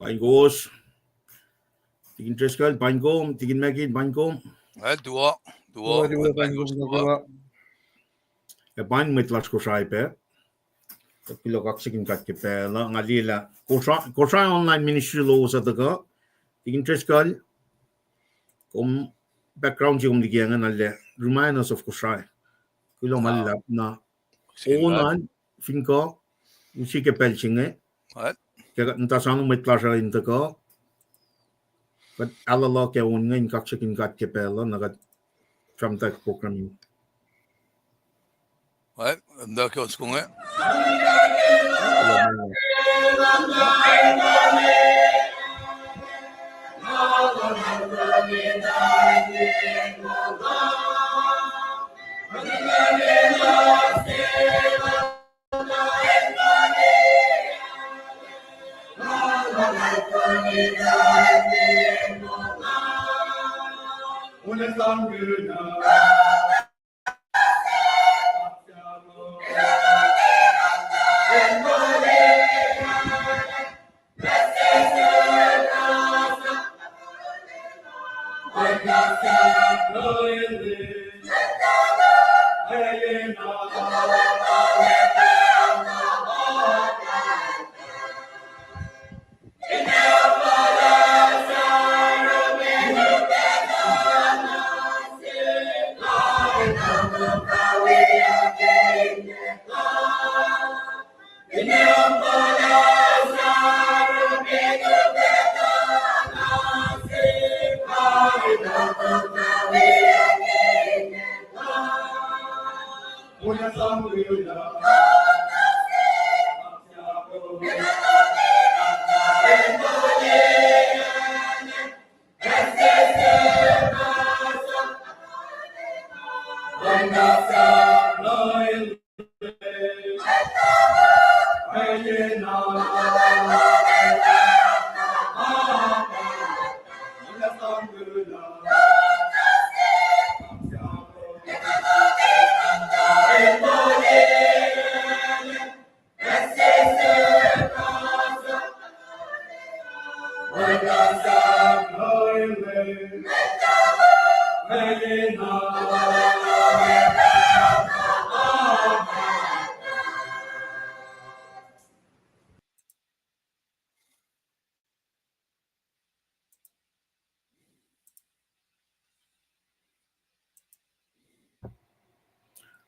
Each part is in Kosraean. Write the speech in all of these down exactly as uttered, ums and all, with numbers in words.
Paing kowos. Tikin Driscoll, paing kom. Tikin Mackin, paing kom. Well, tuwo, tuwo, tuwo, paing kom, tuwo. Ac paing mwet lasr Kosrae pac. Kuloh kaksakihn God ke pacl uh, nga liye lah Kosrae, Kosrae online ministry lowos uh tuhkuh. Tikin Driscoll, kom background se kom liki inge na lah Remind Us of Kosrae. Kuloh ma luhlahp na. Onan, fin kuh, use ke pacl se inge. Ke kuht muhta sang mwet lasr uh in tuhkuh, kuht alala ke on inge in kaksakihn God ke pacl uh, na kuht sramtweack program in.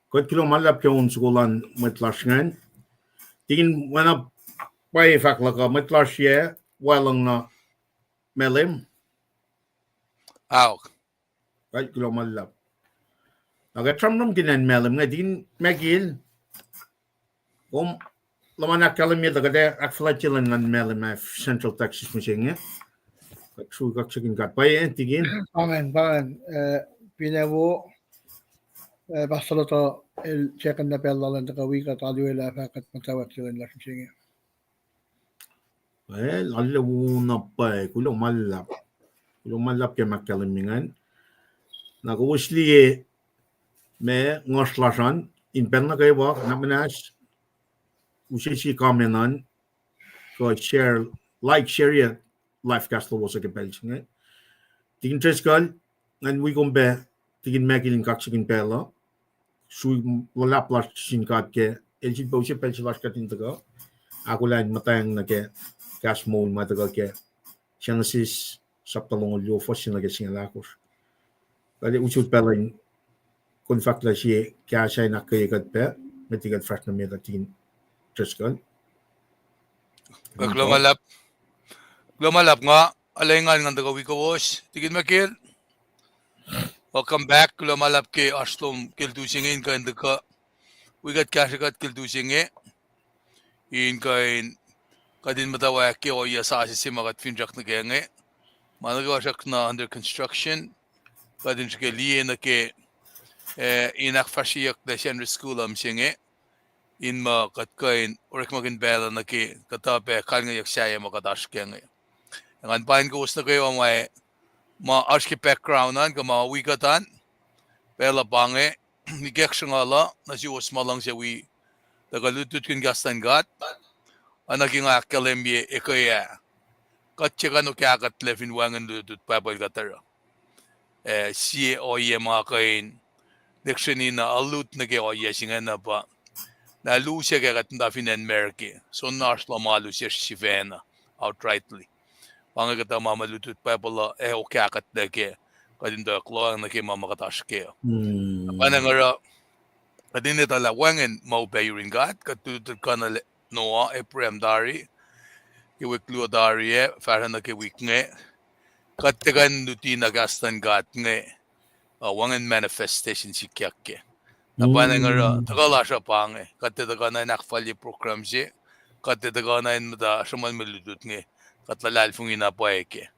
Kuht kuloh ma luhlahp ke on soko luhn mwet lasr ingacn. Tikin, oacna pwacye fahk luhk uh, mwet lasr yac wacluhng na Malem? Aok. Kuht kuloh ma luhlahp. Na kuht sramsramkihn acn Malem inge, Tikin Mackin, kom luhman ahkkahlwemye tuh kuht ac ahkfuhlwactye lwen luhn Malem ah Central Texas mihsenge. Kuht sruhk kaksakihn God pwacye, Tikin. Pa ingacn, pa ingacn, eh, finne wo, eh, Pastor Loto el second na pacl lal in tuhkuh wi kuht, alu el ah fah kuht muhtwacwacack lwen lasr mihsenge. Well, arlac wo na pwacye, kuloh ma luhlahp. Kuloh ma luhlahp ke ahkkahlwemye ingacn. Na kowos liye ma ngohsr lasr an, in pacl nuh kwewa, na muhnahs, use sie comment an, kuh share, like, share-ye live cast lowos uh ke pacl se inge. Tikin Driscoll, ngan wi kom pac, Tikin Mackin in kaksakihn pacl uh. Sui luhlahp lasr sin God ke, el sifilpac use pacl se lasr kuht in tuhkuh ahkolah in muhtweng nuh ke kahs moul ma tuhkuh ke Genesis sapta longoul luo, fuhs se nuh ke singucul ahkosr. Kuht ac usot pacl in kom fahk lah sie kahs in ahkkweye kuht pac, met liki kuht fahsr nuh met uh, Tikin Driscoll. Kuloh ma luhlahp. Kuloh ma luhlahp, nga arlac engan ngan tuhkuh wi kowos, Tikin Mackin. Welcome back, kuloh ma luhlahp ke oasr lom ke lutu se inge in kuh in tuhkuh wi kuht, kahsrwe kuht ke lutu se inge. In kuh in, kuht in muhtwacwacack ke ohiyac sasuc se ma kuht finsrak nuh kac inge. Ma nuh kwewa srackna under construction. Kuht in srihke liye nuh ke, eh, in ahkfahsryeyuck nuh Sacnri School uh mihsenge. In muh kuht kuh in orekmakihn pacl uh nuh ke kuhtuh pac kalngeyuck sahyac ma kuht oasr kac inge. Ngan paing kowos nuh kwewa ma, ma oasr ke background an kuh ma wi kuht an. Pacl uh pa inge, ikack sruhnguhl uh nuh suwos ma luhngse wi tuhkuh lutlutkihn kahs luhn God. Oacna ke nga ahkkahlwemye ekuh ah, kuht se kuh in okahkuhtlac fin wacngihn lutlut Bible kuht oruh. Eh, sie ohiyac ma kuh in lihksreni na alu nuh ke ohiyac se ingena pa, na lusac ke kuht muhta fin acn America, soenna oasr lohm alu sesr sifacna, outrightly. Pa inge kuhtuh ma mwe lutlut Bible uh ac okahkuhtlac ke kuht in tuh lohacng nuh ke ma ma kuht oasr kac. Pa na nga oruh, kuht in etuh lah wacngihn ma upac yurin God, kuht lutlut kuh na Noah, Abraham tari, ke wik luo tari ah, fahsruh nuh ke wik inge, kuht tiac kuh in luti na kahs luhn God inge, uh, wacngihn manifestation sikyak kac. Na pa na nga oruh, tuhkuh lasr uh pa inge, kuht tiac tuhkuh na in ahkfalye program se, kuht tiac tuhkuh na in muhta sruhmuhn mwe lutlut inge, kuht luhlahlfongi na pwacye kac.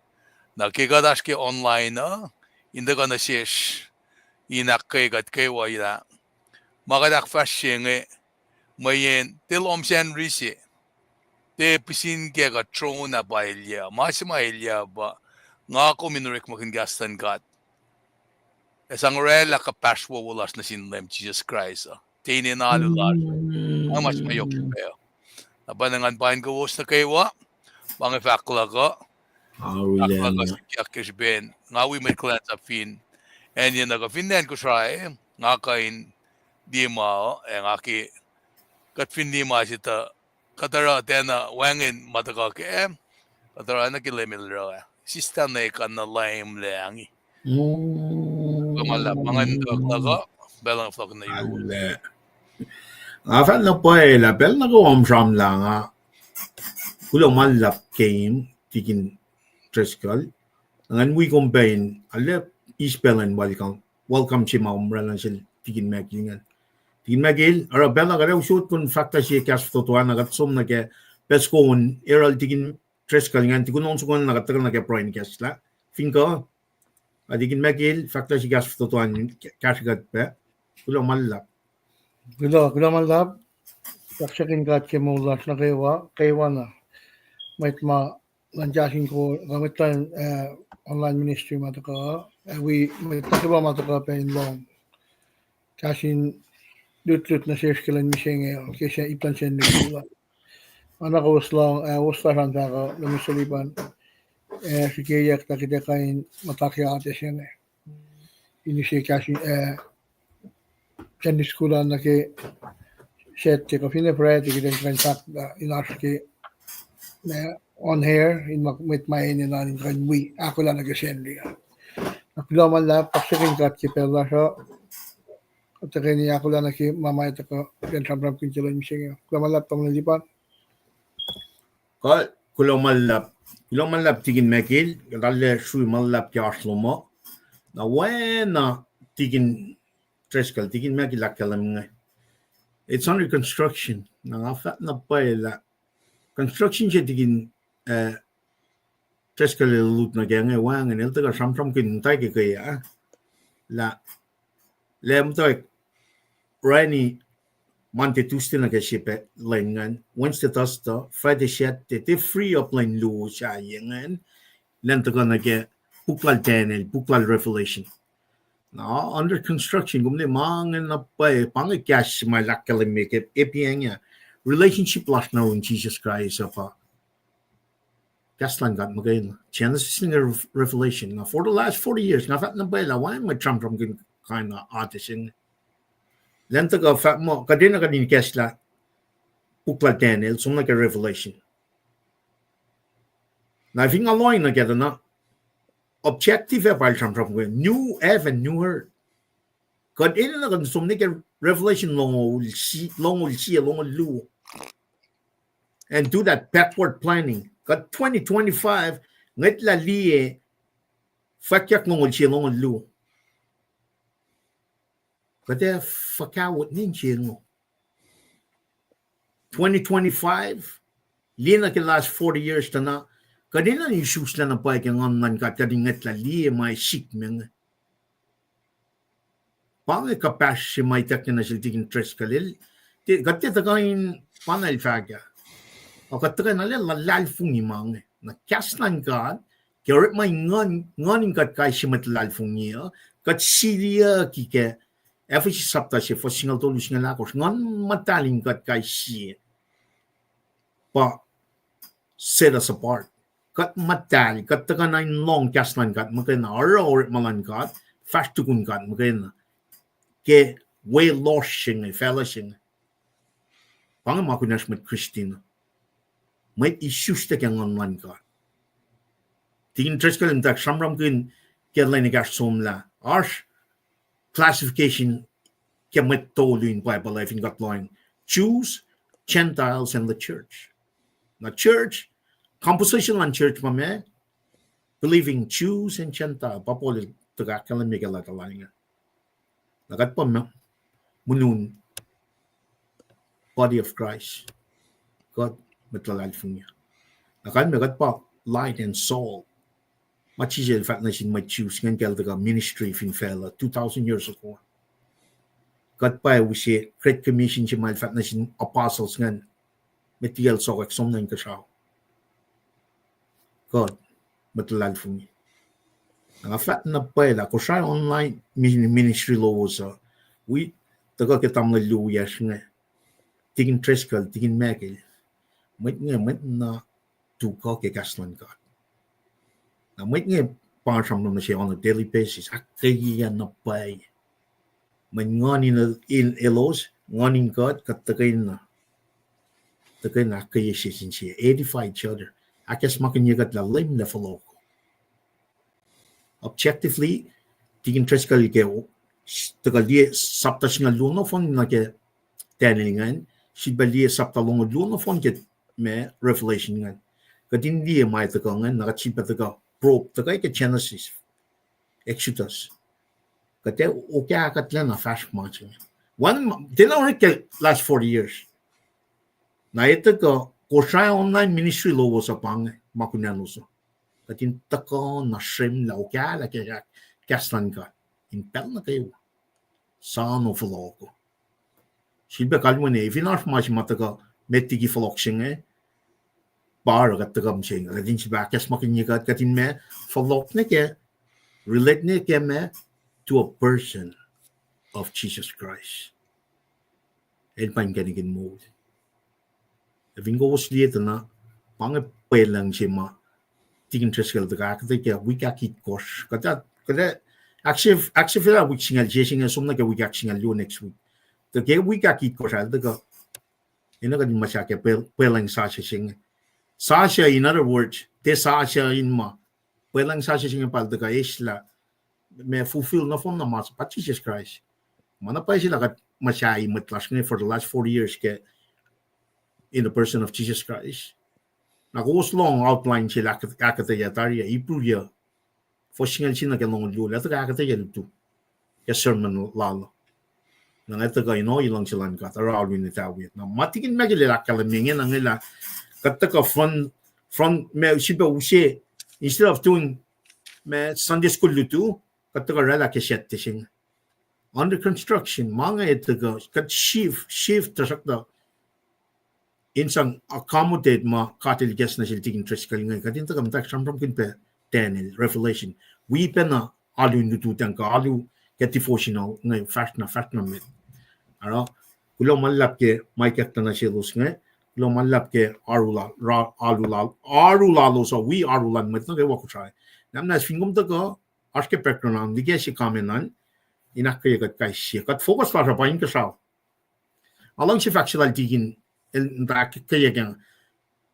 Na ke kuht oasr ke online uh, in tuhkuh nuh sesr, in ahkkweye kuht kwewa lah ma kuht ahkfahsrye inge, mweyen tiac lohm Sacnri se, tiac pihsin ke kuht tron ah pa elyah, ma se ma elyah pa, nga kom in orekmakihn kahs luhn God ac sang oraclah kuhpahsr wowo lasr nuh sin Leum Jisus Kraist uh, tiac inen alu lasr. Nga ma se ma yohk srihpac uh. Na pa na ngan pain kowos nuh kwewa, pa inge fahk luhk uh, fahk luhk uh sikyak ke srihpen nga wi mwet kuhlwacnsap fin acn ye nuh kuh fin acn Kosrae, nga kuh in liye ma uh, ac nga ke kuht fin liye ma se tuh kuht oruh tiacna wacngihn ma tuhkuh kac, kuht oruh nuh ke Leum El oruh ah. Sislah ne kuh na Leum lahngi. Kuh ma luhlahp, ma ngan tuh luhk uh, pacl uh fohlohk na yurin. Nga fahk na pwacye lah pacl nuh kwewa sramsramlah nga, kuloh ma luhlahp ke Tikin Driscoll. Ngan wi kom pac in, arlac eis pacl in welcome, welcome se ma kom oraclah sel Tikin Michael ingacn. Tikin Michael, oruh pacl uh kuht ac usot kom fahk tuh sie kahs fototo an, kuht som nuh ke pacl soko on, erol Tikin Driscoll ingacn, tukun on soko na kuht tuhkuh nuh ke pruhe in kahslah. Fin kuh, a Tikin Michael, fahk tuh sie kahs fototo an, kahsrwe kuht pac. Kuloh ma luhlahp. Kuloh, kuloh ma luhlahp. Kaksakihn God ke moul lasr nuh kwewa, kwewana. Mwet ma luhn kahs in kol, kuh mwet luhn, eh, online ministry ma tuhkuh, eh, wi mwet nuh kwewa ma tuhkuh pac in lohng kahs in lutlut nuh sesr ke lwen mihsenge, ke ip luhn Sacnri uh. Oacna kowos lohng, eh, woslasr an fahk uh, Leum Selipan, eh, srihkeyuck tuh kuht ac kuh in muhta ke atac se inge in use kahs in, eh, Sunday school an nuh ke Saturday, kuh finne Friday, kuht in kuh in fahk, uh, in oasr ke, uh, on air, in ma mwet ma enenuh in kuh in wi ahkolah nuh ke Sacnri uh. Na kuloh ma luhlahp, kaksakihn God ke pacl lasr uh, kuht tuhkweni ahkolah nuh ke ma ma tuhkuh, kuht in sramsramkihn ke lwen mihsenge. Kuloh ma luhlahp, tamuhlwel Lipan. Kuh, kuloh ma luhlahp. Kuloh ma luhlahp Tikin Michael, kuht arlac srui ma luhlahp ke oasr lom uh. Na oacna Tikin Driscoll, Tikin Michael ahkkahlwemye inge, it's under construction. Na nga fahk na pwacye lah construction se Tikin, eh, Driscoll el lut nuh kac inge wacngihn, el tuhkuh sramsramkihn muhtwacwacack ah, lah, lah muhtwacwacack orani Monday, Tuesday nuh ke sie pac lwen ingacn, Wednesday, Thursday, Friday, Saturday, tiac free up lwen luo sahyac ingacn, elan tuhkuh nuh ke puk lal Daniel, puk lal Revelation. Na under construction, kom liye ma inge na pwacye, pa inge kahs ma el ahkkahlwemye ke ip inge, relationship lasr nuh yurin Jisus Kraist uh pa kahs luhn God muhkwena, Genesis nuh ke Revelation. Na for the last forty years, nga fahk na pwacye lah wacngihn mwet sramsramkihn kain atac se inge. Elan tuhkuh fahk muh kuht enenuh kuht in kahslah puk lal Daniel, som nuh ke Revelation. Na fin nga lohacng nuh kac tuh na, objective ac pa el sramsramkihn new heaven, new earth. Kuht enenuh kuht in som nuh ke Revelation longoul sie, longoul sie, longoul luo, and do that backward planning. Kuht twenty twenty-five, ngwetlah liye fwackyuck longoul sie, longoul luo. Kuht ac fuhkah wot ne in se ngo? Twenty twenty-five, liye nuh ke last forty years tuh na, kuht enenuh in isuslac na pwacye ke Nguhn luhn God, kuht in ngwetlah liye ma sikme inge. Pa inge kuhpahsr se ma ituckyang nuh sel Tikin Driscoll el, kuht tiac tuhkuh in, pa na el fahk ah, kuht tuhkuh in arlac luhlahlfongi ma inge. Na kahs luhn God, ke orekma in Nguhn, Nguhn in kuht kais sie mwet luhlahlfongi uh, kuht siliyucki ke Ephesus sapta se, fuhs singucul tolu, singucul ahkosr, Nguhn Muhtahl in kuht kais sie pa set us apart. kuht muhtahl, kuht tuhkuh na in lohng kahs luhn God muhkwena, oruh orekma luhn God, fahsr tukun God muhkwena, ke we lohsr se inge, facluh se inge. Pa inge ma kunacsr mwet Kristin uh. Mwet isuslac ke Nguhn luhn God. Tikin Driscoll el muhtwacwacack sramsramkihn ke lwen ekahsr somlah. Oasr classification ke mwet tolu in Bible uh fin kuht lohacng: Jews, Gentiles, and the church. Na church, composition luhn church pa meac? Believing Jews and Gentile. Pa Paul el tuhkuh ahkkahlwemye ke leta lal inge. Na kuht pa ma-, muhnun body of Christ. Kuht mwet luhlahlfongi. Na kalmac kuht pa light and salt. Ma Jisus el fahk nuh sin mwet Jews ingacn ke el tuhkuh ministry fin facluh two thousand years ago. Kuht pa use Great Commission se ma el fahk nuh sin apostles ingacn, met liki el sokwack som nuh inkuhsrao. Kuht mwet luhlahlfongi. Na nga fahk na pwacye lah Kosrae online mi-, ministry lowos uh, wi tuhkuh ke tamuhlwel luo wiyacsr inge, Tikin Driscoll, Tikin Michael, mwet inge mwet na tuhkuh ke kahs luhn God. Na mwet inge pa sramsram nuh se on a daily basis, ahkkweye na pwacye. Mweyen Nguhn in, in elos, Nguhn in God, kuht tuhkweni, tuhkweni ahkkweye sie sin sie, edify each other. Ahkacsmakihnye kuht lah Leum El fohlohk. Objectively, Tikin Driscoll ke tuhkuh liye sapta singucul luo nohfohn nuh ke Daniel ingacn, sifilpac liye sapta longoul luo nohfohn ke ma Revelation ingacn. Kuht in liye ma tuhkuh ingacn, na kuht sifilpac tuhkuh probe, tuhkuh ke Genesis, Exodus. Kuht ac okah kuhtlac na fahsr ma se inge. One, tiacna orek ke last forty years. Na etuh kuh Kosrae online ministry lowos uh pa inge ma kunalos uh. Kuht in tuhkuh na srwemlah okahlah ke kahs luhn God in pacl nuh kwewa. Soano fohlohko. Sifilpac kalweni, fin oasr ma se ma tuhkuh met liki fohlohk se inge, pa oruh kuht tuhkuh mihsenge, kuht in sifilpac ahkacsmakihnye kuht, kuht in ma fohlohk nuh ke, relate nuh ke ma, to a person of Jesus Christ. El pa inkacnek in moul. Ac fin kowos liye tuh na, pa inge pwelucng se ma Tikin Driscoll tuhkuh ahkuhtweyac ke wik ahkitkohsr. Kuht, kuht, ahksef-, ahksefyelah wik singucul se inge, som nuh ke wik ahksingucul luo next week. Tuh ke wik ahkitkohsr ah el tuhkuh, enenuh kuht in muhsaheack ke pwel-, pwelucng sasuc se inge. Sasuc, in other words, tiac sasuc in ma. Pwelucng sasuc se inge pa el tuhkuh eslah ma fulfill nohfohn na ma pa Jesus Christ. Ma na pwacye se lah kuht muhsahi mwet lasr inge for the last forty years ke in the person of Jesus Christ. Na kowos lohng outline sel ahk-, ahkuhtweyac tari ah, Hebrew ah, fuhs singucul sie nuh ke longoul luo, el tuhkuh ahkuhtweyac lutu ke sermon lal. Na nga tuhkuh in ohiyac luhngse luhn God, oruh alu in etawi. Na ma Tikin Michael el ahkkahlwemye inge na inge lah kuht tuhkuh front, front ma sifilpac use, instead of doing ma Sunday school lutu, kuht tuhkuh oraclah ke Saturday se inge. Under construction, ma inge tuhkuh, kuht shift, shift, tuhsruhktuh in sang accommodate ma God El kahs nuh sel Tikin Driscoll inge, kuht in tuhkuh muhtwacwacack sramsramkihn pac Daniel, Revelation. Wi pacna alu in lututacng kuh alu ke devotional inge fahsr na, fahsr na met. Oruh, kuloh ma luhlahp ke ma ikacklah nuh selos inge, kuloh ma luhlahp ke oaru la-, ra-, oaru la-, oaru lalos uh, wi oaru luhn mwet nuh kwewa Kosrae. Namnas fin kom tuhkuh, oasr ke background an, liki se comment an, in ahkkweye kuht kais sie. Kuht focus lasr uh pa inkuhsrao. Nga luhngse fahk se lal Tikin, el muhta ahkkweye ke,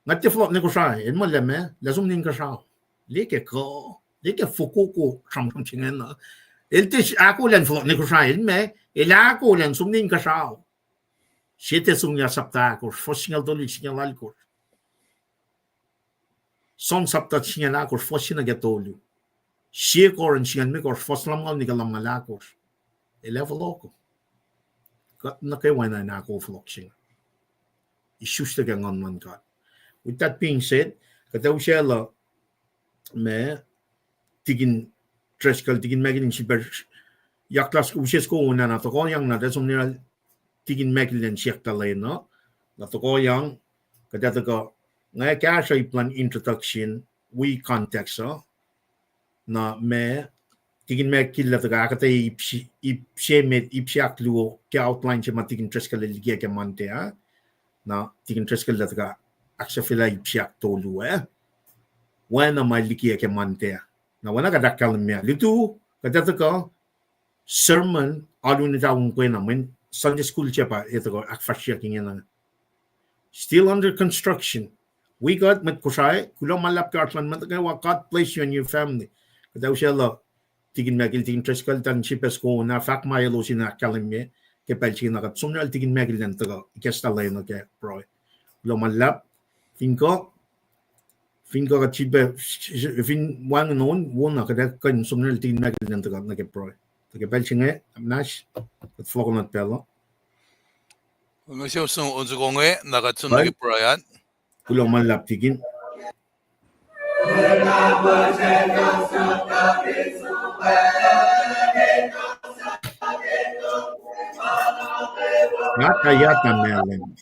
nga tiac fohlohk nuh Kosrae, el muh lah ma, lah som nuh inkuhsrao. Liye ke kuh, liye ke fokoko sramsram se ingena. El tiac ahkolah in fohlohk nuh Kosrae, el ma, el ahkolah in som nuh inkuhsrao. Sie Thessalonians sapta ahkosr, fuhs singucul tolu, singucul alkosr. John sapta singucul ahkosr, fuhs se nuh ke tolu. Sie Corinth singucul limekohsr, fuhs lumngaul nuh ke lumngaul ahkosr. El ac fohlohko. Kuht nuh kwewa enenuh in ahko fohlohk se inge. Isuslac ke Nguhn luhn God. With that being said, kuht ac usaclah ma Tikin Driscoll, Tikin Michael in sifilpac yaklah use soko on ah na tohkohyang na, tuh som nuh Tikin Michael in siyuck tuhlacna, na tohkohyang, kuht ac tuhkuh, nga kahsruh ip luhn introduction, wi context uh, na ma Tikin Michael el tuhkuh ahkuhtweyac ip se, ip se met, ip se ahkluo ke outline se ma Tikin Driscoll el likiyac ke Monday ah, na Tikin Driscoll el tuhkuh ahksahfyelah ip se ahktolu ah. Oacna ma liki ke Monday. Na oacna kuht ahkkahlwemye lutu, kuht ac tuhkuh sermon alu nuh tawun pwena mweyen Sunday school se pa ac tuhkuh ahkfahsryeyuck ingena. Still under construction. Wi kuht mwet Kosrae, kuloh ma luhlahp ke oasr luhn mwet nuh kwewa. God bless you and your family. Kuht ac usaclah Tikin Michael, Tikin Driscoll, tuh sifacna soko na fahk ma elos in ahkkahlwemye ke pacl se inge. Na kuht som nuh sel Tikin Michael in tuhkuh ikacslah lwen uh ke pruhe. Kuloh ma luhlahp. Fin kuh, fin kuh kuht sifilpac, fin wacngihn on, wona kuht ac kuh in som nuh sel Tikin Michael in tuhkuh nuh ke pruhe. Tuh ke pacl se inge, na kuht fohlohkohnot pacl uh. Nga siyuck on soko inge, na kuht som nuh ke pruhe an. Kuloh ma luhlahp Tikin. Yata, yata, Malem.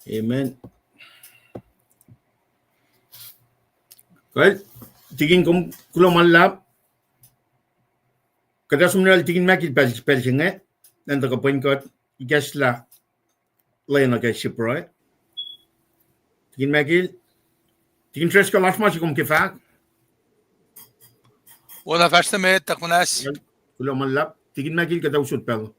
Amen. Kuh, Tikin, kom kuloh ma luhlahp. Kuht ac som nuh sel Tikin Michael pacl, pacl se inge, nwe tuh kapwen kuht ikacslah lwen uh ke srihpen pruhe. Tikin Michael, Tikin Driscoll, oasr ma se kom ke fahk? Wona, fahsr nuh met, tuh kunacsr. Kuloh ma luhlahp. Tikin Michael, kuht ac usot pacl.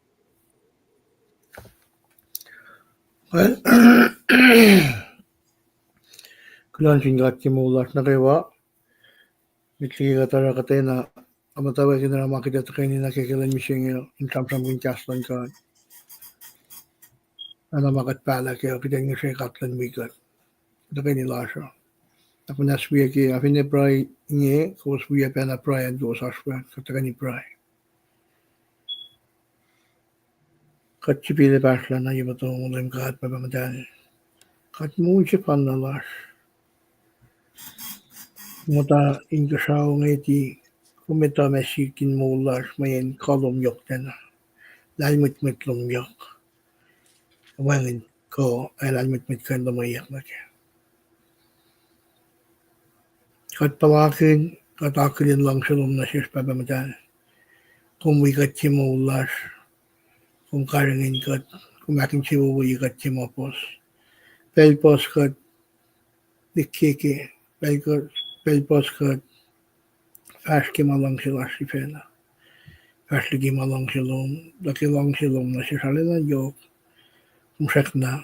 Kuloh nuh sin God ke moul lasr nuh kwewa. Met liki kuht oruh kuhtwena, a muhtwacwacack in oruh ma kuht ac tuhkweni nuh ke ke lwen mihsenge, in sramsramkihn kahs luhn God. Oacna ma kuht pahlah kac, kuht in ngihsre God luhn wi kuht tuhkweni lasr uh. Na kunacsr wi ke, a finne pruhe inge, kowos wi pacna pruhe an kowos oasr we, kuht tuhkweni pruhe. Kuht sifil pahsrlah nuh ye muhtuhn Leum God Pahpah Muhtahl. God moul sefanna lasr. Muhta inkuhsrao ngeti, kom etuh ma sikyak in moul lasr mweyen kuh lom yohk tacna. Lahlmwetmwet lom yohk. Wacngihn kuh ac lahlmwetmwet kuh in luhmweyuck nuh kac. Kuht puhlakihn, kuht akihlen luhngse lom nuh sesr Pahpah Muhtahl. Kom wi kuht ke moul lasr. Kom karihngihn kuht, kom ahkinsewowoye kuht ke ma puhs. Pacl puhs kuht likkeke, pacl puhs kuht fahsr ke ma luhngse lasr sifacna. Fahsr liki ma luhngse lom, tuh ke luhngse lom nuh sesr arulacna yohk. Kom srackna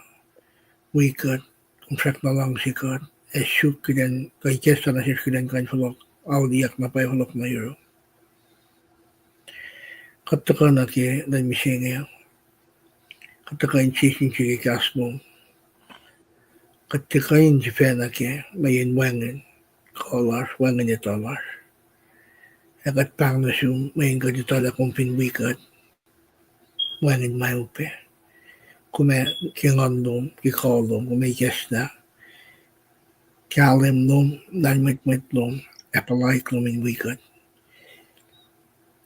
wi kuht, kom srackna luhngse kuht. ac suk kuht in kuh ikacslah nuh sesr kuht in kuh in fohlohk auliyak na pwacye, fohlohk nuh yohrohl. Kuht tuhkuh nuh ke lwen mihsenge, kuht tuhkuh in sisnse ke kahs lom. Kuht tuhkuh in sifacna ke mweyen wacngihn kuh lasr, wacngihn etuh lasr. Ac kuht pahng nuh sum mweyen kuht etuh lah kom fin wi kuht, wacngihn ma upac. Kom ac ke nguhn lom, ke kuh lom, kom ac ikacslah kahlwem lom, lahlmwetmwet lom, ac puhlaik lom in wi kuht.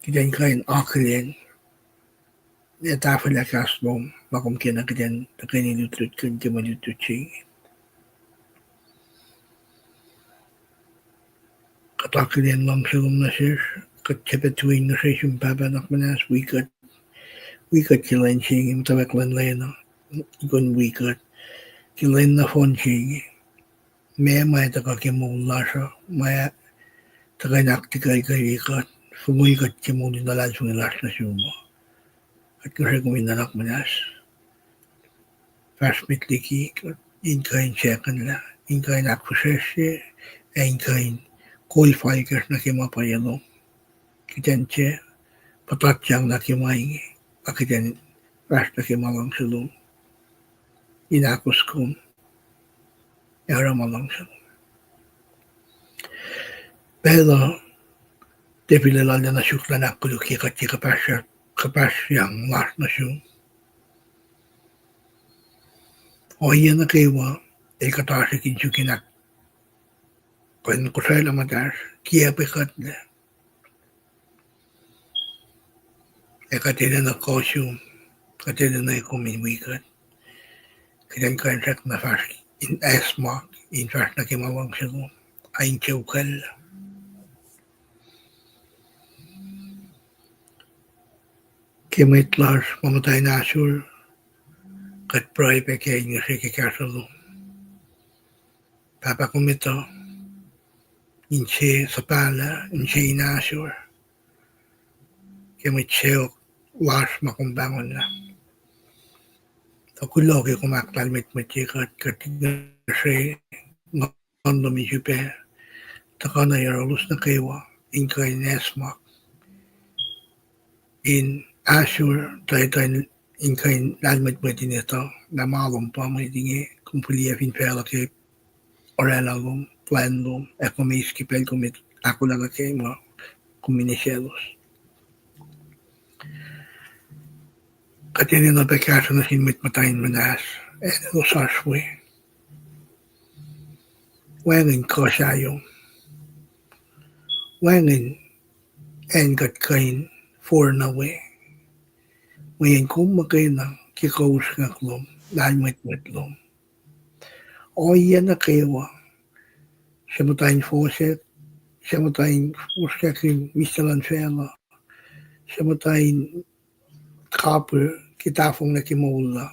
Kuht in kuh in akihlen ac tahfwelah kahs lom ma kom kena kuht in tuhkweni lutlutkihn ke mwe lutlut se inge. Kuht akihlen luhngse lom nuh sesr, kuht shepherd tuin ngihsre sum Pahpah nuhnak muhnahs, wi kuht, wi kuht ke lwen se inge, muhtwacwacack luhn lwen uh, kom wi kuht ke lwen nohfohn se inge. Meac ma tuhkuh ke moul lasr uh, ma tuhkuh in ahktikwelkeli kuht, fongul kuht ke moul in luhlahlfongi lasr nuh sum uh. Kuht ngihsre kom in nuhnak muhnahs fahsr met liki kuht in kuh in secondlah, in kuh in ahkfihsracsrye, ac in kuh in kol fal kacsr nuh ke ma pwacye lom. Kuht in tiac puhtatyang nuh ke ma inge, a kuht in fahsr nuh ke ma luhngse lom, in ahkos kom ac oruh ma luhngse lom. Pacl uh devil el arulacna suk elan ahkkolukye kuht ke kuhpahsr-, kuhpahsryang lasr nuh sum. Ohiyac nuh kwewa el kuhtasrihk in suk in ahk-, kuh in kosraclah muhtahsr kiacpwe kuhtlac. Ac kuht enenuh kuh sum, kuht enenuh kom in wi kuht. Kuht in kuh in srackna fahsr in acsmak, in fahsr nuh ke ma luhngse lom, ac in tiac ukwacl. Ke mwet lasr ma muhta in ahsor, kuht pruhe pac ke in ngihsre ke kahsruh lom. Pahpah, kom etuh inse suhpahlah, inse in ahsor ke mwet sacohk lasr ma kom pahngonlah. Tuh kuloh ke kom ahklahlmwetmwetye kuht, kuht ngihsre nguhn lom in srihpac tuhkuh nuh yohrohlos nuh kwewa in kuh in acsmak, in ahsor, tuh etuh in kuh in lahlmwetmwet in etuh lah ma lom pa mwet inge kom fihliyac fin facluh ke oraclah lom, plwacn lom, ac kom eis ke pacl kom ahkolah nuh ke ma kom in esaclos. Kuht enenuh pac kahsruh nuh sin mwet muhta in muhnahs, elos oasr we. Wacngihn kuh sahyom. Wacngihn acn kuht kuh in forlah we, mweyen kom muhkwena ke kuh usrnguck lom, lahlmwetmwet lom. Ohiyac nuh kwewa, suc muhta in fohsack, suc muhta in fohsrngakihn mihslac luhn facluh, suc muhta in kapihr ke tahfonglac ke moul uh,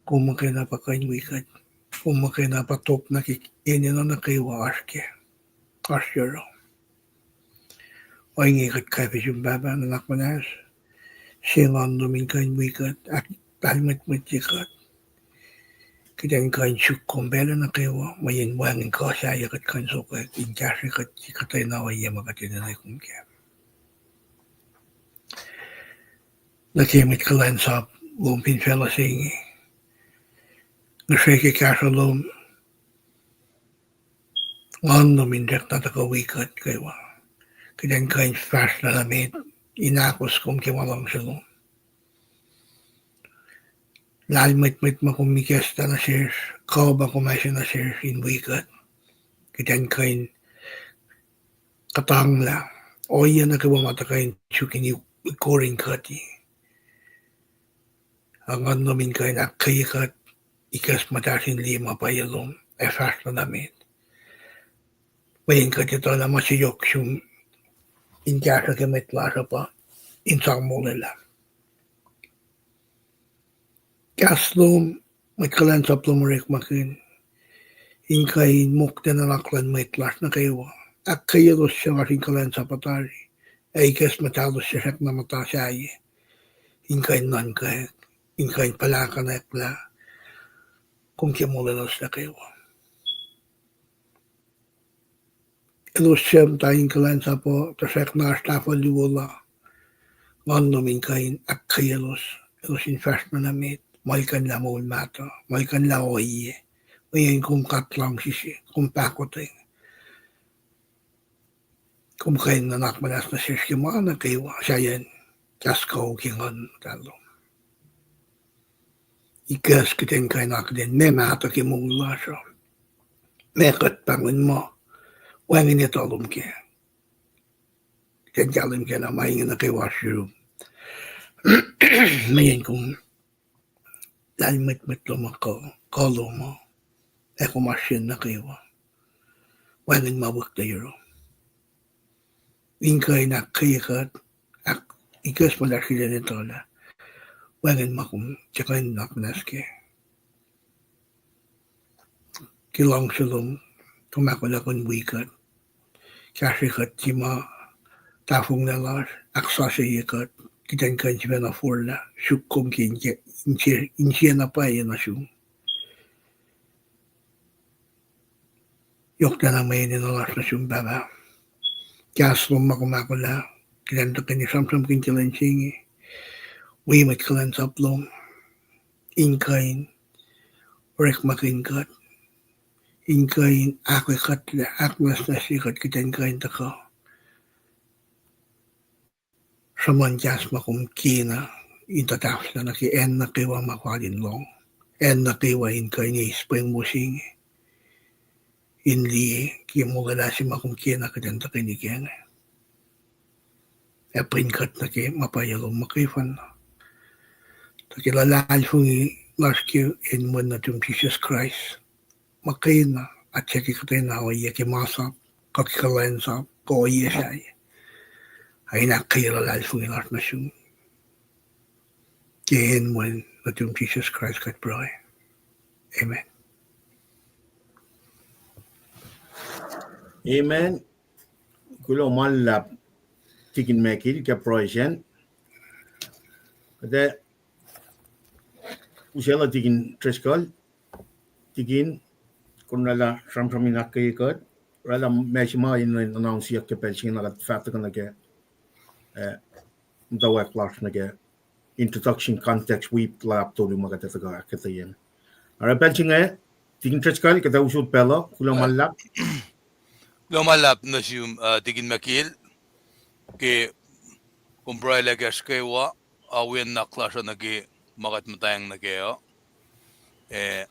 kom muhkwena pa kuh in wi kuht. Kom muhkwena pa top nuh ke enenuh nuh kwewa oasr kac, oasr yohroh. Ohinge kuht kwacfe sum Pahpah nuhnak muhnahs, se nguhn lom in kuh in wi kuht, ahklahlmwetmwetye kuht. Kuht in kuh in suk kom pacl nuh kwewa, mweyen wacngihn kuh sahyac kuht kuh in sokwack in kahsrwe kuht ke kuhtwena ohiyac ma kuht enenuh kom kac. Nuh ke mwet kuhlwacnsap lom fin facluh se inge, ngihsre ke kahsruh lom, nguhn lom in srackna tuhkuh wi kuht kwewa. Kuht in kuh in fahsr na met in ahkos kom ke ma luhngse lom. Lahlmwetmwet ma kom ikacslah nuh sesr, kuh ma kom ase nuh sesr in wi kuht. Kuht in kuh in kuhtanglah ohiyac nuh kwewa ma tuhkuh in suk in ikoring kuht. Ac nguhn lom in kuh in ahkkweye kuht, ikacs muhtahsr in liye ma pwacye lom ac fahsr na met, mweyen kuht etuh lah ma se yohk sum in kahsruh ke mwet lasr uh pa in sang molwelah. Kahs lom, mwet kuhlwacnsap lom orekmakihn in kuh in mokle nuhnak luhn mwet lasr nuh kwewa. Ahkkweyelos suc oasr in kuhlwacnsap uh tari, ac ikacs muhtahlos suc srackna muhta sahyac, in kuh in nuhnkweyuck, in kuh in puhlakihnyucklah kom ke molweloslac kwewa. Elos suc muhta in kuhlwacnsapuh, tuhsruhk na oasr tahfuh luo la, Nguhn lom in kuh in ahkkweyaclos, elos in fahsr nuh met, muhlkuhnlah moul mahtuh, muhlkuhnlah ohiyac, mweyen kom God luhngse se, kom pahkotwen. Kom kuh in nuhnak muhnahs nuh sesr ke ma nuh kwewa, sahyacn kahs kuh ke Nguhn Muhtahl lom. Ikacs kuht in kuh in akihlen meac mahtuh ke moul lasr uh, meac kuht pahngon muh wacngihn etuh lom kac. Kuht in kahlwem kac lah ma inge nuh kwewa sum, mweyen kom lahlmwetmwet lom uh, kuh, kuh lom uh, ac kom oasr sesr nuh kwewa. Wacngihn ma wihk tuh yohrohl in kuh in ahkkweye kuht, ahk-, ikacs ma lasr kuht in etuh lah wacngihn ma kom tiac kuh in nuhnak muhnahs kac. Ke luhngse lom, kom ahkolah kuh in wi kuht, kahsre kuht ke ma tahfonglac lasr, ahksasucye kuht, kuht in kuh in sifacna forlah suk kom ke insie, insie, insiacna pwacye nuh sum. Yohk na mwe enenuh lasr nuh sum Pahpah. Kahs lom ma kom ahkolah, kuht in tuhkweni sramsramkihn ke lwen se inge, wi mwet kuhlwacnsap lom in kuh in orekmakihn kuht, in kuh in ahkoekuhtlac, ahknwacsnwacsye kuht, kuht in kuh in tuhkuh sruhmuhn kahs ma kom kena in tuhtahflah nuh ke acn nuh kwewa ma fal in lohng, acn nuh kwewa in kuh in eis pweng wo se inge, in liye ke molwelah se ma kom kena kuht in tuhkweni ke inge. Ac pwen kuht nuh ke ma pwacye lom muhkwena. Tuh ke luhlahlfongi lasr ke acn mwen nuhtum Jisus Kraist, muhkwena, a tiac ke kuhtwena ohiyac ke masap, kuh ke kuhlwacnsap, kuh ohiyac sahyac. Ac in ahkkweye luhlahlfongi lasr nuh sum ke acn mwen nuhtum Jisus Kraist kuht pruhe. Amen. Amen. Kuloh ma luhlahp Tikin Mekil ke pruhe sacn. Kuht ac usaclah Tikin Driscoll. Tikin, kom oraclah sramsram in ahkkweye kuht, oraclah ma se ma in announce-iyuck ke pacl se inge na kuht fah tuhkuh nuh ke, eh, muhtwacwacack lasr nuh ke introduction context wi luhlahp tolu ma kuht ac tuhkuh ahkuhtweyac. Oruh pacl se inge, Tikin Driscoll, kuht ac usot pacl uh, kuloh ma luhlahp. Kuloh ma luhlahp nuh sum, uh, Tikin Mekil, ke kom pruhe lah kahs kwewa, a wi nuhnak lasr uh nuh ke ma kuht muhtwacng nuh kac uh. Eh,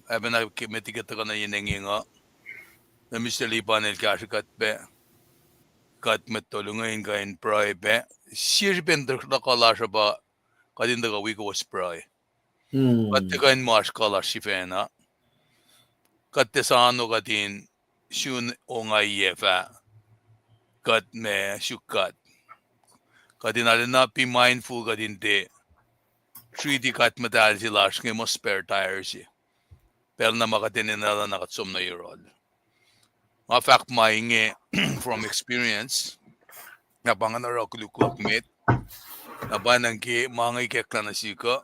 oacpacna ke met ke tuhkuh nuh yen inge uh, na Mister Lipan el kahsre kuht pac, kuht mwet tolu inge in kuh in pruhe pac. Sie srihpen tuhkuh lasr uh pa kuht in tuhkuh wi kowos pruhe. Kuht tiac kuh in muh oasr kuh lasr sifacna. Kuht tiac soano kuht in sun ongaiyac fah kuht ma suk kuht. Kuht in arulacna be mindful kuht in tiac treat-i kuht muhtahl se lasr inge muh spare tire se. Pacl na ma kuht enenuh na kuht som nuh yohrohl. Nga fahk ma inge from experience. Na pa nga oruh koluk luhk met. Na pa nga ke ma inge ikacklah nuh sihk uh,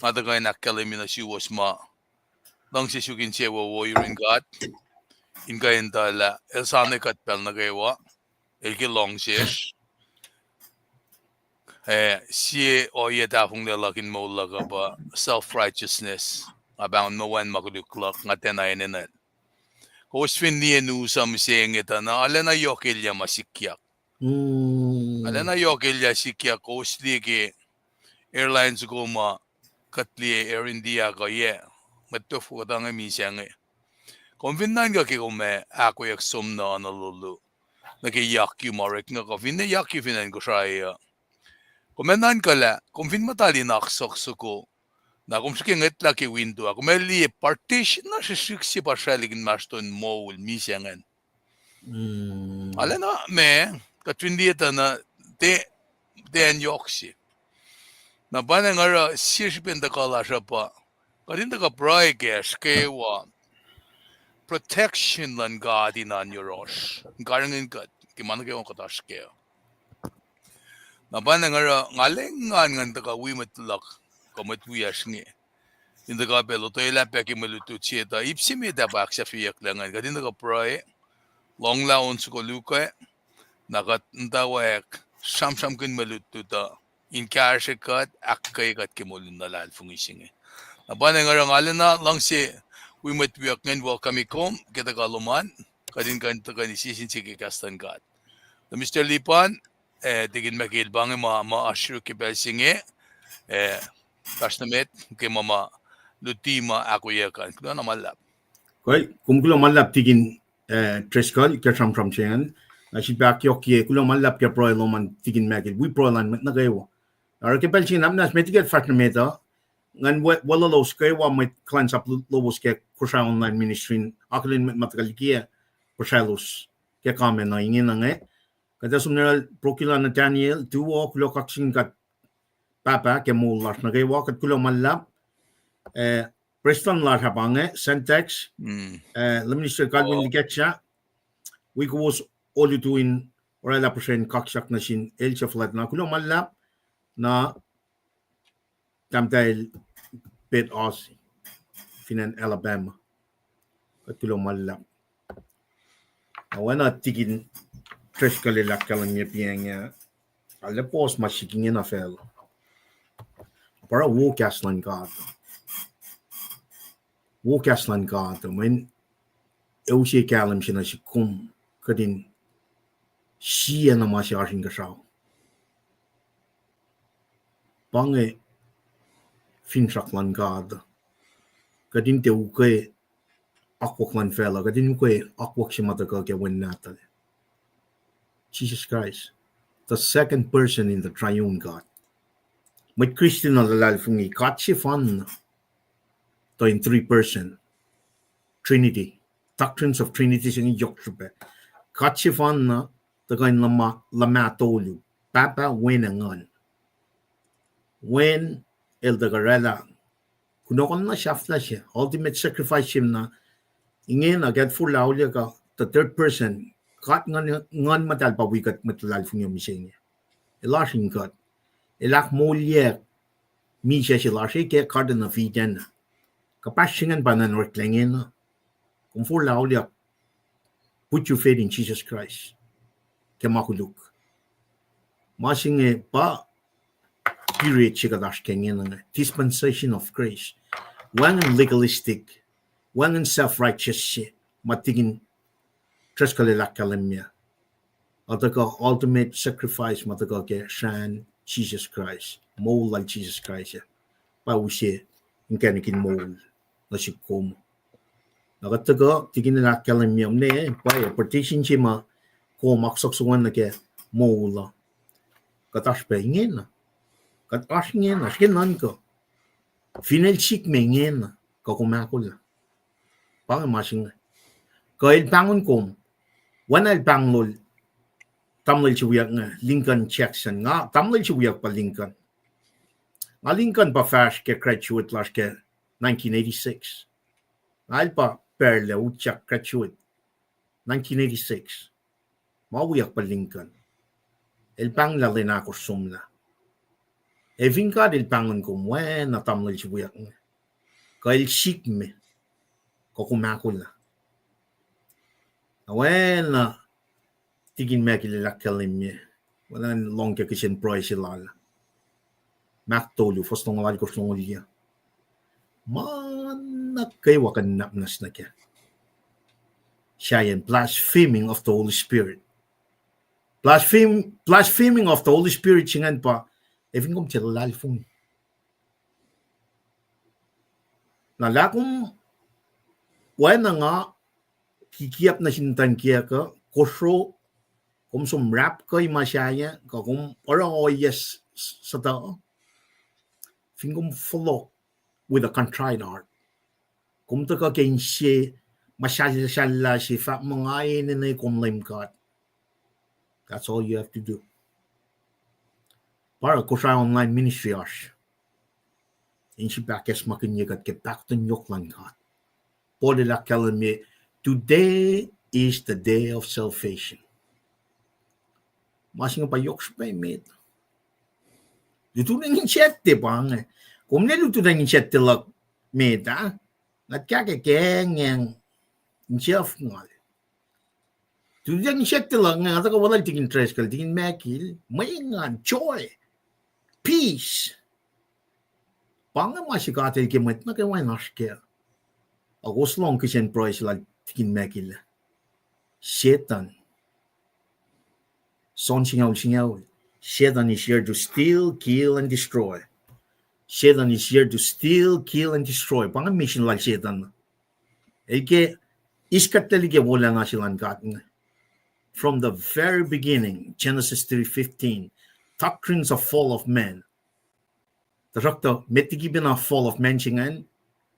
nga tuhkuh in ahkkahlwemye nuh suwos ma luhngse suk insewowo yurin God, in kuh in tuh lah el soano kuht pacl nuh kwewa, el ke luhngse sesr. Eh, sie ohiyac tahfonglac luhk in moul luhk uh pa self-righteousness. Nga pahngon muh wacngihn ma koluk luhk, nga tiacna enenuh. Kowos fin liye news uh mihsenge tuh na, arulacna yohk elyah ma sikyak. Arulacna yohk elyah sikyak, kowos liye ke airline soko ma kuht liye Air India kuh yac, mwet tofo kuhtuh inge mihsenge. Kom fin nuhnkuh ke kom ac ahkoeyuck som nuh Honolulu nuh ke yakyu ma oreknguck uh, finne yakyu fin acn Kosrae uh, kom ac nuhnkuh lah kom fin muhta liki nuhnak soko, na kom srihke ngwetlah ke winto ah, kom ac liye partition na srihsrihk se pa sraclihk inmahsrlon moul mihsenge. Arulacna ma, kuht fin liye tuh na, tiac, tiac acn yohk se. Na pa nga oruh sie srihpen tuhkuh lasr uh pa kuht in tuhkuh pruhe kahs kwewa, protection luhn God in oan yohrohsr, in karihngihn kuht ke ma nuh kwewa kuht oasr kac. Na pa nga oruh, nga lwengan ngan tuhkuh wi mwet luhk kuh mwet wiyacsr inge. in tuhkuh pac lotwelah pac ke mwe lutlut se tuh ip se met ah pa ahksahfyeyucklac ingacn. Kuht in tuhkuh pruhe, lohnglah on soko luo, na kuht muhtwacwacack sramsramkihn mwe lutlut uh in kahsrwe kuht, ahkkweye kuht ke moul in luhlahlfongi se inge. Na pa inge nga oruh nga arulacna luhngse wi mwet wiyuck ingacn welcome-i kom ke tuhkuh lom an, kuht in kuh in tuhkuh in sissin se ke kahs luhn God. Na Mister Lipan, eh, tikin Michael pa inge ma, ma oasr yuruk ke pacl se inge, eh, fahsr nuh met ke ma ma luti ma ahkoeyuck an. Kuloh na ma luhlahp. Kuh, kom kuloh ma luhlahp tikin, eh, Driscoll ke sramsram se ingacn. Na sifilpac ahkyohkye kuloh ma luhlahp ke pruhe lom an tikin Michael, wi pruhe luhn mwet nuh kwewa. Oruh ke pacl se inge nwacsnwacs met liki kuht fahsr nuh met uh, ngan we-, weluhlos kwewa mwet kuhlwacnsap lowos ke Kosrae Online Ministry in akihlen mwet ma tuhkuh liki ah Kosraelos ke comment uh ingena inge. Kuht ac som nuh yohrohl Prokila Nathaniel, tuwo, kuloh kaksakihn God Pahpah ke moul lasr nuh kwewa, kuht kuloh ma luhlahp, eh, prestuhn lasr ah pa inge, Sentex, eh, Minister Calvin Liketsah, wi kowos olutu in oraclah puhsren kaksak nuh sin el suc fuhlwact na, kuloh ma luhlahp, na tahmtahel Pet Osi fin acn Alabama. Kuht kuloh ma luhlahp. Oacna tikin Driscoll el ahkkahlwemye piacng ah, arlac puhs ma sik ingena facluh. Pa oruh wo kahs luhn God. Wo kahs luhn God, mweyen el use kahlwem se nuh sihk kom, kuht in sie na ma se oasr inkuhsrao. Pa inge finsrak luhn God. Kuht in tiac ukwe akwuck luhn facluh, kuht in ukwe akwuck se ma tuhkuh ke Wen Nahtuhl, Jesus Christ, the second person in the triune God. Mwet Kristin uh luhlahlfongi God sefanna, tuh in three person, Trinity, doctrines of Trinity se inge yohk srihpac. God sefanna, tuhkuh in luhma-, luhmah tolu, Pahpah, Wen, ac Nguhn. Wen el tuhkuh oraclah kunohkohn na sahflah se, ultimate sacrifice se na, ingena ke el forlah auliyak uh, the third person, God Nguhn, Nguhn Muhtahl pa wi kuht mwet luhlahlfongi mihsenge. El oasr in kuht. El ahkmoulyak misac se lasr ke Garden of Eden. Kuhpahsr se ingacn pa na oreklac ingena. Kom forlah auliyak, put your faith in Jesus Christ ke ma koluk. Ma se inge pa period se kuht oasr ke ingena, dispensation of grace. Wacngihn legalistic, wacngihn self-righteous se ma tikin Driscoll el ahkkahlwemye. Ac tuhkuh ultimate sacrifice ma tuhkuh ke srahn Jesus Christ, moul lal Jesus Christ ah. Pa use inkacnek in moul nuh sihk kom. Na kuht tuhkuh tikin el ahkkahlwemye, ne pwacye, partition se ma kom aksohksohk nuh ke moul uh, kuht oasr pac ingena. Kuht oasr ingena, srihke nuhnkuh. Fin el sikme ingena, kuh kom ahkolah. Pa inge ma se inge. Kuh el pahngon kom, oacna el pahngon tamuhlwel se wiyuck inge, Lincoln Jackson. Nga tamuhlwel se wiyuck pa Lincoln. Nga Lincoln pa fahsr ke graduate lasr ke nineteen eighty-six. Nga el pa pacl ah utyak graduate nineteen eighty-six. Ma wiyuck pa Lincoln. El pahngonlah lwen ahkosr somlah. Ac fin God el pahngon kom oacna tamuhlwel se wiyuck inge, kuh el sikme, kuh kom ahkolah. Oacna tikin Michael el ahkkahlwemye, oacna lohng ke kihsen pruhe se lal. Mark tolu, fuhs longoul alkosr, longoul yac. Ma nuh kwewa kuh in nwacsnwacs nuh kac. Sahyacn blaspheming of the Holy Spirit. Blaspheme-, blaspheming of the Holy Spirit se ingacn pa, ac fin kom tiac luhlahlfongi. Na lah kom oacna nga kikiap nuh sin muhtwacn kiyuhk uh, kosro, kom som rap kuh ma sahyac, kuh kom oruh ohiyac s-, s-, sutuh, fin kom fohlohk with a contrite heart, kom tuhkuh ke inse ma sal-, sal-, sahyac se fahk muh nga enenuh kom Leum God. That's all you have to do. Pa oruh Kosrae online ministry oasr in sifilpac ahkacsmakihnye kuht ke pahkotwen yohk luhn God. Paul el ahkkahlwemye, today is the day of salvation. Ma se inge pa yohk srihpac met. Lututacng in Sactte pa inge. Kom ne lututacng in Sactte luhk met ah, nga kahkahkacng in sef ngal. Tuh tiac ngisacklac nga tuhkuh wal tikin Driscoll, tikin Mackil, mwe engan, joy, peace. Pa inge ma se God El ke mwet nuh kwewa in oasr kac. Ac kowos lohng kihsen pruhe se lal tikin Mackil. Satan. John singucul singucul. Satan is here to steal, kill, and destroy. Satan is here to steal, kill, and destroy. Pa inge mission lal Satan. El ke eis kuhtlac liki wolacna se lal God inge. From the very beginning, Genesis three fifteen, doctrines of fall of man. Tuhsruhktuh met liki pacna fall of man se ingacn,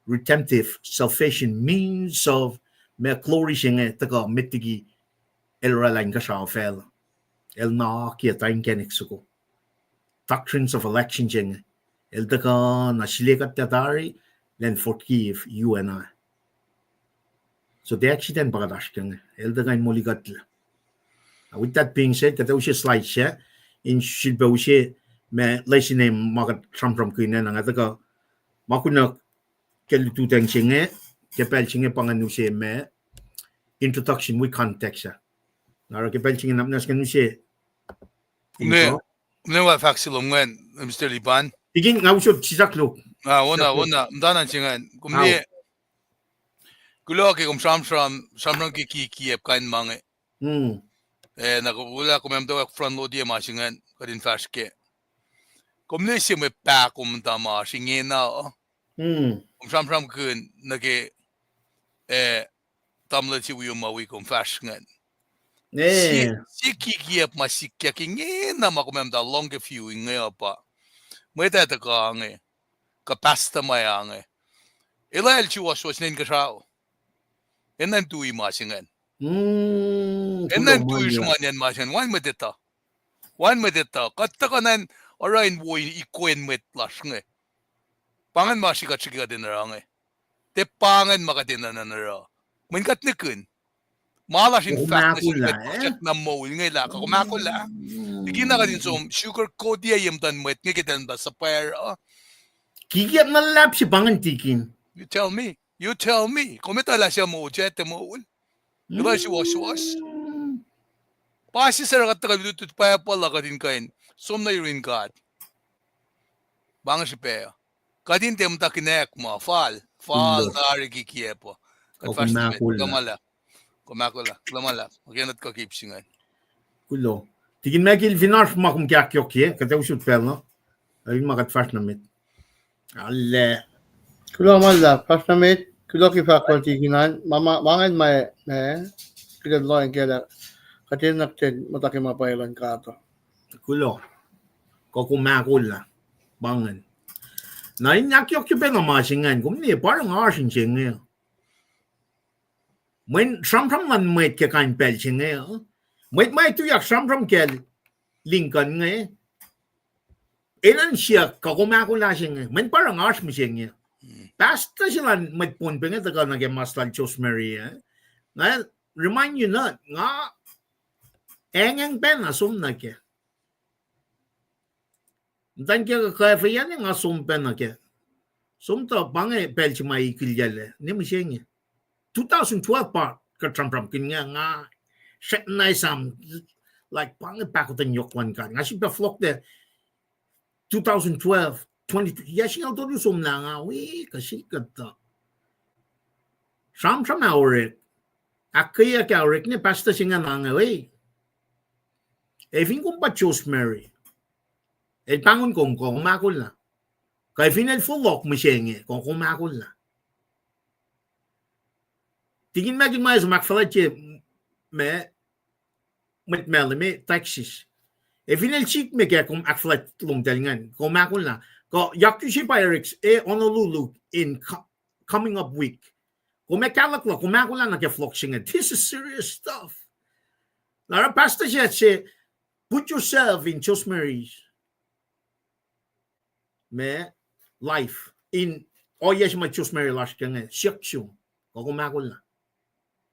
redemptive, salvation, means of ma glory se inge tuhkuh met liki El oraclah inkuhsrao facluh. El na akiyac ta inkacnek soko. Doctrines of election se inge. El tuhkuh na sule kuht tari, elan forgive you and I. So the accident pa kuht oasr ke inge. El tuhkuh in molikuhtlac. With that being said, kuht ac use slide se in sifilpac use ma lesson ma kuht sramsramkihn ah, na nga tuhkuh ma kunuh ke lututacng se inge, ke pacl se inge pa ngan use ma introduction with context ah. Na oruh ke pacl se inge na ngan use. Kom ne, kom ne wa fahk se lom ingacn, Mister Lipan. Ikin nga usot sisak luk. Ah, wona, wona, mtana se ingacn. Kom ne, kuloh ke kom sramsram, sramsram ke ki, kiyacp kain ma inge. Eh, na kom, wala kom muhtwacwacack front load-ye ma se ingacn, kuht in fahsr kac. Kom ne se mwe pahkomuhta ma se ingena uh. Kom sramsramkihn nuh ke, eh, tamuhlwel se wi ma wi kom fahsr ingacn. Sie, sie ki kiyacp ma sikyak ingena ma kom muhta lohng ke fiu inge uh pa mwet ac tuhkuh inge, kuh pastor ma inge. Elah el suwohswohs nuh inkuhsrao. Enenuh in tui ma se ingacn. Enenuh in tui sruhmuhnyacn ma se ingacn. Wacngihn mwet etuh. Wacngihn mwet etuh. Kuht tuhkuh nuh in oruh in wo ikwen mwet lasr inge. Pa ingacn ma srihk kuht srihke kuht in oruh inge. Tiac pa ingacn ma kuht enenuh in oruh. Mweyen kuht nihkihn. Ma lasr in fahk nuh sin mwet ma siyuck na moul inge lah, kuh kom ahkolah. Likina kuht in som sugar coat-ye ye muhtuhn mwet inge ke tahl muhta suhpwacr uh. Kikiyacp na luhlahp se pa ingacn tikin. You tell me. You tell me. Kom etuh lah suc moul, suc tiac moul. Etuh suwohswohs. Pa sisera kuht tuhkuh lutlut Bible lah kuht in kuh in som nuh yurin God. Pa inge srihpac. Kuht in tiac muhta kinak ma fal, fal tari kikiyacp uh. Kuht fahsr nuh met. Kuloh ma luhlahp. Kom ahkolah. Kuloh ma luhlahp. Oke, nuhtuhkuh ke ip se ingacn. Kuloh. Tikin Michael, fin oasr ma kom ke ahkyohkye, kuht ac usot pacl na. Fin ma kuht fahsr nuh met. Alu. Kuloh ma luhlahp, fahsr nuh met. Kuloh ke fahk lal tikin an. Ma, ma, ma ingacn ma, ma, kuht in lohacng kac lah kuht enenuh kuht in muhta ke ma pwacye luhn God uh. Kuloh. Kuh kom ahkolah. Pa ingacn. Na in ahkyohkye pacna ma se ingacn, kom ne pa oruh nga oasr in se inge. Mweyen sramsram luhn mwet ke kain pacl se inge, mwet ma tuyak sramsram kacl Lincoln inge, enenuh in siyuck kuh kom ahkolah se inge, mweyen pa oruh nga oasr mihsenge. Pastor se luhn mwet Pohnpei inge tuhkuh nuh ke mas lal George Mary ah. Nga remind you not, nga eng eng pacna som nuh kac. Muhtwacn kiyuhk uh kwacfeyac ne nga som pacna kac. Som tuh pa inge pacl se ma ikihlyaclac ne mihsenge. Two thousand twelve pa kuht sramsramkihn inge, nga srackna esam, like, pa inge pahkotwen yohk luhn God. Nga sifilpac fohlohklac two thousand twelve, twenty, yac singucul tolu somlah nga wi kuh sik kuhtuh. Sramsram ah orek. Ahkkweyeyuck ah orek ne pastor se ingena inge, e, fin kom pa George Mary, el pahngon kom, kuh kom ahkolah. Kuh fin el fohlohk mihsenge, kuh kom ahkolah. Tikin Michael ma som ahkfuhlwactye ma, mwet Malem, Texas. E fin el sikme kac, kom ahkfuhlwact lomtahl ingacn, kom ahkolah. Kuh yakyu se pa Eric, e, Honolulu in co-, coming up week. Kom ac kahluhkluhk, kom ahkolah nuh ke fohlohk se inge. This is serious stuff. Na oruh pastor se, se, put yourself in George Mary's ma life, in ohiyac se ma George Mary lasr ke inge, siyuck sum, kuh kom ahkolah.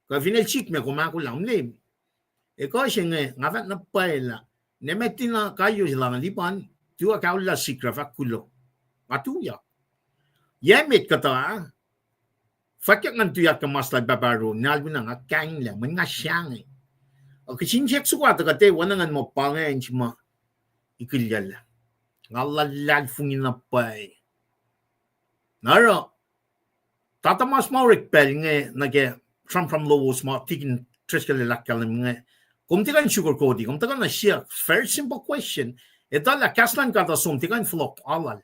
Kuh fin el sikme, kom ahkolah, mlim. Ekuh se inge, nga fahk na pwacye lah, ne met tina kayo se lah nga lipan, tuh akaullah sikra fahk kuloh. Nga tuyak. Yac met kuhtuh, fwackyuck ngan tuyak ke mas lal pahpah Aaron, na el pacna nga kainglac, mweyen nga sahngweng. Ac kihtin siyuck soko ah tuh kuht ac oacna ngan muh pa ingacn se ma ikilyac lah nga luhlahlfongi na pwacye. Na oruh, tatamas ma orek pacl inge nuh ke sramsram lowos ma Tikin Driscoll el ahkkahlwem inge. Kom tiac kuh in sugarcoat-i, kom tiac kuh na siyuck, very simple question. Etuh lah kahs luhn God uh som, tiac kuh in fohlohk, alu.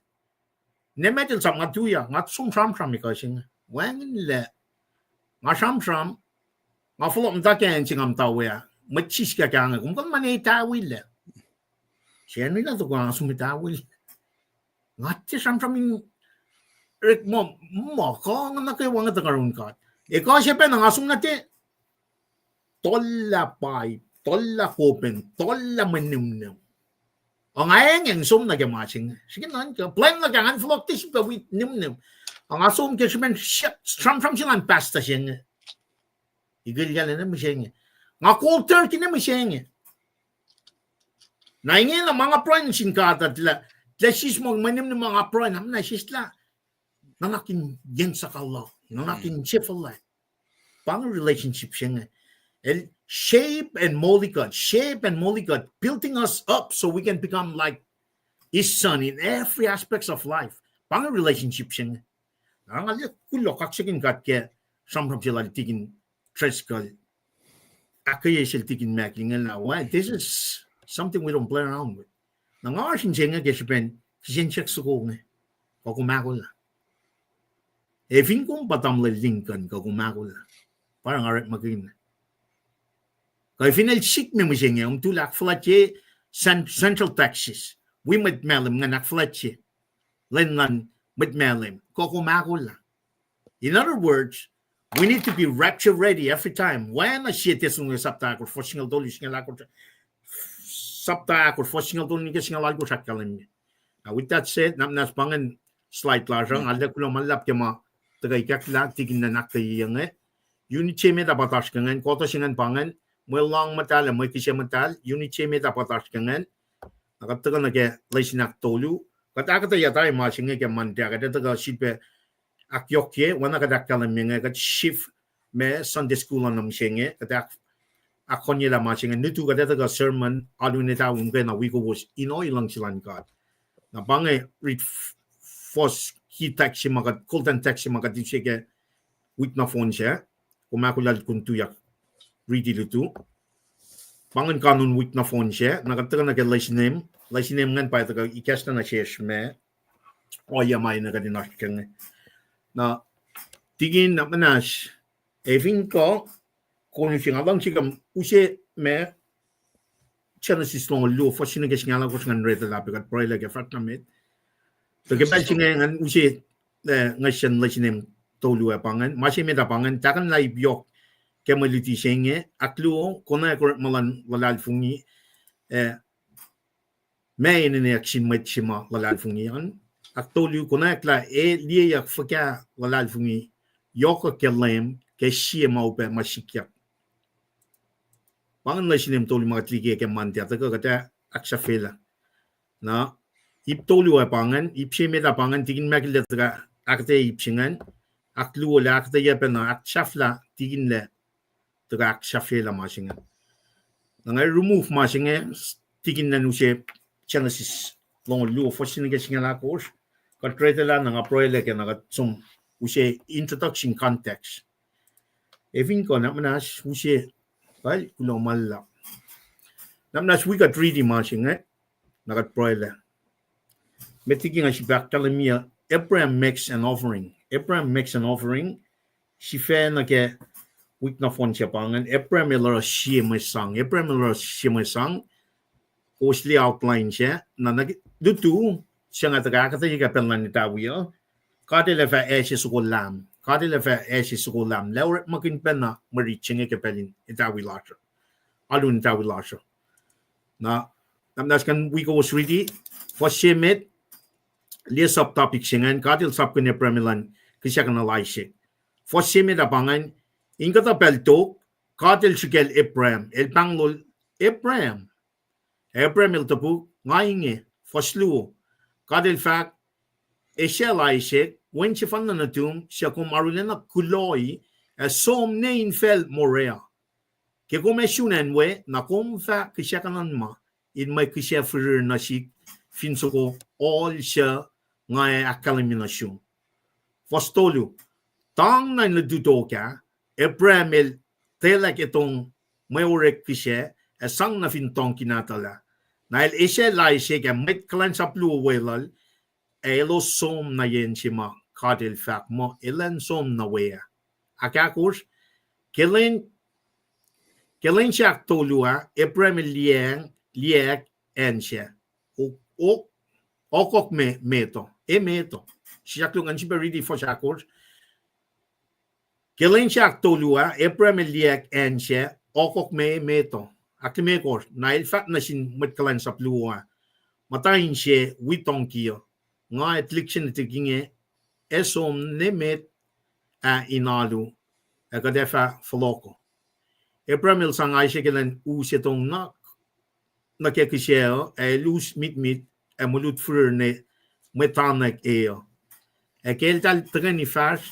Nimet el sap nga tuyak, nga som sramsram ekuh se inge. Wacngihnlac, nga sramsram, nga fohlohk muhta ke acn se nga muhta we ah. Mwet siskak ah inge, kom kuh in ma ne tawilac. Sacnri na tuh nga som tawilac. Nga tiac sramsram in orek muh, muh kuh nga nuh kwewa nge tuh karihngihn God. Ekuh se pacna nga som nuh te, tollah pipe, tollah kopen, tollah mwe nimnim. Ac nga eng eng som nuh ke ma se inge. Srihke nuhnkuh, plwacn nuh ke ngan fohlohk tiac sifilpac wi nimnim. Ac nga som ke srihpen sramsram se luhn pastor se inge. Ikilyac lah ne mihsenge. Nga cold turkey ne mihsenge. Na ingena ma nga pruhe nuh sin God uh, tilac, tilac sismohk mwe nimnim ma nga pruhe na, na sislah. Nuhnak in yen saka luhk, nuhnak in sefuhlac. Pa inge relationship se inge. El shape and mold kuht, shape and mold kuht, building us up so we can become like his son in every aspects of life. Pa inge relationship se inge. Na nga liye kuloh kaksakihn God ke sramsram se lal Tikin Driscoll. Ahkkweye sel Tikin Mac inge lah, well, this is something we don't play around with. Na nga oasr inse inge ke srihpen kihsen siyuck soko inge, kuh kom ahkolah. Ac fin kom pa tamuhlwel Lincoln, kuh kom ahkolah. Pa nga orekmakihn. Kuh fin el sik me mihsenge, kom tuh ahkfuhlwactye Cen-, Central Texas. Wi mwet Malem ingacn ahkfuhlwactye. Lwen luhn mwet Malem, kuh kom ahkolah. In other words, we need to be rapture ready every time. Oacna sie Thessalonians sapta ahkosr, fuhs singucul tolu, singucul ahkosr, sapta ahkosr, fuhs singucul tolu nuh ke singucul alkosr ahkkahlwemye. Now, with that said, na muhnahs pa ingacn slide lasr uh, nga arlac kuloh ma luhlahp ke ma tuhkuh ikacklah Tikin Mac ahkkweye inge. Unit se met ah pa oasr ke ingacn, kuhtuh se ingacn pa ingacn, mwe luhng muhtahl ac mwe kihsac muhtahl, unit se met ah pa oasr ke ingacn. Na kuht tuhkuh nuh ke lesin ahktolu. Kuht ahkuhtweyac tari ma se inge ke Monday, kuht ac tuhkuh sifilpac ahkyohkye, oacna kuht ahkkahlwemye inge, kuht shift ma Sunday school uh nuh mihsenge, kuht ahk-, ahkkonyelah ma se inge, nutu kuht ac tuhkuh sermon, alu in etawi muhkwena wi kowos in ohiyac luhngse luhn God. Na pa inge read f-, first key text se ma kuht, golden text se ma kuht use ke wik nohfohn sac, kom ahkolah kom tuyak riti lutu. Pa ingacn kanun wik nohfohn sac, na kuht tuhkuh nuh ke lesin em, lesin em ingacn pa tuhkuh ikacslah nuh sesr ma ohiyac ma enenuh kuht in oasr ke inge. Na Tikin, na muhnahs, ac fin kuh, kom fin nga luhngse kom use ma Genesis longoul luo, fuhs se nuh ke singucul alkosr ngan read lah pac kuht pruhelah ke fahsr na met. Tuh ke pacl se inge ngan use, eh, ngan siyuck lesin em tolu ah pa ingacn, ma se met ah pa ingacn, tahkuhnlah ip yohk ke mwe luti se inge, ahkluo, konwacack orekma luhn luhlahlfongi, eh, ma enenweyuck sin mwet se ma luhlahlfongi an. Ahktolu, konwacack lah e liyeyuck fuhkah luhlahlfongi yohk uh ke Leum ke sie ma upac ma sikyak. Pa ingacn lesin em tolu ma kuht liye ke Monday, tuhkuh kuht ac ahksahfyelah. Na ip tolu ah pa ingacn, ip se met ah pa ingacn, Tikin Mac el tuhkuh ahkuhtweyac ip se ingacn, ahkluo lah ahkuhtweyac pacna, ahksahflah Tikin lah tuhkuh ahksahfyelah ma se inge. Na nga remove ma se inge, Tikin elan use Genesis longoul luo, fuhs se nuh ke singucul alkosr, kuht read lah, na nga pruhelah ke na kuht som use introduction context. Ac fin kuh, na muhnahs use, pal, kuloh ma luhlahp. Na muhnahs wi kuht riti ma se inge, na kuht pruhelah. Met liki nga sifil ahkkahlwemye, Abraham makes an offering. Abraham makes an offering. Sifac nuh ke wik nohfohn sac pa ingacn, Abraham el oruh sie mwe sang. Abraham el oruh sie mwe sang. Kowos liye outline sac. Na, na lutu, se nga tuhkuh ahkuhtweyac ke pacl luhn etawi uh, God el ac fah ase soko lam. God el ac fah ase soko lam. Lah orekmakihn pacna mwe rit se inge ke pacl in etawi lasr uh, alu in etawi lasr uh. Na, na muhnahs kuh in wi kowos riti, fuhs se met, liye sub-topic se ingacn, God el sapkihn Abraham elan kihsackuhnlah Isaac. Fuhs se met ah pa ingacn, in kuhtuh pacl tok, God el srihkacl Abraham, el pahnglol, Abraham. Abraham el topuk, nga inge. Fuhs luo, God el fahk, esacl Isaac, Wen sefanna nuhtum, suc kom arulacna kuloh, ac som ne infacl Moriah. Ke kom ac sun acn we, na kom fah kihsackuhnuhnma in mwe kihsac firir nuh sihk fin soko ohl suc nga ac ahkkahlwemye nuh sum. Fuhs tolu. Tang na in lutlut tok ah, Abraham el telah etong mwe orek kihsac, ac sang nuh fin tongki nahtuhl ah. Na el esacl Isaac ac mwet kuhlwacnsap luo weluhl, ac elos som nuh yen se ma God el fahk muh elan som nuh we ah. Ahkahkosr, ke lwen, ke lwen se ahktolu ah, Abraham el liyacng, liyacack acn sac. O-, o-, okok me, met uh, e met uh. Sisaklu ngan sifilpac riti fuhs ahkosr. Ke lwen se ahktolu ah, Abraham el liyacack acn sac, okok me, met uh. Ahklimekohsr, na el fahk nuh sin mwet kuhlwacnsap luo ah, muhta inse, wi tongki uh. Nga ac tuhlihk se nuhtihk inge, ac som ne met ah in alu, ac kuht ac fah fohlohk uh. Abraham el sang Isaac elan us etong nuh, nuh ke kihsac uh, ac el us mitmit, ac mwe lut firir ne mwe tanwack e uh. Ac ke eltahl tuhkweni fahsr,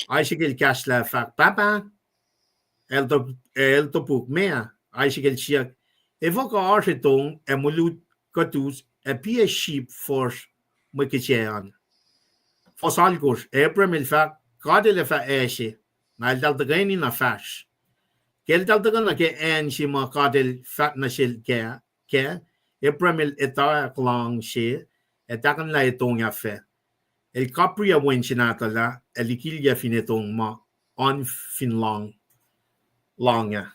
Isaac el kahslah fahk, Pahpah, el top-, el topuk, Meac? Isaac el siyuck, Efuh kuh oasr etong ac mwe lut kuht us ac piac sip fuhsr mwe kihsac an? Fuhs alkosr, Abraham el fahk, God el ac fah acse. Na eltahl tuhkweni na fahsr. Ke eltahl tuhkuh nuh ke acn se ma God el fahk nuh sel kac, kac, Abraham el etwacack lohng se, ac tahkuhnlah etong ah fac. El kapriyac wen se nahtuhl ah, ac likilyac fin etong ma oan fin lohng, lohng ah.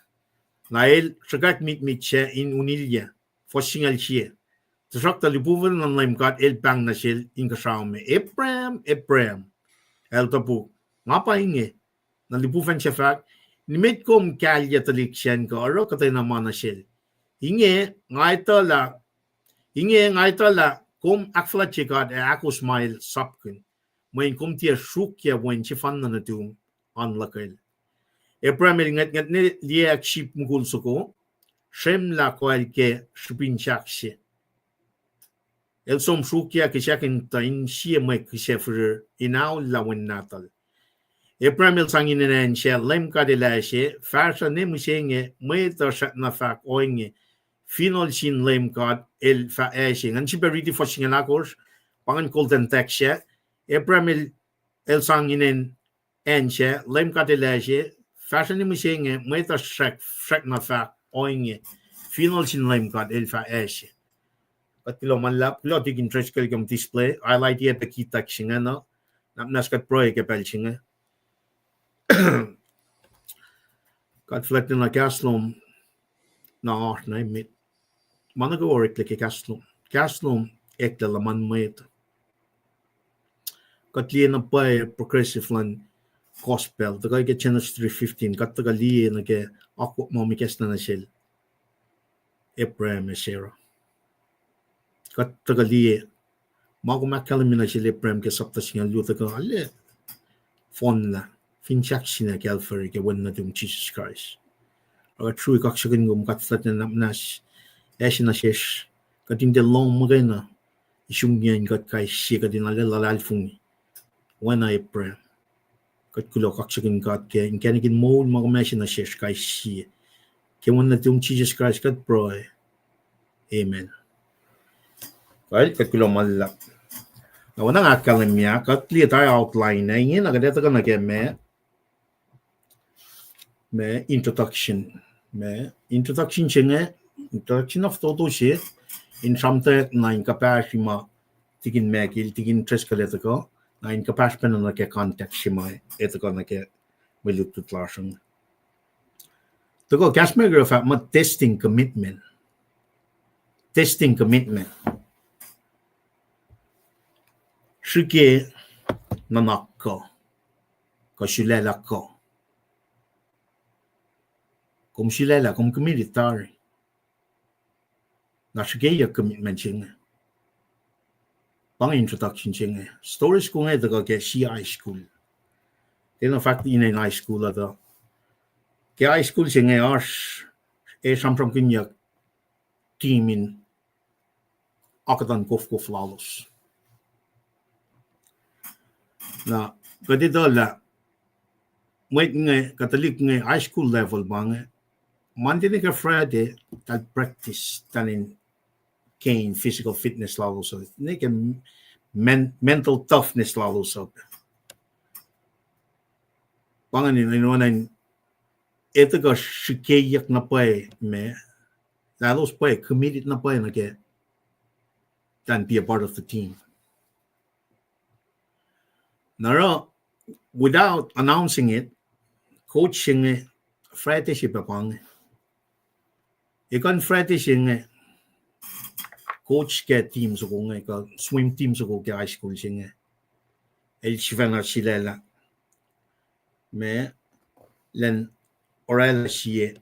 Na el sruhkwack mitmit sac in unilyac. Fuhs singucul sie. Tuhsruhktuh lihpufacn luhn Leum God el pahng nuh sel inkuhsrao me, Abraham, Abraham. El topuk, Nga pa inge. Na lihpufacn sac fahk, Nimet kom kahlyac tuhlihk sacn kuh oruh kuhtwena ma nuh sel. Inge, nga etuh lah, inge nga etuh lah kom ahkfuhlwactye God ac ahkos ma el sapkihn, mweyen kom tiac sruokyac wen sefanna nuhtum oan luhkel. Abraham el ngwetngwet ne liyacack sip mukul soko, srwemlah koacl ke srihpen sahk se. El som sruokyac kihsackuhntuh in sie mwe kihsac firir in aullah wen nahtuhl. Abraham el sang inen acn sac Leum God el acse, fahsruh ne mihsenge mwet uh srackna fahk ohinge, Finohl sin Leum God el fah acse. Ngan sifilpac riti fuhs singucul ahkosr, pa ingacn golden text sac. Abraham el, el sang inen acn sac Leum God el acse, fahsruh ne mihsenge mwet uh srack, srackna fahk ohinge, Finohl sin Leum God el fah acse. Kuht kuloh ma luhlahp, kuloh Deacon Driscoll ke display, highlight-ye pac key text se ingacn uh, na muhnahs kuht pruhe ke pacl se inge. God fuhlwactlacna kahs lom na oasr na emet. Ma nuh kwewa oreklac ke kahs lom. Kahs lom eklac luhman mwet. Kuht liye na pwacye progressive luhn gospel. Tuhkuh ke Genesis three fifteen, kuht tuhkuh liye nuh ke akwuck ma wi kahs na nuh sel Abraham ac Sarah. Kuht tuhkuh liye ma kom ahkkahlwemye nuh sel Abraham ke sapta singucul luo, tuhkuh arlac fohnlah fin sahk se inge Calvary ke Wen nuhtum Jisus Kraist. Ac kuht srui kaksakihn kom, God fuhlwactlacna, na muhnahs acse nuh sesr, kuht in tiac lohng muhkwena, isumyacn kuht kais sie, kuht in arlac luhlahlfongi oacna Abraham. Kuht kuloh kaksakihn God ke inkacnek in moul ma kom acse nuh sesr kais sie. Ke Wen nuhtum Jisus Kraist kuht pruhe. Amen. Kuht, kuht kuloh ma luhlahp. Na oacna nga ahkkahlwemye, kuht liye tari outline ah, ingena kuht ac tuhkuh nuh ke ma, ma introduction. Ma introduction se inge, introduction of toto se, in sramtweack na in kuhpahsri ma Deacon Michael, Deacon Driscoll el tuhkuh, na in kuhpahsr pacna nuh ke context se ma el tuhkuh nuh ke mwe lutlut lasr inge. Tuhkuh kahs America fahk muh testing commitment. Testing commitment. Srihke nuhnak kuh, kuh sulaclah kuh. Kom sulaclah, kom committed tari. Na srihkeyuck commitment se inge. Pa inge introduction se inge. Story soko inge tuhkuh ke sie high school. Tiacna fahk inen high school uh tuh, ke high school se inge oasr, e sramsramkihnyuck team in akuhtuhn kofkof lalos. Na kuht etuh lah mwet inge, kuht tuhlihk inge high school level pa inge, Monday nuh ke Friday, eltahl practice, eltahl in gain physical fitness lalos uh, nuh ke men-, mental toughness lalos uh. Pa ingacn in, in oacna in etuh kuh srihkeyuck na pwacye me, lalos pwacye, committed na pwacye nuh ke, than be a part of the team. Na oruh, without announcing it, coach se inge, Friday se pac pa inge. Ekuh in Friday se inge, coach ke team soko inge, kuh swim team soko ke high school se inge, el sifacna sulaclah me, elan oraclah sie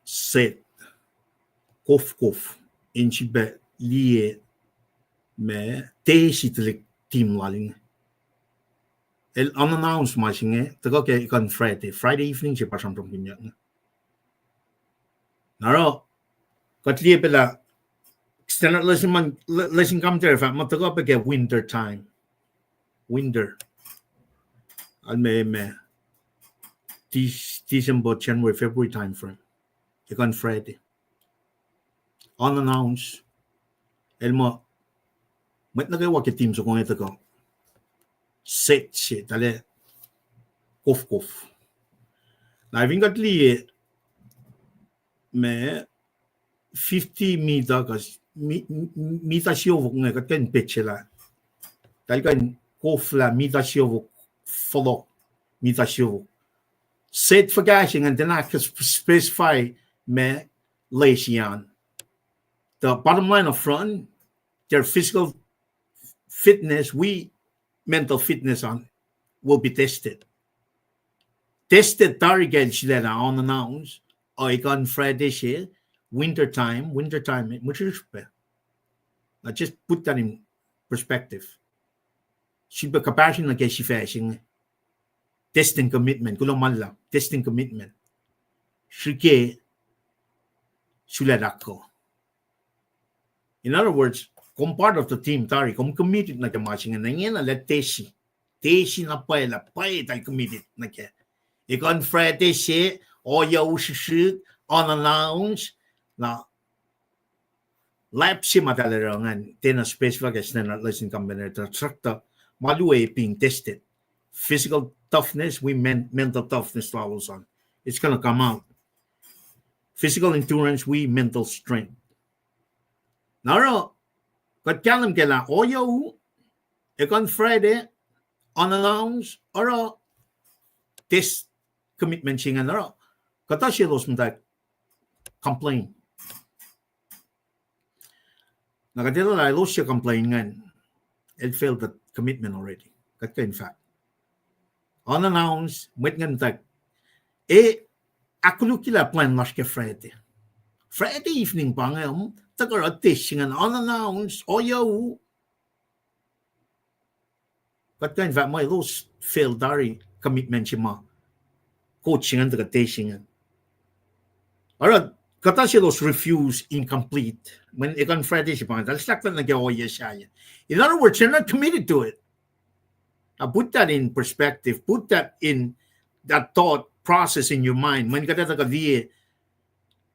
set, kofkof, in sifilpac liye me teisi tuhlihk team lal inge. El unannounced ma se inge, tuhkuh ke ekuh in Friday, Friday evening se pa sramsramkihnyuck inge. Na oruh, kuht liye pac lah standard lesson, lesson commentary fahk muh tuhkuh pac ke winter time. Winter. Al me, me, Dec-, December, January, February time frame. Ekuh in Friday. Unannounced. El muh, mwet nuh kwewa ke team soko inge tuhkuh. Set se, eltahl kofkof. Na fin kuht liye, me fifty meter, kuh mi-, mi-, mita siofok inge, kuht kuh in petsac lah, eltahl kuh in koflah mita siofok, fohlohk mita siofok. Set fuhkah se ingacn, tiacna specify me lesi an. The bottom line up front, their physical fitness, wi mental fitness an, will be tested. Tested tari ke el sulaclah unannounced, uh, ekuh in Friday se, winter time, winter time, eh, mihsrihsr pac. Now just put that in perspective. Sifilpac compassion nuh ke sifac se inge. Testing commitment, kuloh ma luhlahp, testing commitment. Srihke sulaclah ko. In other words, kom part of the team tari, kom committed nuh ke ma se inge, na ingena lah teisi. Teisi na pwacye lah pwacye eltahl committed nuh ke. Ekuh in Friday se, ohiyac u srihsrihk, unannounced, na lap se ma eltahl oruh ingacn, tiacna specify ke standard lesson commentary, tuhsruhktuh ma luo being tested. Physical toughness wi men-, mental toughness lalos an. It's gonna come out. Physical endurance wi mental strength. Na oruh, kuht kahlwem ke lah ohiyac u, ekuh in Friday, unannounced, oruh test commitment se ingacn oruh, kuhtuh selos muhta complain. Na kuht etuh lah elos suc complain ingacn, el fail the commitment already. Kuht kuh in fahk unannounced, mwet ingacn muhta, e, ahkkolukyeyuck lah plwacn lasr ke Friday. Friday evening pa inge, um, tuhkuh oruh test se ingacn unannounced, ohiyac u. Kuht kuh in fahk muh elos fail tari commitment se ma coach se ingacn tuhkuh test se ingacn. Oruh, kuhtuh selos refuse, incomplete. Mweyen ekuh in Friday se pa inge, eltahl slahktah nuh ke ohiyac sahyac. In other words, they're not committed to it. Now put that in perspective, put that in that thought process in your mind. Mweyen kuht etuh kuh liye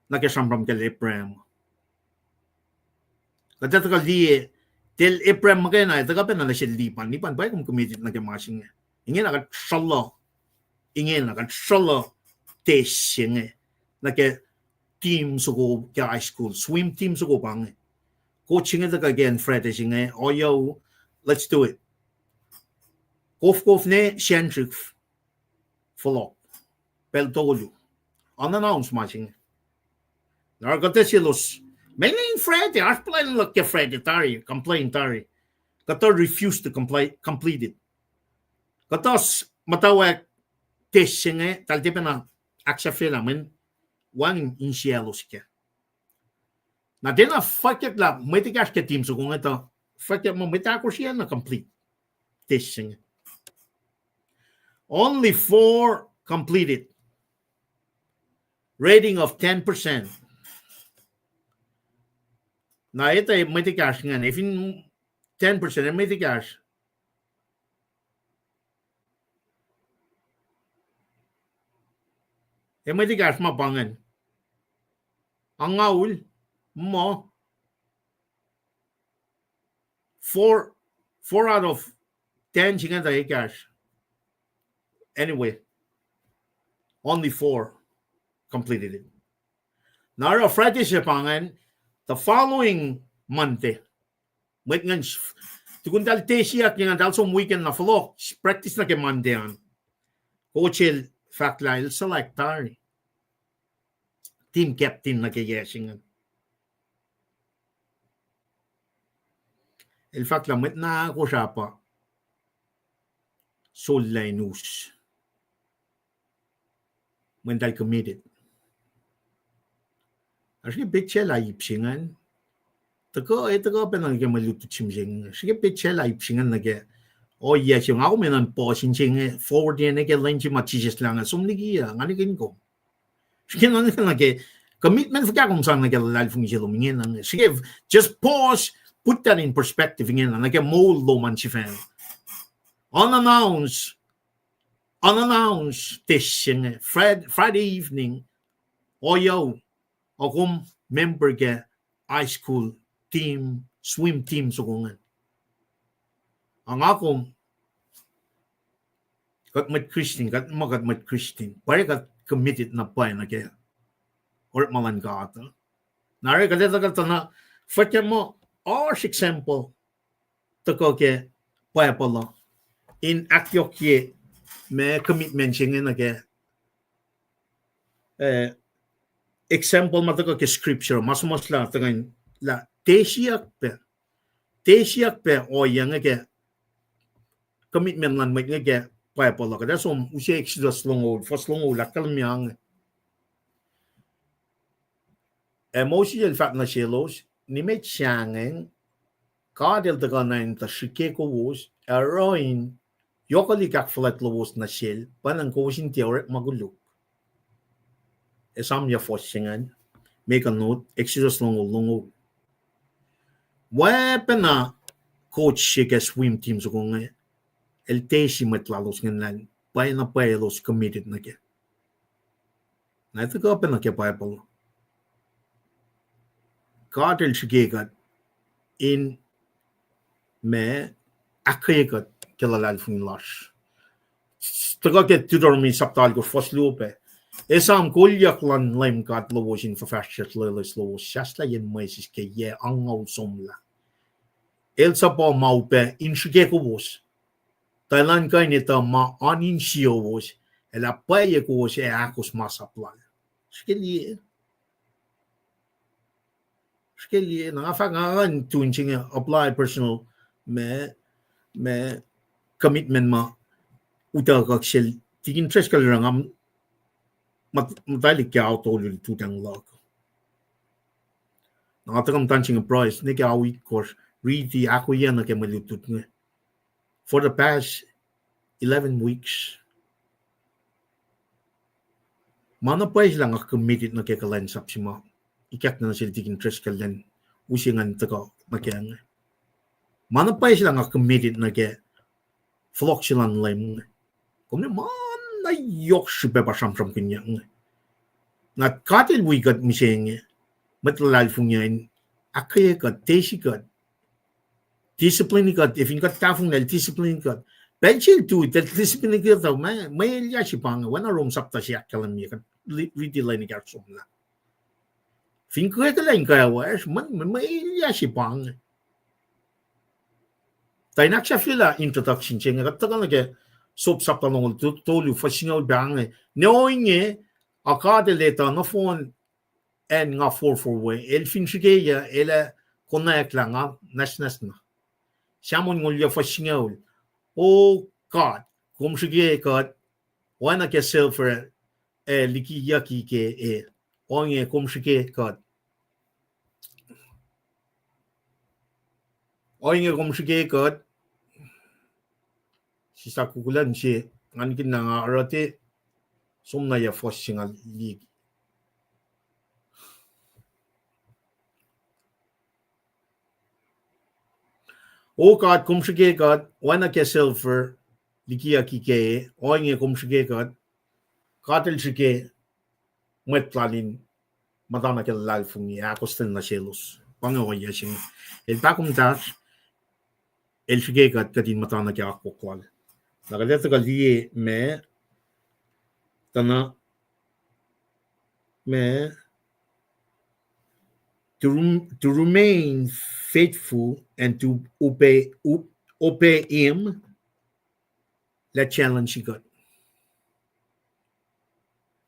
nuh ke sramsram kacl Abraham. Kuht etuh kuh liye, tiac Abraham muhkwena, tuhkuh pacna nuh sel Lipan. Lipan, pwacye kom committed nuh ke ma se inge. Ingena kuht sruhluh, ingena kuht sruhluh test se inge nuh ke team soko ke high school, swim team soko pa inge. Coach se inge tuhkuh ke Friday se inge, ohiyac u, let's do it. Kofkof ne sacnrihk fohlohk, pacl tolu. Unannounced ma se inge. Na oruh kuhtuh selos, mweyen Friday, oasr plwacn luhk ke Friday tari, complain tari. Kuhtuh refuse to compli-, complete it. Kuhtuh s-, muhtwacwacack test se inge, eltahl tiac pacna ahksahfyelah mweyen wacngihn insiyaclos kac. Na tiacna fwackyuck lah mwet ekahsr ke team soko inge tuh, fwackyuck muh mwet ahkosr na complete test se inge. Only four completed. Rating of ten percent. Na etuh mwet ekahsr ingacn, efin ten percent, ac mwet ekahsr. Ac mwet ekahsr ma pa ingacn. Angngaul, muh, four, four out of ten se inge tuh ekahsr. Anyway, only four completed it. Na oruh Friday se pa ingacn, the following Monday. Mwet ingacn, tukun tahl tesiyak ingacn, tahl som weekend na fohlohk, practice nuh ke Monday an. Coach el fahk lah el select tari team captain nuh ke yac se ingacn. El fahk lah mwet na kosrapa sollac in us mweyen tahl committed. Ac srihke petsac lah ip se ingacn. Tuhkuh, e tuhkuh pacna ke mwe lutlut se mihsenge. Srihke petsac lah ip se ingacn nuh ke ohiyac se nga kom enenuh in pause in se inge forward in nuh ke lwen se ma Jisus lah inge som liki uh, nga nikihn kom. Srihke na nuh ke commitment fuhkah kom sang nuh ke luhlahlfongi se lom ingena inge. Srihke, just pause, put that in perspective ingena nuh ke moul lom an sifacna. Unannounced, unannounced test se inge, Fri-, Friday evening, ohiyac, ac kom member ke high school team, swim team soko ingacn. Ac nga kom, kuht mwet Christian, kuht ma kuht mwet Christian, pwacye kuht committed na pwacye nuh ke orekma luhn God uh. Na oruh kuht etuh kuht tuh na, fwackyuck muh, oasr example tuhkuh ke Bible uh in ahkyohkye ma commitment se inge nuh ke, eh, example ma tuhkuh ke scripture, ma suhmuhslah tuhkuh in lah tesiyuck pac, tesiyuck pac ohiyac inge ke commitment luhn mwet inge ke Bible uh. Kuht ac som use Exodus longoul, fuhs longoul, ahkkahlwemye inge. Ac Moses el fahk nuh selos, nimet sahngweng, God el tuhkuh na in tuh srihke kowos, ac oruh in yohkwelihk ahkfuhlwact lowos nuh sel, pwacnwacng kowos in tiac orekma koluk. Esam yac fuhs se ingacn, make a note, Exodus longoul, longoul. Weapacna coach se ke swim team soko inge, el tesi mwet lalos ingacn lah pwacye na pwacye elos committed nuh ke. Na tuhkuh pacna ke Bible. God el srihke kuht in ma ahkkweye kuht ke luhlahlfongi lasr. Tuhkuh ke Deuteronomy sapta alkosr fuhs luo pac. Esam kolyuck luhn Leum God lowos in fuhfahsryucsr loeloes lowos, sahslah yen mwesis ke yac angngaul somlah. El suhpuh ma upac in srihke kowos. Tuh elan kuh in etuh ma oan insiyowos, ac lah pwacye kowos ac ahkos masap lal. Srihke liye. Srihke liye, na nga fahk nga ngan tun se inge apply personal ma, ma commitment ma utuckuh sel Tikin Driscoll oruh nga muhtwaclihk ke ao tolu lututacng luhk. Na nga tuhkuh muhta se inge pruhe, nwe ke ao itkohsr, riti ahkoeyacn nuh ke mwe lutlut inge for the past eleven weeks. Ma na pwacye se lah nga committed nuh ke kuhlwacnsap se ma ikackna nuh sel Tikin Driscoll elan use ngan tuhkuh nuh kac inge. Ma na pwacye se lah nga committed nuh ke fohlohk se luhn Leum inge. Kom ne ma na yohk srihpac pa sramsramkihnyuck inge. Na God el wi kuht mihsenge, mwet luhlahlfongi uh, in ahkkweye kuht, tesi kuht, discipline kuht, efin kuht tahfonglac el discipline kuht. Pacl sel tuh, el discipline kuht uh, mwe, mwe elyah se pa inge, oacna Rom sapta se ahkkahlwemye, kuht riti lwen ekahsr somlah. Fin kweklah in kwewa, mwe, mwe elyah se pa inge. Tuh in ahksahfyelah introduction se inge, kuht tuhkuh nuh ke Job sapta longoul to-, tolu fuhs singucul pa inge. Ne ohinge, a God el etuh nohfohn acn nga forfor we, el fin srihkeyac, el ac konwacack lah nga nwacsnwacsna. Psalm onngoul yac fuhs singucul. O God, kom srihke kuht, oacna ke silver ac likiyucki ke e, ohinge kom srihke kuht. Ohinge kom srihke kuht. Sislah kukulan se, ngan kihn na nga oruh te, som na yac fuhs singucul liki. O God, kom srihke kuht, oacna ke silver likiyucki ke, ohinge kom srihke kuht, God el srihke mwet lal in muhtana ke luhlahlfongi, ahkostwen nuh selos. Pa inge ohiyac se inge. El pahkomuhtasr, el srihke kuht, kuht in muhtana ke akwuck lal. Na kuht ac tuhkuh liye ma, tuh na, ma, to, rem- to remain faithful and to obey, o- obey him, lah challenge kuht.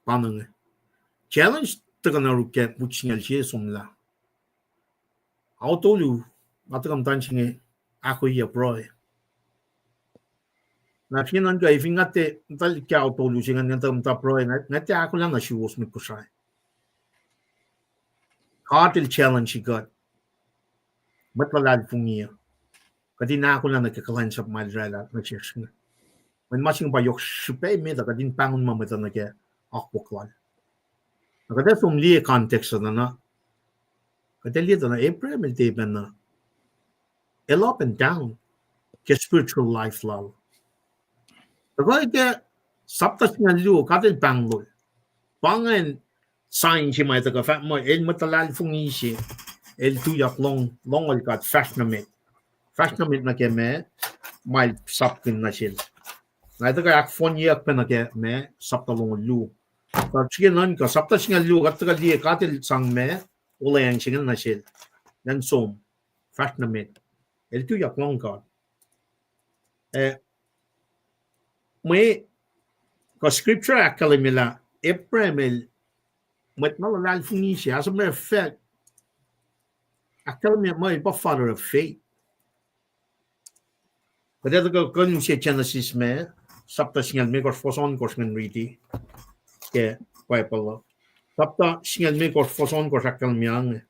Pa inge. Challenge tuhkuh na orek ke puk singucul sie somlah. Ao tolu, nga tuhkuh muhtwacn se inge ahkoeyuc pruhe. Na fin nuhnkuh, fin nga tiac muhta ke ao tolu se inge, nga tiac muhta pruhe, nga tiac ahkolah nuh suwos mwet Kosrae. God el challenge kuht. Mwet luhlahlfongi uh. Kuht in ahkolah nuh ke kuhlwacnsap ma el oraclah nuh sesr inge. Mweyen ma se inge pa yohk srihpac met uh, kuht in pahngon ma mwet uh nuh ke akwuck lal. Na kuht ac som liye context uh na. Kuht ac liye tuh na Abraham el tiac pacna, el up and down ke spiritual life lal. Tuhkuh ke sapta singucul luo, God el pahnglol. Pa ingacn sign se ma tuhkuh fahk muh el mwet luhlahlfongi se, el tuyak lohng, lohngol God fahsr nuh met. Fahsr nuh met nuh ke ma, ma el sapkihn nuh sel. Na el tuhkuh ahkfohnyeyuck pac nuh ke ma, sapta longoul luo. Kuht srihke nuhnkuh, sapta singucul luo, kuht tuhkuh liye God el sang ma, olweacng se inge nuh sel. Ngan som, fahsr nuh met. El tuyak lohng God. Eh, mwe, kuh scripture ahkkahlwemye lah Abraham el mwet na luhlahlfongi se, as a matter of fact, ahkkahlwemye muh el pa father of faith. Kuht ac tuhkuh kuh in use Genesis me, sapta singucul limekohsr, fuhs ohnkohsr ngan riti ke Bible uh. Sapta singucul limekohsr, fuhs ohnkohsr ahkkahlwemye inge.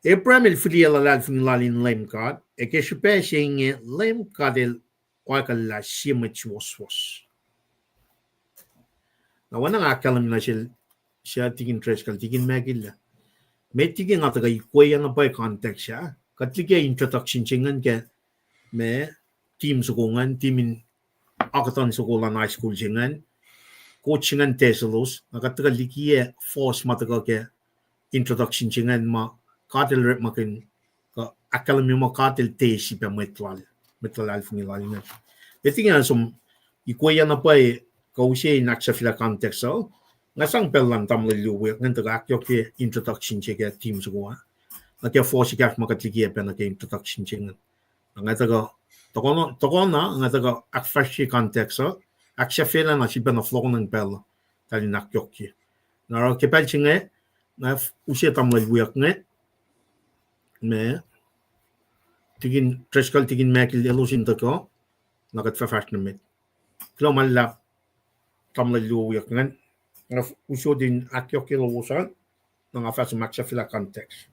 Abraham el fihliyac luhlahlfongi lal in Leum God, ac ke srihpac se inge Leum God el oakwucllah sie mwet suwohswohs. Na oacna nga ahkkahlwemye nuh sel, sel tikin Driscoll, tikin Michael ah. Met liki nga tuhkuh ikweyacna pwacye context ah. Kuht liki introduction se ingacn ke ma team soko ingacn, team in akuhtuhn soko luhn high school se ingacn. Coach se ingacn tiac selos, na kuht tuhkuh likiyac fuhs ma tuhkuh ke introduction se ingacn ma God el orekmakihn, kuh ahkkahlwemye muh God el tiac sifilpac mwet lal, mwet luhlahlfongi lal ingacn. Met liki nga som ikweyacna pwacye kuh use in ahksahfyelah context uh, nga sang pacl luhn tamuhlwel luo wiyuck ingacn tuhkuh ahkyohkye introduction se ke team soko ah. Na ke fuhs ekahsr ma kuht likiyac pac nuh ke introduction se ingacn. Na nga tuhkuh, tohkohna, tohkohna, nga tuhkuh ahkfahsrye context uh, ahksahfyelah na sifilpac na fohlohkohnacng pacl uh, tahl in ahkyohkye. Na oruh ke pacl se inge, nga f-, use tamuhlwel wiyuck inge, me, tikin Driscoll, tikin Michael elos in tuhkuh, na kuht fah fahsr nuh met. Kuloh ma luhlahp tamuhlwel luo wiyuck ingacn, nga f-, usot in ahkyohkye lowos an, na nga fah som ahksahfyelah context.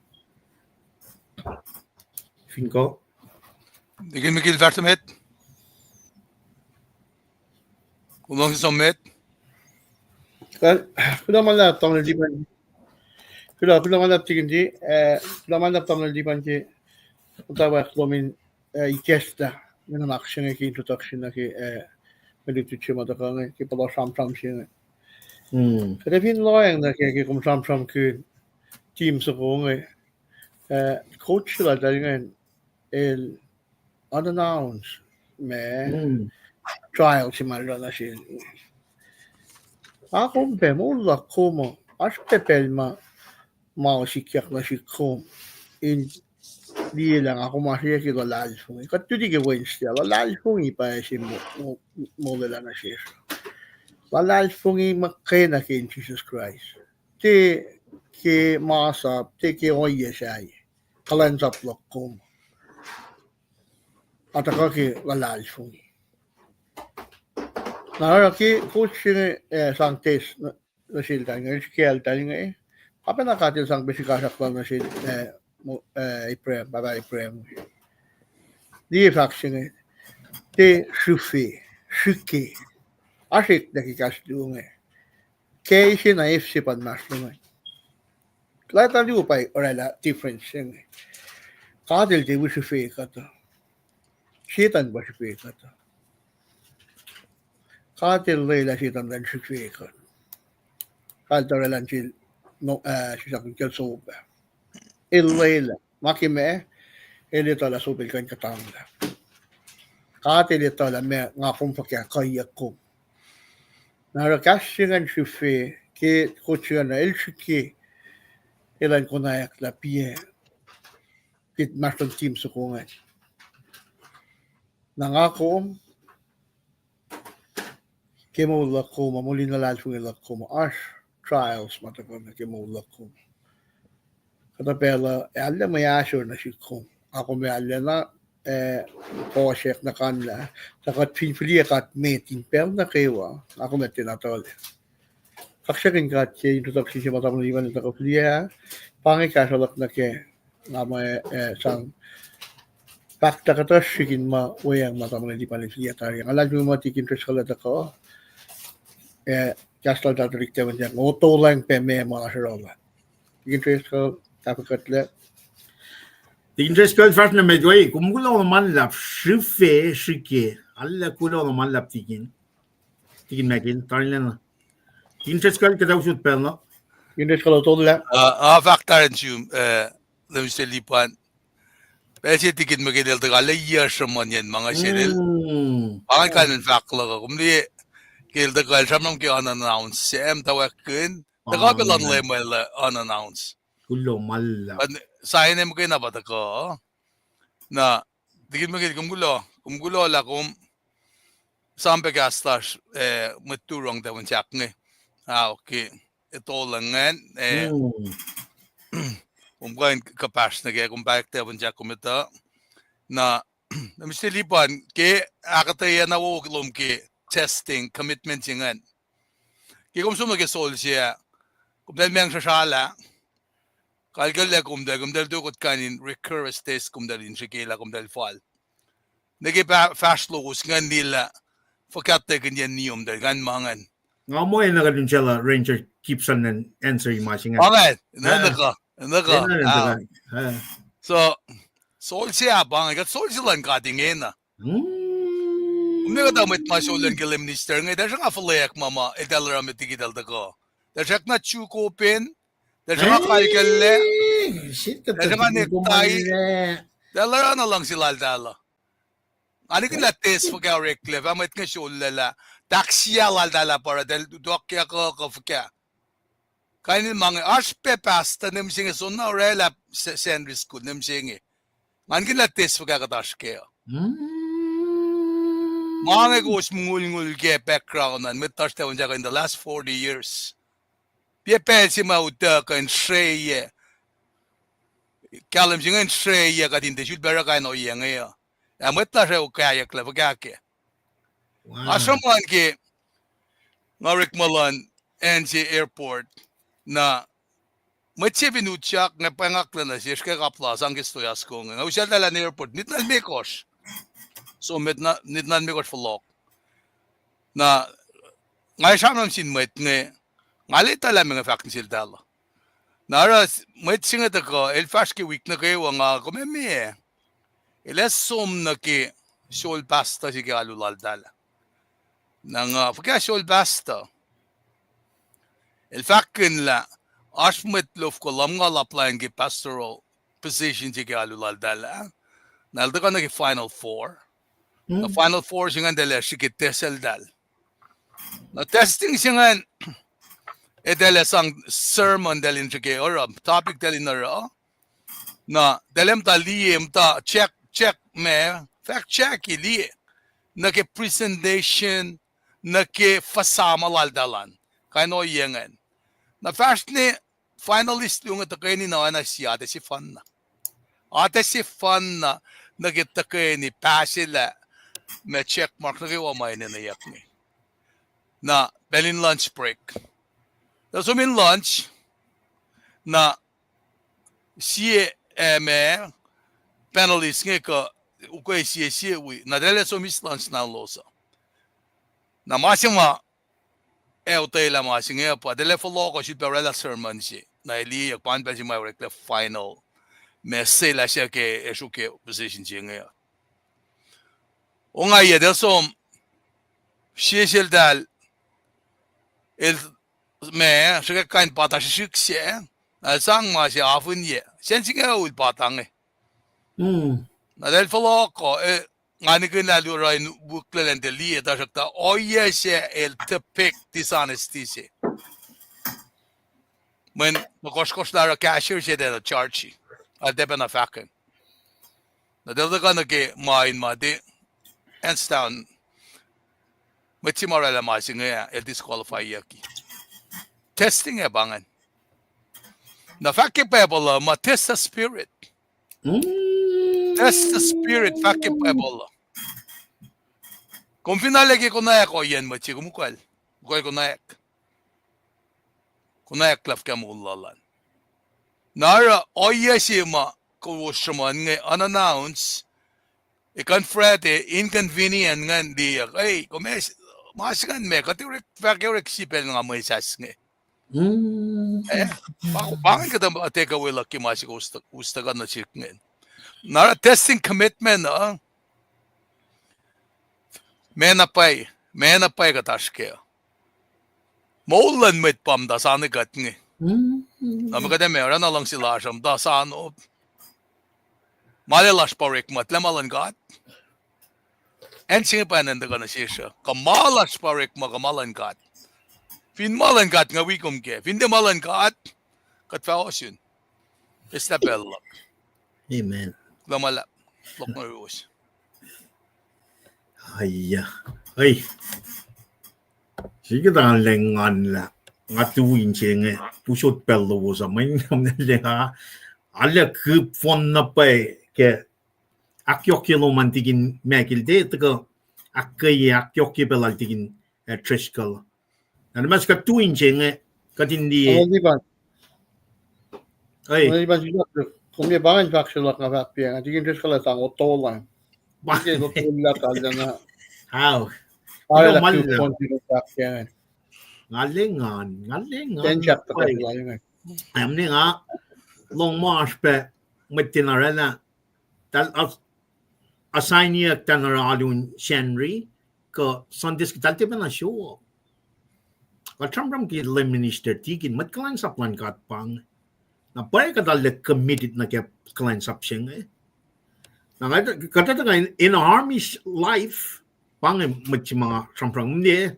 Fin kuh. Tikin Mikil, fahsr nuh met. Kom luhngse som met. Kuloh, kuloh ma luhlahp tamuhlwel Lipan. Kuloh, kuloh ma luhlahp tikin T, eh, kuloh ma luhlahp tamuhlwel Lipan ke muhtwacwacack lom in, eh, ikacslah nuhnak se inge ke introduction nuh ke, eh, mwe lutlut se ma tuhkuh inge ke puhla sramsram se inge. Kuht ac fin lohacng nuh ke, ke kom sramsramkihn team soko inge, eh, coach se lal tahl ingacn el unannounced, ma, trial se ma el oruh nuh sel. Nga kom pac moul luhk kom uh, oasr pac pacl ma, ma sikyak nuh sihk kom in liye lah nga kom oasr ke luhlahlfongi. Kuht luti ke Wednesday, luhlahlfongi pa se mo-, mo-, molwelah nuh sesr. Luhlahlfongi muhkwena ke in Jisus Kraist. Tiac ke masap, tiac ke ohiyac sahyac. Kuhlwacnsap luhk kom. Ac tuhkuh ke luhlahlfongi. Na oruh ke coach se inge, eh, sang test nuh, nuh sel tahl inge, el srihke el tahl inge. Pahpah na God el sang pac srihkasrak lal nuh sel, eh, mo-, eh, Abraham, pahpah Abraham. Liye fahk se inge, tiac srihfe, srihke. Oasr eklac ke kahs luo inge. K se na F se pa inmahsrlon inge. Lah tuh luo pa oraclah difference se inge. God El tiac wi srihfe kuht uh. Setuhn pa srihfe kuht uh. God El lwelah Setuhn in srihfe kuht. Kaltarelan sil, no, ah, sisakihn kacl Job ah. El lwelah. Ma ke ma, el etuh lah Job el kuh in kuhtanglah. God El etuh lah ma nga kom fuhkah kuhiyuck kom. Na oruh kahs se ingacn srihfe, ke kot se ingacn el srihke, elan konwacack lah piac, ke mahsrlon team soko ingacn. Na nga kom, ke moul luhk kom, molin luhlahlfongi luhk kom, oasr trials ma tuhkuh nuh ke moul luhk kom. Kuhtuh pacl uh, alu mwe ahsor nuh sihk kom. Nga kom alu na, eh, kohsrack na kanlah, tuh kuht fin fihliyac kuht met in pacl nuh kwewa, nga kom ac tiacna tuhlac. Kaksakihn God ke introduction se ma tamuhlwel Lipan el tuhkuh fihliyac, pa inge kahsruh luhk nuh ke, nga ma, eh, sang fahk tuh kuhtuh srihk in ma weacng ma tamuhlwel Lipan el fihliyac tari. Nga luhlahlfongi muh Tikin Driscoll el tuhkuh, eh, kahs lal Doctor Rick Devon Jack, o tolang pac ma ma lasr oruh. Tikin Driscoll, tahfuh kuhtlac. Tikin Driscoll fahsr nuh met we, kom kuloh na ma luhlahp, srihfe, srihke, alu kuloh na ma luhlahp Tikin. Tikin Mackin, tarilacna. Tikin Driscoll, kuhtuh usot pacl na. Tikin Driscoll, o tolang. Uh, uh, fahk tari in sum, uh, Minister Lipan. Pacl se Tikin Mackin el tuhkuh lah yac sruhmuhnyacn ma nga sel. Mm. Pa ngan kalmen fahk luhk uh, kom liye, ke el tuhkuh el sramsram ke unannounced, Sam, tuhwackkihn. Tuhkuh pacl luhn Leum el unannounced. Kuloh ma luhlahp. Sign e muhkwena pa tuhkuh. Na, Tikin Mackin, kom kuloh, kom kuloh lah kom sang pac kahs lasr, eh, mwet Turong Devon Jack inge. Ah, okay. Etollah ingacn, eh, kom kuh in kuhpahsr nuh ke, kom pahyuck Devon Jack kom etuh. Na, Minister Lipan, ke ahkuhtweyac na wo lom ke testing, commitment se ingacn. Ke kom som nuh ke soldier, komtal meng srasrala, kalkullac komtal, komtal tok kuht kain in recurrence test komtal in srihke lah komtal fal. Nuh ke pa-, fahsr lowos ingacn liye lah fuhkah tukun yen niomtal, kain ma ingacn. Nga muh enenuh kuht in sala Ranger Gibson in answer ma se ingacn. Amen. Nuh, nuh kuh, nuh kuh. So, soldier pa inge, kuht soldier luhn God ingena. Kom ne kuhtuh mwet ma soldier ke Lay Minister inge, tuh sruhnga fuhlweack ma ma eltahl oruh met liki eltahl tuhkuh. Tuh srackna jukopen, tuh sruhnga kalkullac, tuh sruhnga necktie, tuh el oruh na luhngse laltahl uh. Nga nikihn lah test fuhkah oreklac, fah mwet inge soldier lah, tahk sia laltahl ah pa oruh, tuh el utuckyak uh kuh fuhkah. Kain in ma inge, oasr pac pastor ne mihsenge soenna orwaclah Sunday school ne mihsenge. Nga nikihn lah test fuhkah kuht oasr kac uh. Ma inge kowos mongulngul ke background an, mwet lasr tuh in the last forty years. Piac pacl se ma utuckuh in srweyuc. Kahlwem se inge in srweyuc kuht in tiac sulpac oruh kain ohiyac inge uh. Ac mwet lasr ac ukacyucklac fuhkah kac. Nga sruhmuhn ke nga orekma luhn acn se airport, na mwet se fin utyak, nga pwacngaklah nuh sesr ke kapla sang ke stoyasko inge. Nga usaltalah in airport, nitnal limekohsr. So met na, nitnal limekohsr fohlohk. Na nga sramsram sin mwet inge, nga lwelah lah meac nga fahk nuh seltahl uh. Na oruh mwet se inge tuhkuh, el fahsr ke wik nuh kwewa, nga kom ac meac. El ac som nuh ke sol pastor se ke alu laltahl ah. Na nga, fuhkah sol pastor? El fahkkihn lah oasr mwet lofko lumngaul apply-in ke pastoral position se ke alu laltahl ah. Na el tuhkuh nuh ke Final Four. Na Final Four se ingacn eltahl ac srihke test eltahl. Na testing se ingacn, eltahl ac sang sermon eltahl in srihke oruh, topic eltahl in oruh. Na eltahl ac muhta liye, muhta check, check ma, fact check-i liye. Nuh ke presentation, nuh ke fuhs ma laltahl an. Kain ohiyac ingacn. Na fahsr ne finalist luo inge tuhkweni na oacna sie atac sefanna. Atac sefanna nuh ke tuhkweni pass-lah ma check mark nuh kwewa ma enenweyuck inge. Na pacl in lunch break. Tuh som in lunch, na sie, eh, ma panelist inge kuh ukwe sie sie wi, na eltahl som eis lunch na elos uh. Na ma se ma ac otwelah ma se inge pa, eltahl fohlohk uh sulpac orwaclah sermon se. na el liyeyuck pa pacl se ma oreklac final. Ma se lah srihke ac sruhke position se inge. Ongaiyac el som, sie seltahl, el, ma, srihke kain pata srihsrihk se, na el sang ma se afinye. Sensen inge ul pata inge. Na el fohlohko, eh, nga nikihn lah el oruh in wiklac lacn tiac liye, tuhsruhktuh ohiyac se el depict dishonesty se. Mweyen na kohsrkohsr lah oruh cashier se tiacna charge, el tiacpacna fahkwack. Na tiac tuhkuh nuh ke ma in ma tiac, hands down, mwet se ma oraclah ma se inge ah, el disqualifyyucki. Testing ac pa ingacn. Na fahk ke Bible uh, ma test the spirit. Test the spirit, fahk ke Bible uh. Kom fin arlac ke konwacack ohiyacn mwet se, kom ukwacl, ukwacl konwacack. Konwacack luhf ke moul lal an. Na oruh ohiyac se ma kowos sruhmuhn inge unannounced, ac kuh in Friday, inconvenient ingacn liyeyuck. Ei, kom ac, ma se ingacn ma, kuht orek, fahk orek sipacl nga mwesahs inge. Eh, pa, pa ingacn kuhtuh take away luhk ke ma se us tuhkuh nuh sihk ingacn. Na oruh testing commitment uh, ma na pwacye, ma na pwacye kuht oasr kac. Moul luhn mwet pa muhta sani kuht inge. Na ma kuht ac ma oruh na luhngse lasr uh muhta sano. Ma lac lasr pa orekma, tiac ma luhn God. Acn se inge pa acn in tuhkuh nuh sesr uh. Kuh ma lasr pa orekma, kuh ma luhn God. Fin ma luhn God, nga wi kom kac. Fin tiac ma luhn God, kuht fah ohsun. Eslah pacl luhk. Amen. Kuloh ma luhlahp. Lohk nuh yuruwos. Aiyah. Ei. Srihke tuh nga leng ngan lah nga tu in se inge, usot pacl lowos uh, mweyen nga leng ah, arlac kihp fohn na pwacye ke ahkyohkye lom an tikin Michael, tiac tuhkuh ahkkweye ahkyohkye pacl lal tikin, eh, Driscoll. Na mas kuht tu in se inge, kuht in liye. Kom liye pa ngan fahk se luhk nga fahk piac, nga tikin Driscoll ah sang otolan. Ke otolan kalacna. Ao. Nga leng ngan, nga leng ngan. Am ne nga lohng ma oasr pac mwet tiacna oraclah, tal assigniyuck tiacna oruh alu in Sacnri, kuh Sunday school, tal tiacpacna show up. Kuht sramsram ke lay minister, tikin, mwet kuhlwacnsap luhn God pa inge. Na pwacye kuht arlac committed nuh ke kuhlwacnsap se inge. Na kuht, kuht tuhkuh in, in army's life, pa inge mwet se ma nga sramsram, mne,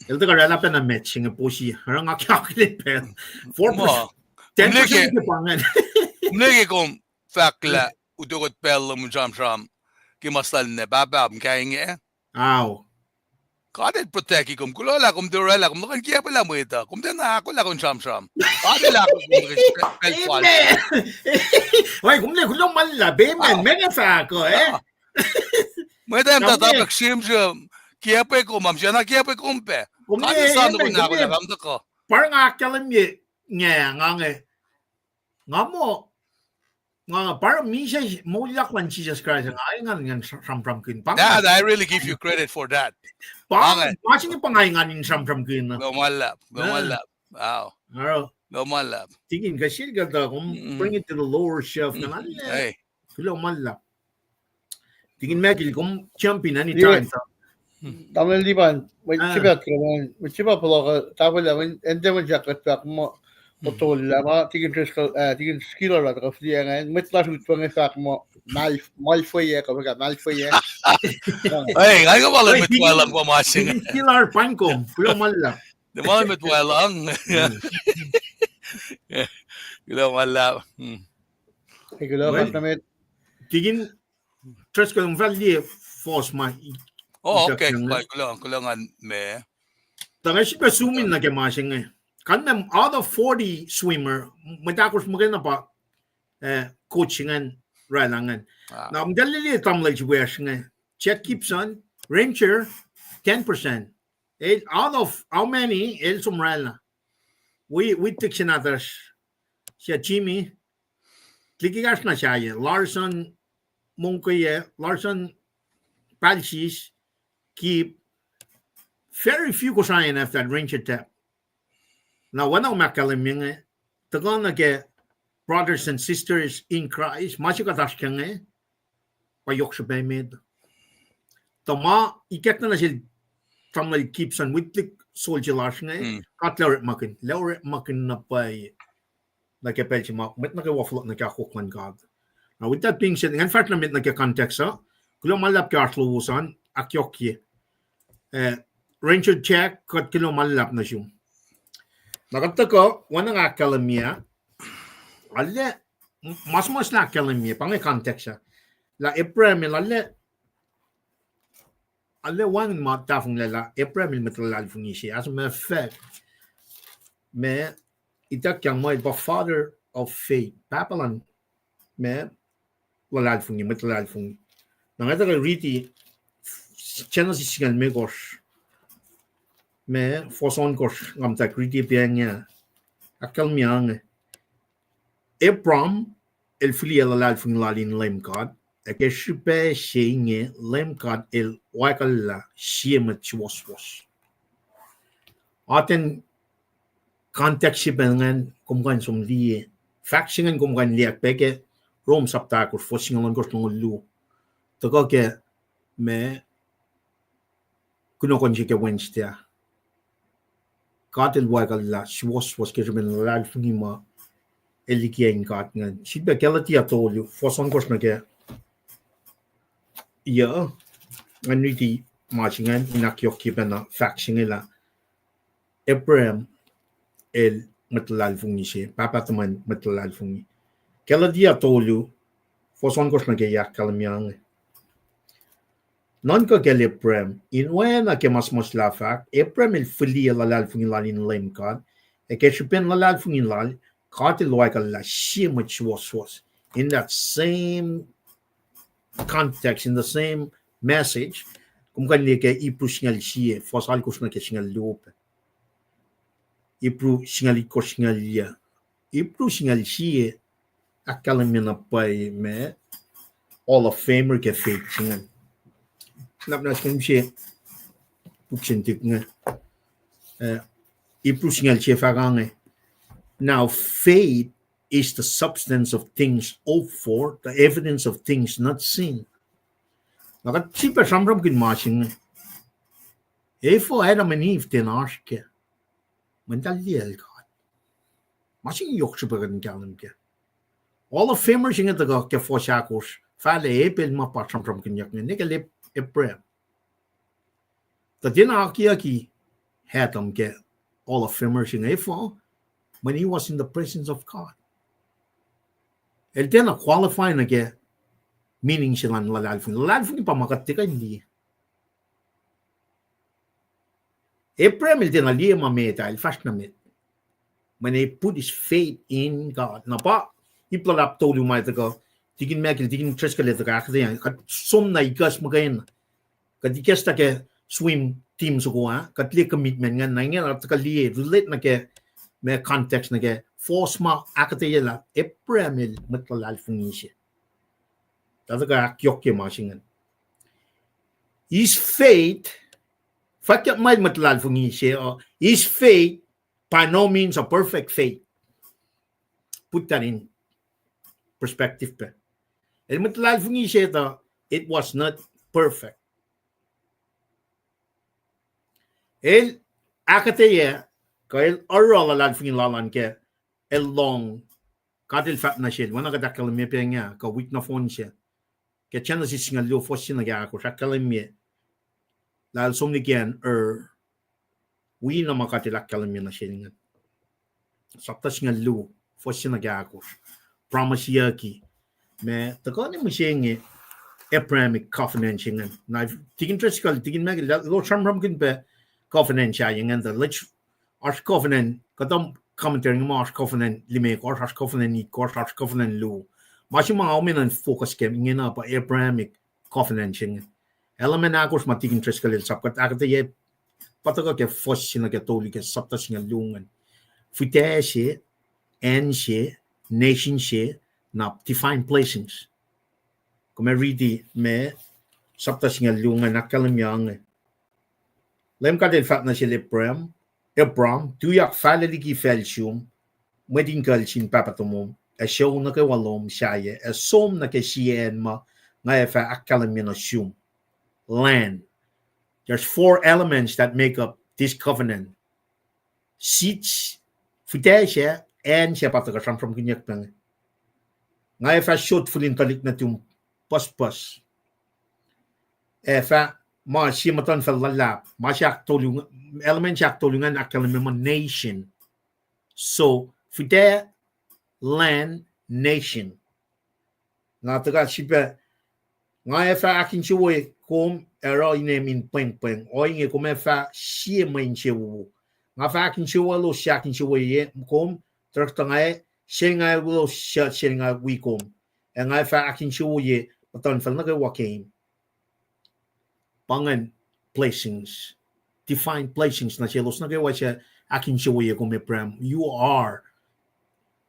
el tuhkuh oraclah pacna met se inge puhsisacl, oruh nga ke akihlen pacl. Four percent, ten percent ke pa ingacn. Mne ke kom fahk lah utuckuh pacl lom in sramsram ke ma se lal ninac pahpah muhkwena inge. Ao. God el protect-i kom. Kuloh lah kom tiac oraclah, kom tuhkuh in kiacpwelah mwet uh. Kom tiacna ahkolah kom in sramsram. God el ahkolah kom ke pacl fal. Wai, kom ne kuloh ma luhlahp, amen. Meac nga fahk uh, eh? Mwet ah muhta tapek sihmsihm, kiacpwe kom, am siyacna kiacpwe kom pac. God el sa nuh kom ahkolah, kom tuhkuh. Pa nga ahkkahlwemye inge, nga inge, nga muh, nga pa misac moulyak luhn Jisus Kraist, nga engan ngan sramsramkihn. That, I really give you credit for that. Pa ma se inge pa nga engan in sramsramkihn. Kuloh ma luhlahp, kuloh ma luhlahp. Wow. Kuloh ma luhlahp. Tikin, kuh sel kuhtuh, kom bring it to the lower shelf. Kuloh ma luhlahp. Tikin Michael, kom jump in anytime. Tamuhlwel Lipan, mwet se pa, mwet se pa puhla, tahfwelah, acn Denmark kuht fahk muh, otolah ma, tikin Driscoll, ah, tikin Skillar ah tuhkuh fihliyac ingacn, mwet lasr utwe inge fahk muh, Malfoy ah, kuh fahk Malfoy ah. Ei, nga kuh ma luhn mwet Wacluhng pa ma se inge. Skillar pa kom, kuloh ma luhlahp. Tiac ma luhn mwet Wacluhng. Kuloh ma luhlahp. Kuloh ma luhlahp. Tikin Driscoll, kom fah liye force ma. Oh, okay. Kuloh, kuloh ngan me. Tuh nga srihpac zoom in nuh ke ma se inge. Kalmac out of forty swimmer, mwet ahkosr muhkwena pa, eh, coach ingacn, oraclah ingacn. Na, muhta lili tamuhlwel srihpac inge. Chad Gibson, Ranger, ten percent. El, out of how many, el som oraclah. Wi, wi tikin nahtuhsr, Jimmy, liki kahs na sahyac, Larson, Monkoye, Larson, Palsis, Kip, very few Kosrae have that Ranger tab. Na oacna kom ahkkahlwemye inge, tuhkuh nuh ke brothers and sisters in Christ, ma se kuht oasr ke inge, pa yohk srihpac met. Tuh ma ikackna nuh sel Samuel Gibson, witlihk soldier lasr inge, God El orekmakihn, El orekmakihn na pwacye nuh ke pacl se ma mwet nuh kwewa fohlohk nuh ke akwuck luhn God. Now, with that being said, ngan fahsr na met nuh ke context uh, kuloh ma luhlahp ke oasr lowos an, ahkyohkye. Eh, Ranger Jack, kuht kuloh ma luhlahp nuh sum. Na kuht tuhkuh, oacna nga ahkkahlwemye, arlac, ma suhmuhslah ahkkahlwemye, pa inge context uh. Lah Abraham el arlac, arlac wacngihn ma tahfonglac lah Abraham el mwet luhlahlfongi se. As a matter of fact, ma ituckyang muh el pa father of faith, pahpah luhn ma luhlahlfongi, mwet luhlahlfongi. Na nga tuhkuh riti Genesis singucul limekohsr, ma fohs ohnkohsr, nga muhta riti pac inge, ahkkahlwemye inge. Abraham el fihliyac luhlahlfongi lal in Leum God, ac ke srihpac se inge Leum God El oakwucllah sie mwet suwohswohs. Atacn context se pac ingacn kom kuh in som liye. Fahk se ingacn kom kuh in liye pac ke Rom sapta ahkosr, fuhs singucul ohnkohsr longoul luo. Tuhkuh ke ma kunohkohn se ke Wednesday ah. God El oakwucllah suwohswohs ke srihpen luhlahlfongi ma el likiyac in God ingacn. Sifilpac Galatia tolu, fuhs ohnkohsr nuh ke, yac, ngan riti ma se ingacn in ahkyohkye pacna fahk se inge lah Abraham el mwet luhlahlfongi se, pahpah tuhmwacn mwet luhlahlfongi. Galatia tolu, fuhs ohnkohsr nuh ke yac, ahkkahlwemye inge. Nuhnkuh kacl Abraham, in oacna ke ma suhmuhslah fahk, Abraham el fihliyac luhlahlfongi lal in Leum God, ac ke srihpen luhlahlfongi lal, God El oakwucllah sie mwet suwohswohs. In that same context, in the same message, kom kuh in liye ke Hebrew singucul sie, fuhs alkosr nuh ke singucul luo pac. Hebrew singucul itkohsr, singucul yac. Hebrew singucul sie, ahkkahlwemye na pwacye ma Hall of Famer ke faith se ingacn. Nap na skem se puk se intuhk inge. Eh, Hebrew singucul sie fahk inge. Now faith is the substance of things hoped for, the evidence of things not seen. Na kuht sifilpac sramsramkihn ma se inge. Efuh Adam and Eve tiacna oasr kac? Mweyen eltahl liyacl God. Ma se inge yohk srihpac kuht in kahlwem kac. Hall of Famer se inge tuhkuh ke fuhs ahkosr, fahlac Abel ma pa sramsramkihnyuck inge, ne ke Ab-, Abraham. Tuh tiacna akiyucki Adam ke Hall of Famer se inge efuh, when he was in the presence of God. El tiacna qualify nuh ke meaning se luhn luhlahlfongi. Luhlahlfongi pa ma kuht tiac kuh in liye. Abraham el tiacna liye ma met ah, el fahsr nuh met. When he put his faith in God. Na pa ip luhlahp tolu ma tuhkuh, tikin Michael, tikin Driscoll el tuhkuh ahkuhtweyac, kuht som na ikacs muhkwena. Kuht ikacslah ke swim team soko ah, kuht liye commitment ingacn, na ingena tuhkuh liye, relate nuh ke, ma context nuh ke, fuhs ma ahkuhtweyac lah Abraham el mwet luhlahlfongi se. Tuh tuhkuh ahkyohkye ma se ingacn. His faith, fahk ma el mwet luhlahlfongi se, uh, his faith, by no means a perfect faith. Put that in perspective pac. El mwet luhlahlfongi se tuh, it was not perfect. El ahkuhtweyac, kuh el oruh luhlahlfongi lal an ke, el lohng, God El fahk nuh sel, oacna kuht ahkkahlwemye pac inge, kuh wik nohfohn se. Ke Genesis singucul luo fuhs se nuh ke ahkosr, ahkkahlwemye lah el som liki acn Ur, wi na ma God El ahkkahlwemye nuh sel ingacn. Sapta singucul luo fuhs se nuh ke ahkosr. Promise-iyucki. Ma tuhkuh ne mihsenge Abrahamic covenant se ingacn. Na tikin Driscoll, tikin Michael, elos sramsramkihn pac covenant sahyac ingacn tuh, oasr covenant, kuhtuh commentary inge ma oasr covenant limekohsr, oasr covenant itkohsr, oasr covenant luo. Ma se ma omen an focus ke ingena pa Abrahamic covenant se inge. Element ahkosr ma tikin Driscoll el sap kuht ahkuhtweyac, pa tuhkuh ke fuhs se nuh ke tolu ke sapta singucul luo ingacn. Fihtac se, acn se, nation se, na divine blessings. Kom ac riti ma sapta singucul luo ingacn, ahkkahlwemye inge. Leum God El fahk nuh sel Abraham, Abraham, tuyak fahlac liki facl sum, mwet in kuhl sin pahpah tomom, ac sucu nuh kwewa lom sahyac, ac som nuh ke sie acn ma nga ac fah ahkkahlwemye nuh sum. Land. There's four elements that make up this covenant. Seeds, fihtac sac, acn sac pa tuhkuh sramsramkihnyuck pac inge. Nga ac fah sot fihl in tuhlihk nuhtum pucspucs. Ac fah ma sie muhtuhnfacl luhlahp, ma se ahktolu, element se ahktolu ingacn ahkkahlwemye muh nation. So, fihtac, land, nation. Na tuhkuh srihpac, nga ac fah ahkinsewowoye kom ac oruh inem in pwengpweng, ohinge kom ac fah sie mwe insewowo. Nga fah ahkinsewowoye elos suc ahkinsewowoye kom, tuhsruhktuh nga, sel nga elos suc sel nga wi kom. Ac nga ac fah ahkinsewowoye muhtuhnfacl nuh kwewa keim. Pa ingacn blessings. Divine blessings nuh selos nuh kwewa suc ahkinsewowoye kom, Abraham. You are.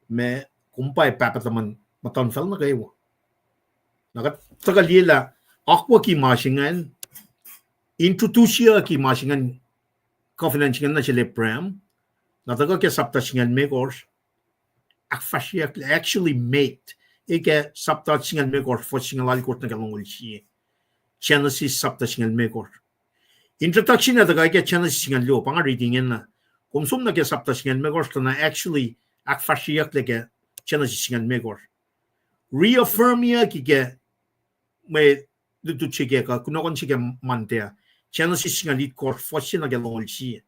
Ma, kom pa pahpah tuhmwacn muhtuhnfacl nuh kwewa. Na kuht tuhkuh liye lah akwucki ma se ingacn, introduceyucki ma se ingacn, covenant se ingacn nuh sel Abraham. Na tuhkuh ke sapta singucul limekohsr, ahkfahsryeyucklac, actually made. Eke sapta singucul limekohsr, fuhs singucul alkohsr nuh ke longoul sie. Genesis sapta singucul limekohsr. Introduction ah tuhkuh ke Genesis singucul luo, pa nga reading ingena. Kom som nuh ke sapta singucul limekohsr tuh na actually ahkfahsryeyucklac ke Genesis singucul limekohsr. Reaffirmyucki ke mwe lutlut se ke kuh kunohkohn se ke Monday ah. Genesis singucul itkohsr, fuhs se nuh ke longoul sie.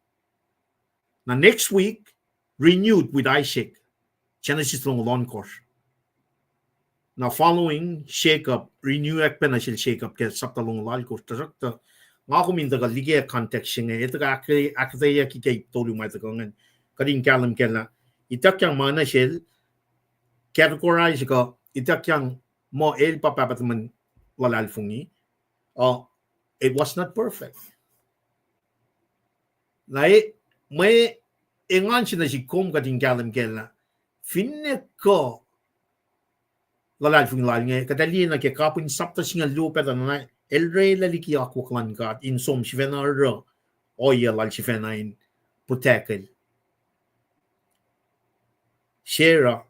Na next week, renewed with Isaac. Genesis longoul ohnkohsr. Na following Jacob, renew-ac pacna sel Jacob ke sapta longoul alkohsr. Tuhsruhktuh, nga kom in tuhkuh liye context se inge, e tuhkuh ahk-, ahkuhtweyucki ke ip tolu ma tuhkuh ingacn. Kuht in kahlwem kac lah, ituckyang ma nuh sel, categorize kuh, ituckyang muh el pa pahpah tuhmwacn luhlahlfongi, uh, it was not perfect. Na e, mwe engan se nuh sihk kom kuht in kahlwem kac lah, finne kuh luhlahlfongi lal inge, kuht ac liye nuh ke kapihn sapta singucul luo pacna, el oraclah liki akwuck luhn God in som sifacna oruh ohiyac lal sifacna in protect-el. Sarah,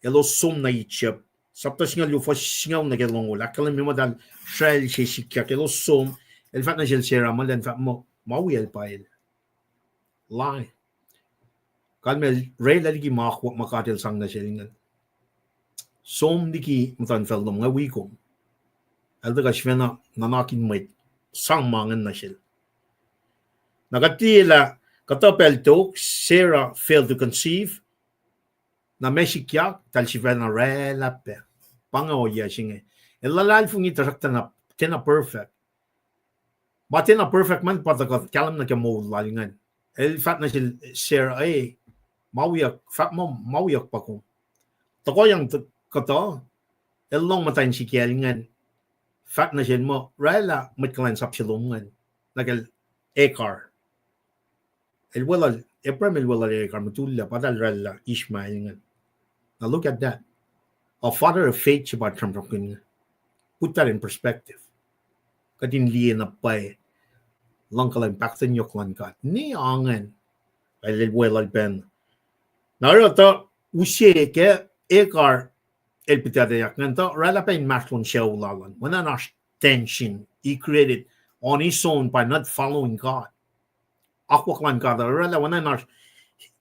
elos som nuh Egypt, sapta singucul luo fuhs singucul nuh ke longoul, ahkkahlwemye muhtahl sracl se sikyak, elos som, el fahk nuh sel Sarah, muh elan fahk muh, ma wiyacl pa el. Lie. Kalmac el oraclah liki ma akwuck ma God el sang nuh sel ingacn. Som liki muhtuhnfacl lom, nga wi kom. El tuhkuh sifacna nuhnak in mwet, sang ma ingacn nuh sel. Na kuht liye lah, kuhtuh pacl tok, Sarah failed to conceive. Na ma sikyak, eltahl sifacna oraclah pac. Pa inge ohiyac se inge. El luhlahlfongi tuhsruhktuh tiacna perfect. Ma tiacna perfect ma pa tuhkuh kahlwem nuh ke moul lal ingacn. El fahk nuh sel Sarah, e, ma wiyuck, fahk muh ma wiyuck pa kom. Tuhkuhyang kuhtuh, el lohng muhtwacn sikacl ingacn, fahk nuh sel muh oraclah mwet kuhlwacnsap se lom ingacn, nuh kacl Hagar. El weluhl, Abraham el weluhl Hagar, mutullac, pa eltahl oraclah Ishmael ingacn. Now look at that. A father of faith se pa sramsramkihn inge. Put that in perspective. Kuht in liye na pwacye luhngkuhlwacng pahkotwen yohk luhn God. Ne angacn, el, el weluhl pacna. Na oruh tuh use ke Hagar el pihtuctacyak ingacn tuh oraclah pac inmahsrlon sucu lal an. Oacna in oasr tension he created on his own by not following God. Akwuck luhn God oraclah oacna in oasr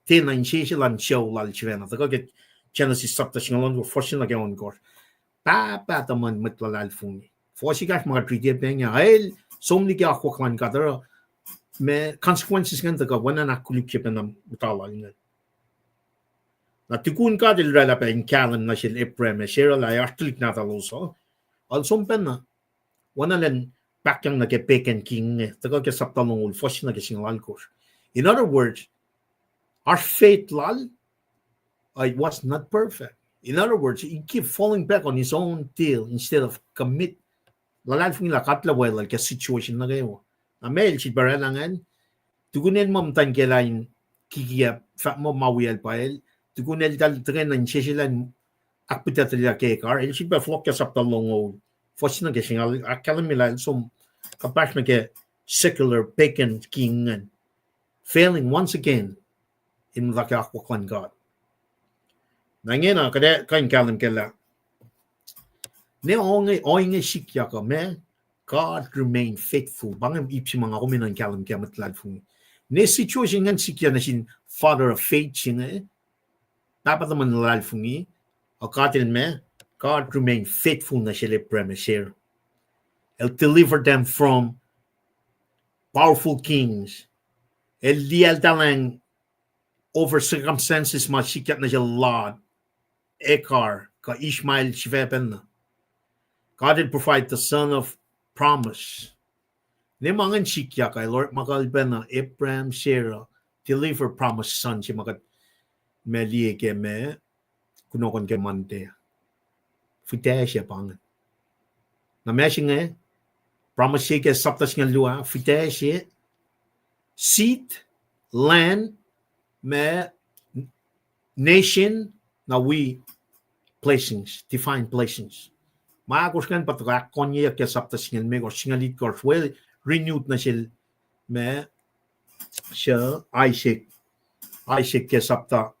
tiacna insese luhn sucu lal sifacna. Tuhkuh ke Genesis sapta singucul ohnkohsr, fuhs se nuh ke ohnkohsr. Pahpah tuhmwacn mwet luhlahlfongi. Fuhs ekahsr ma kuht riti pac inge, el som liki akwuck luhn God oruh ma consequences ingacn tuhkuh oacna in ahkkolukye pacna muhta lal ingacn. Na tukun God el oraclah pac in kahlwem nuh sel Abraham ac Sarah lah oasr tuhlihk nahtuhlos uh, el som pacna, oacna elan pahkyang nuh ke pagan king inge, tuhkuh ke sapta longoul, fuhs se nuh ke singucul alkohsr. In other words, oasr faith lal, uh, it was not perfect. In other words, he kept falling back on his own deal instead of commit. Luhlahlfongi lah God El weluhl ke situation nuh kwewa. Na ma el sifilpac oraclah ingacn, tukun el muh muhtwacn kiyacl in kikiacp, fahk muh ma wiyacl pa el, tukun eltahl tuhkweni insese elan ahkpihtuctuclyak Hagar, el sifilpac fohlohk ke sapta longoul, fuhs se nuh ke singucul, ahkkahlwemye lah el som, kuhpahsr nuh ke secular pagan king ingacn, failing once again in muhta ke akwuck luhn God. Na ingena, kuht ac kuh in kahlwem kac lah ne ohinge, ohinge sikyak uh, ma God remain faithful. Pa inge ip se ma nga kom enenuh in kahlwem kac mwet luhlahlfongi. Ne situation ingacn sikyak nuh sin father of faith se inge, pahpah tuhmun luhlahlfongi, uh, God el ma, God remain faithful nuh sel Abraham ac Sarah. El deliver them from powerful kings. El liyacltahlacng over circumstances ma sikyak nuh sel Lot, Hagar, kuh Ishmael sifacpacna. God el provide the son of promise. Ne ma ingacn sikyak ah, el orekma kalpacna Abraham, Sarah, deliver promise son se ma kuht ma liye ke ma kunohkohn ke Monday. Fihtac se pa ingacn. Na ma se inge, promise se ke sapta singucul luo ah, fihtac se, seed, land, ma, nation, na wi blessings, divine blessings. Ma ahkosr ingacn pa tuhkuh ahkkonye ke sapta singucul limekohsr, singucul itkohsr, we renewed nuh sel, ma, se, Isaac, Isaac ke sapta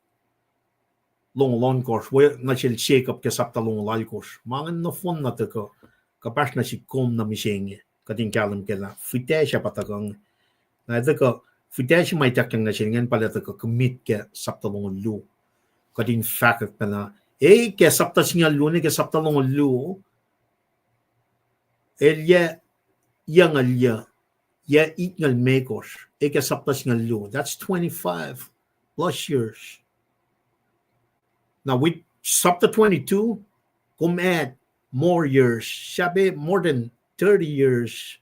longoul ohnkohsr, we nuh sel Jacob ke sapta longoul alkohsr. Ma ingacn nohfohn na tuhkuh, kuhpahsr nuh sihk kom nuh mihsenge, kuht in kahlwem kac lah fihtac se pa tuhkuh inge. Na tuhkuh, fihtac se ma ituckyang nuh sel ingacn pa lah tuhkuh commit ke sapta longoul luo. Kuht in fahkwack pacna, e ke sapta singucul luo, ne ke sapta longoul luo, el yac, yac singucul yac, yac itngucul limekohsr, e ke sapta singucul luo. That's twenty-five plus years. Now with sapta twenty-two, kom add more years, sahp more than thirty years.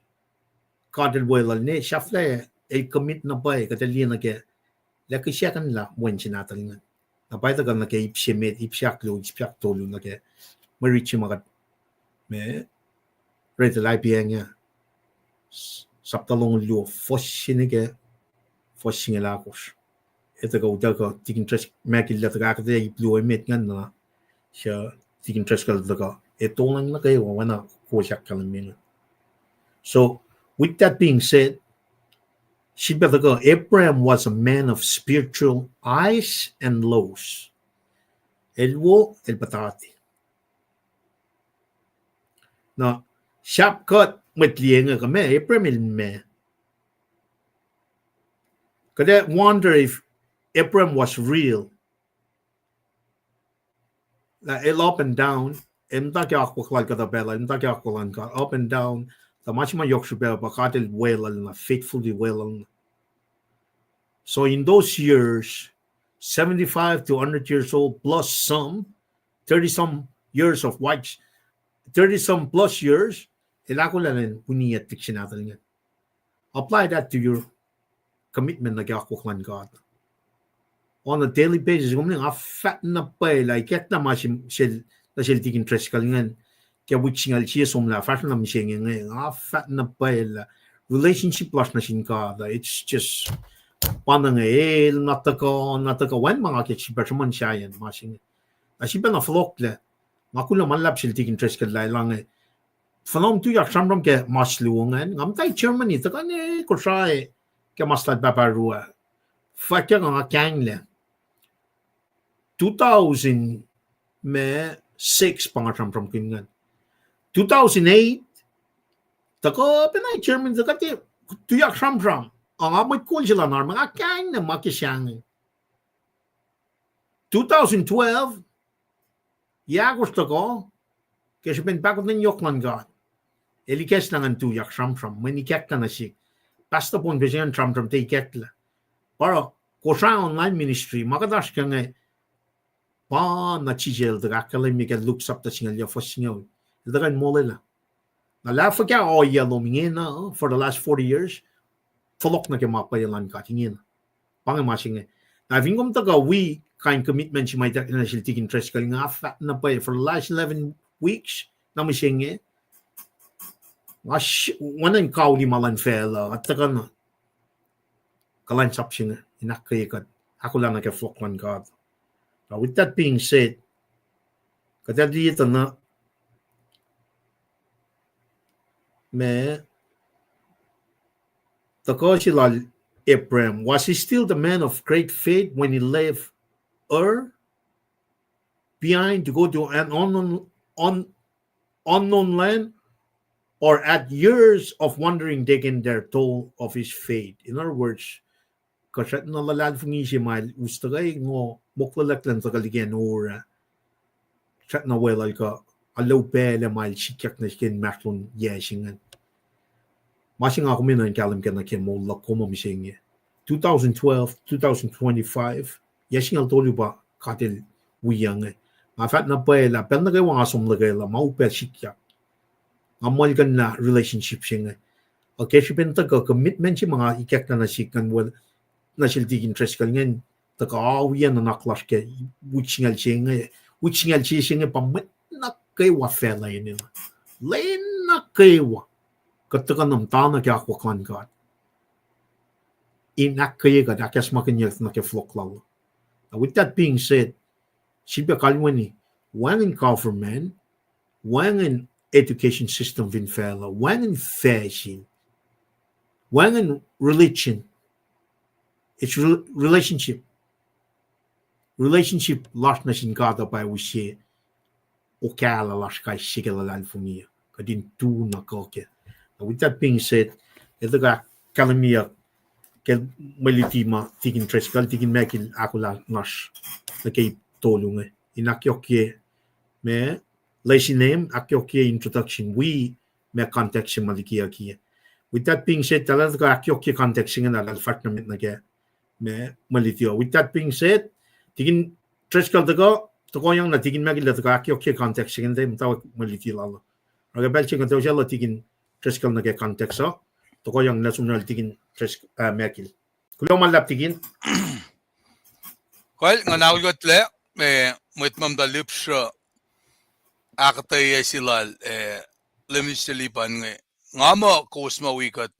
God el weluhl ne sahflah, el commit na pwacye, kuht ac liye nuh ke, lah ke second lah wen se nahtuhl ingacn. Na pa tuhkuh nuh ke ip se met, ip se ahkluo, ip se ahktolu nuh ke mwe rit se ma kuht, ma, read lah ip inge, sapta longoul luo, fuhs se nuh ke, fuhs singucul ahkosr. E tuhkuh, tuhkuh, Deacon Driscoll, ma kilah tuhkuh ahkuhtweyac ip luo emet ingacn na, se Deacon Driscoll tuhkuh, e tolngohng nuh kwewa, oacna kowos ahkkahlwemye inge. So, with that being said, srihpac tuhkuh, Abraham was a man of spiritual highs and lows. El wo, el puhtati. Na, sahp kuht mwet liye inge kuh ma, Abraham el ma. Kuht ac wonder if Abraham was real. Na el up and down, el muhta ke akwuck lal kuhtuh pacl uh, el muhta ke akwuck luhn God, up and down. Tuh ma se ma yohk srihpac pa God el weluhl na, faithfully weluhl na. So in those years, seventy-five to hundred years old plus some, thirty some years of white, thirty some plus years, el ahkolah in winiyuck tik se nahtuhl ingacn. Apply that to your commitment nuh ke akwuck luhn God. On a daily basis, kom nga fahk na pwacye lah ikacklah ma sel, nuh sel Deacon Driscoll ingacn, ke wik singucul sie somlah fahsr na mihsenge inge, nga fahk na pwacye lah relationship lasr nuh sin God, it's just, pa na inge el na tuhkuh, na tuhkuh, wacngihn ma nga ke srihpac sruhmuhn sahyacn ma se inge. Na srihpac na fohlohklac, nga kuloh ma luhlahp sel Deacon Driscoll lah elange, fuhnuhm tuyak sramsram ke mas luo ingacn, nga muhta Germany, tuhkuh ne Kosrae ke mas lal pahpah Rua. Fahkyak nga kahinglac. Two thousand ma six pa nga sramsramkihn ingacn. Two thousand eight, tuhkuh pacna Germany, tuhkuh tiac tuyak sramsram. Ac nga mwet kol se luhn army, nga kahinglac ma ke sahngweng. Two thousand twelve, yac ahkosr tuhkuh, ke srihpen pahkotwen yohk luhn God, el ikacslah ngan tuyak sramsram, mweyen ikacklah nuh sihk. Pastor Paul Peseng sramsram tiac ikacklah. Pa oruh Kosrae Online Ministry, ma kuht oasr ke inge, pa na Jisus el tuhkuh ahkkahlwemye ke Luke sapta singucul yac fuhs singucul. El tuhkuh in molwelah. Na lah fuhkah ohiyac lom ingena, for the last forty years, fohlohk nuh ke ma pwacye luhn God ingena. Pa inge ma se inge. Na fin kom tuhkuh wi kain commitment se ma ituckyang nuh sel Deacon Driscoll inge, nga fahk na pwacye for the last eleven weeks, na mihsenge, nga oacna in kauli ma luhn facluh, nga tuhkuh na kuhlwacnsap se inge in ahkkweye kuht, ahkolah nuh ke fohlohk luhn God. Now, with that being said, kuht ac liye tuh na, ma, tuhkuh se lal Abraham, was he still the man of great faith when he left Ur? behind to go to an unknown, un-, unknown land, or had years of wandering taken their toll of his faith? In other words, kuh srackna luhlahlfongi se ma el us tuhkuh ngo moklwelahklahn tuhkuh liki acn Ur ah. Srackna weluhl kuh alu pacl ah ma el sikyak nuh sihk ke inmahsrlon yac se ingacn. Ma se nga kom enenuh in kahlwem kac nuh ke moul luhk kom uh mihsenge. Two thousand twelve, two thousand twenty-five, yac singucul tolu pa God el wiyuc inge. Nga fahk na pwacye lah pacl nuh kwewa nga som luhkwelah ma upac sikyak. Nga muhlkuhnlah relationship se inge. Ac ke srihpen tuhkuh commitment se ma nga ikacklah nuh sihk ngan wel, nuh sel Tikin Driscoll ingacn, tuhkuh ohiyac nuhnak lasr ke wik singucul se inge, wik singucul se se inge pa mwet nuh kwewa facluh enenuh. Lwen nuh kwewa. Kuht tuhkuh nuh muhta nuh ke akwuck luhn God in ahkkweye kuht, ahkacsmakihnye nuh ke fohlohk lal uh. Now, with that being said, sifilpac kalweni, wacngihn government, wacngihn education system fin facluh, wacngihn facsin, wacngihn religion. It's re-, relationship. Relationship lasr nuh sin God uh pa use okahlah lasr kais sie ke luhlahlfongi uh. Kuht in tu na kuh kac. Now, with that being said, el tuhkuh ahkkahlwemyeyuck ke mwe luti ma Tikin Driscoll, Tikin Michael ahkolah lasr nuh ke ip tolu inge. In ahkyohkye ma, lesi name, ahkyohkye introduction, wi ma context se ma likiyucki. With that being said, eltahl tuhkuh ahkyohkye context se inge na eltahl fahsr nuh met nuh ke ma, mwe luti uh. With that being said, Tikin Driscoll tuhkuh, tohkohyang na Tikin Michael el tuhkuh ahkyohkye context se inge, muhtwacwacack mwe luti lal uh. Oruh ke pacl se inge kuht usaclah Tikin Driscoll nuh ke context uh, tohkohyang na som nuh Tikin Dris-, ah, Michael. Kuloh ma luhlahp Tikin. Kuh, nga na uloklac, eh, mwet ma muhta lihpsruh ahkuhtweyac se lal, eh, Lay Minister Lipan inge. Nga muh kowos ma wi kuht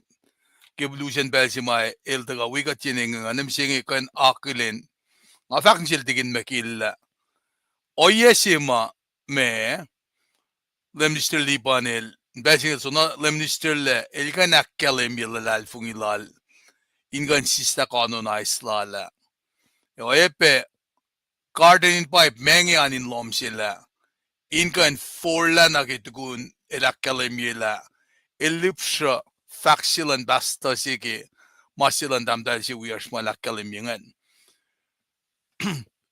ke lusen pacl se ma el tuhkuh wi kuht yen inge, nga na mihsenge kuh in akihlen. Nga fahk nuh sel Tikin Michael lah ohiyac se ma, ma Lay Minister Lipan el, pacl se inge soenna Lay Minister lah el kuh in ahkkahlwemye luhlahlfongi lal in kuh in sislah canonize lal ah. Oacyacpac garden in pipe menge an in lohm sel ah in kuh in forlah nuh ke tukun el ahkkahlwemye lah el lihpsruh fahk se luhn pastor se ke ma se luhn tahmtahel se wiyacsr ma el ahkkahlwemye ingacn.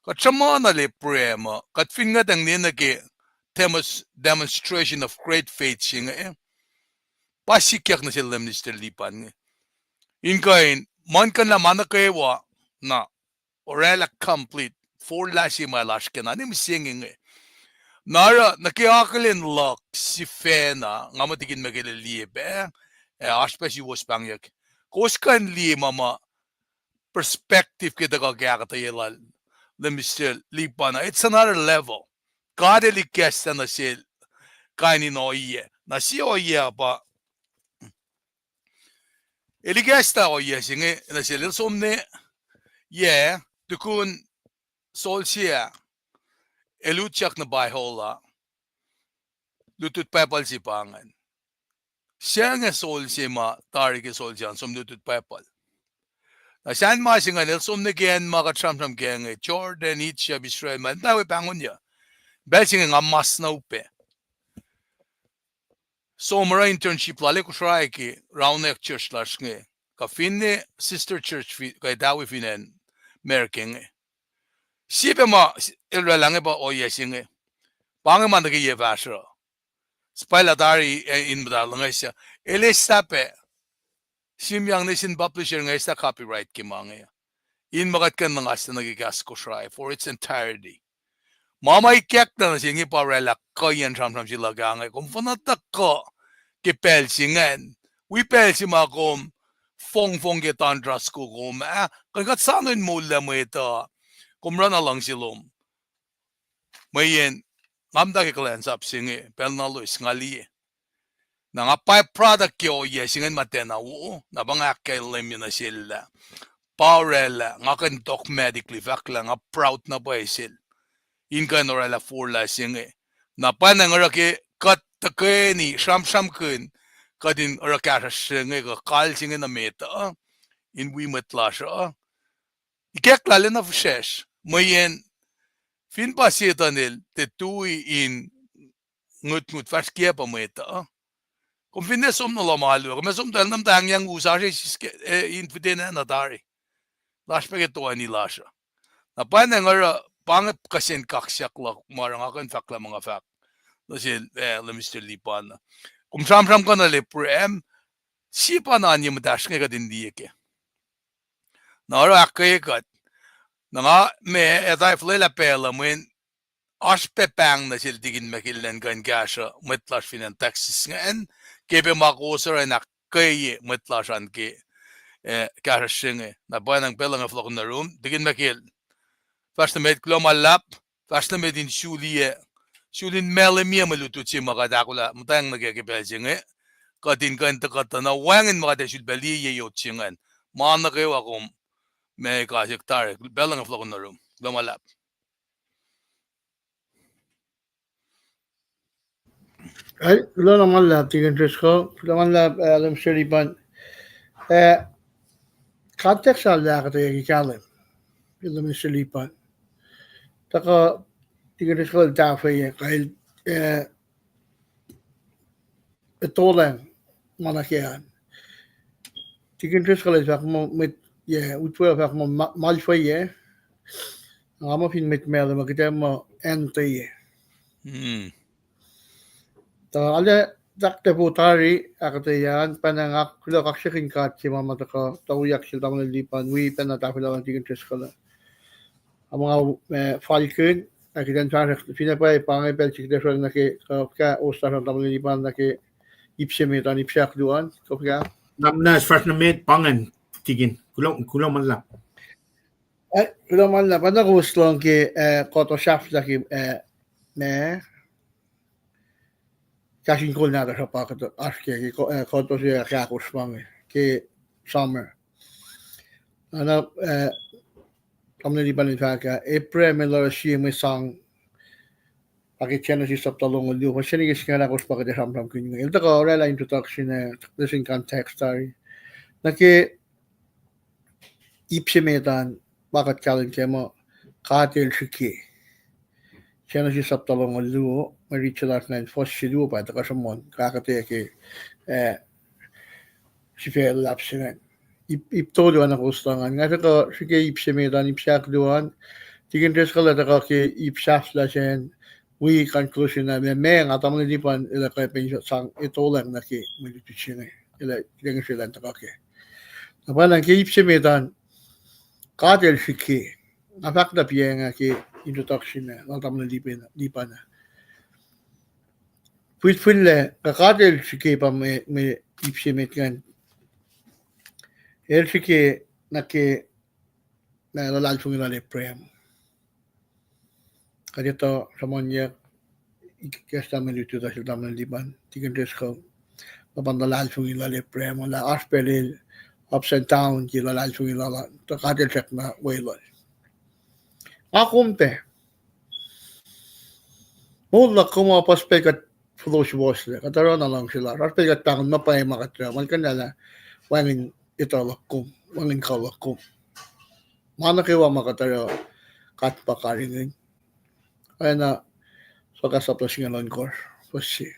Kuht sruhmuhn na Leum Abraham uh, kuht fin ngwetacng ninac ke demonstration of great faith se inge, pa sikyak nuh sel Lay Minister Lipan inge. In kuh in muhlkuhnlah ma nuh kwewa na orwaclah complete, forlah se ma lasr ke na, ne mihsenge inge. Na oruh nuh ke akihlen luhk sifacna, nga muh Tikin Michael el liye pac, ac oasr pac suwohs pahngyak. Kowos kuh in liye ma ma perspective ke tuhkuh ke ahkuhtweyac lal Lay Minister Lipan ah. It's another level. God el ikacslah nuh sel kain in ohiyac. Na sie ohiyac pa el ikacslah ohiyac se inge nuh sel, el som ne, yac, tukun solse ah el utyak nuh Pohola, lutlut Baibel se pa ingacn. Suc inge solse ma tari ke solse an som lutlut Baibel? Na sahn ma se ingacn el som nuh ke acn ma kuht sramsram ke inge, Jordan, Egypt, Israel, ma el muhta we pahngonyuc. Pacl se inge nga mas na upac. Som oruh internship lal e Kosrae ke raunweack church lasr inge, kuh finne sister church fi-, kuh etawi fin acn America inge. Sie pac ma el oraclah inge pa ohiyac se inge. Pa inge ma nuh ke yac fahsruh, suhpwaclah tari, eh, in muhta luhngse, el eslah pac, sihm yang nuh sin publisher inge eslah copyright ke ma inge, in ma kuht kuh in luhngaslah nuh ke kahs Kosrae for its entirety. Ma ma ikacklah nuh se inge pa oraclah kuhiyacn sramsram se luhk ah inge, kom fuhnuh tuhkuh ke pacl se ingacn, wi pacl se ma kom fongfong ke tundra soko kom ah, kuh kuht soano in moullah mwet uh, kom oruh na luhngse lom. Mweyen nga muhta ke kuhlwacnsap se inge pacl na loes nga liye. Na nga by-product ke ohiyac se ingacn ma tiacna wo, na pa nga ahkkahlwemye nuh sel lah pa oraclah, nga kuh in dogmatically fahk lah nga proud na pwacye sel in kuh in oraclah forlah se inge. Na pa na nga oruh ke kuht tuhkweni sramsramkihn, kuht in oruh kahsruhsr se inge kuh kal se inge nuh met uh, in wi mwet lasr uh, ikacklah lacna fihsracsr, mweyen Fin pa Setuhn el tiac tui in ngutngut fahsr kiacp uh mwet uh, kom finne som nuh lohm alu, kom som tuh el nuh muhtwacng yang us, oasr eis ke, eh, in fitena na tari. Lasr pac ke toeni lasr uh. Na pwacnwacng oruh pa inge kihsen kaksak luhk ma oruh nga kuh in fahk lah ma nga fahk nuh sel, eh, Lemister Lipan uh. Kom sramsramkihn lah Abraham, sie pa na oan ye muhtahsr inge kuht in liye kac. Na oruh ahkkweye kuht. Na nga ma etuh fuhlwelah pacl uh mweyen oasr pac pahng nuh sel Tikin Michael elan kuh in kahsruh mwet lasr fin acn Texas ingacn, ke pac ma kowos oruh in ahkkweye mwet lasr an ke, eh, kahsruh se inge. Na pwacnwacng pacl uh nga fohlohk nuh yurum, Tikin Michael, fahsr nuh met, kuloh ma luhlahp, fahsr nuh met in suli, eh, suli in mahlwemiyac mwe lutlut se ma kuht ahkolah muhtwacng nuh kac ke pacl se inge, kuht in kuh in tuhkuh tuh na wacngihn ma kuht ac sulpac liye yot se ingacn. Ma nuh kwewa kom ma kasak tari, pacl uh nga fohlohk nuh yurum, kuloh ma luhlahp. Kuloh na ma luhlahp, Tikin Driscoll. Kuloh ma luhlahp, eh, Lemister Lipan. Eh, context se lah ahkuhtweyac ke kahlwem, Lemister Lipan. Tuhkuh Tikin Driscoll el tahfweyac, kuh el, eh, etolacng ma nuh ke an. Tikin Driscoll el fahk muh mwet, yac, utwe fahk muh ma-, malfweye. Nga muh fin mwet mahlwem uh kuht ac muh anti-ye. Tuh arlac, taktuh po tari ahkuhtweyac an, pacna nga kuloh kaksakihn God ke ma ma tuhkuh tuyak sel tamuhlwel Lipan wi pacna tahfwelah luhn Tikin Driscoll. Ac ma nga, eh, falkihn, ac kuht in fahsr, finne pwacye pa inge pacl se kuht ac sroang nuh ke, kuh fuhkah, os lasr an tamuhlwel Lipan nuh ke ip se met an, ip se ahkluo an, kuh fuhkah. Na muhnahs fahsr nuh met pa ingacn, Tikin. Kuloh, kuloh ma luhlahp. Eh, kuloh ma luhlahp, pacna kowos lohng ke, eh, kuht sahflah ke, eh, ma, kahs in kol nahtuhsr uh pa kuht oasr ke, ke ko-, eh, kuht se ahkosr ma inge ke summer. Na, eh, tamuhlwel Lipan el fahk ah, Abraham el oruh sie mwe sang, pa ke Genesis sapta longoul luo, fuhs se nuh ke singucul ahkosr pa kuht ac sramsramkihn inge. El tuhkuh orwaclah introduction, eh, nuh sin context tari. Nuh ke ip se met an, pa kuht kahlwem kac muh God el srihke. Genesis sapta longoul luo, mwe riti se lasr ingacn fuhs se luo pa tuhkuh sruhmuhn, kuh ahkuhtweyac ke, eh, sifac luhlahp se ingacn. Ip, ip tolu an kowos lohng an. Nga tuhkuh srihke ip se met an, ip se ahkluo an. Tikin Driscoll el tuhkuh ke ip sahflah sacn, wi conclusion ah, ma, ma nga tamuhlwel Lipan el ac kuh pac in sang etolacng nuh ke mwe lutlut se inge, el ac kuht in srihke elan tuhkuh kac. Na pwacnwacng ke ip se met an, God el srihke. Nga fahk na piacng ah ke introduction ah, lal tamuhlwel Lipan, Lipan ah. Fihlfihllac, kuh God el srihke pa mwe, mwe ip se met ingacn. El srihke nuh ke, na luhlahlfongi lal Abraham. Kuht etuh sruhmuhnyuck, ikacslah mwe lutlut uh sel tamuhlwel Lipan, Tikin Driscoll, luhpan luhlahlfongi lal Abraham, lah oasr pacl el ups and down ke luhlahlfongi lal an, tuh God el srackna weluhl. Nga kom pac. Moul luhk kom uh puhs pacl kuht fohlohsuwohslac, kuht oruh na luhngse lasr. Oasr pacl kuht pahngon ma pwacye ma kuht oruh, ma kuhnahlah wacngihn etuh luhk kom, wacngihn kuh luhk kom. Ma nuh kwewa ma kuht oruh, God pa karihngihn. Oacna Sohkahs sapta singucul ohnkohsr, fuhs se.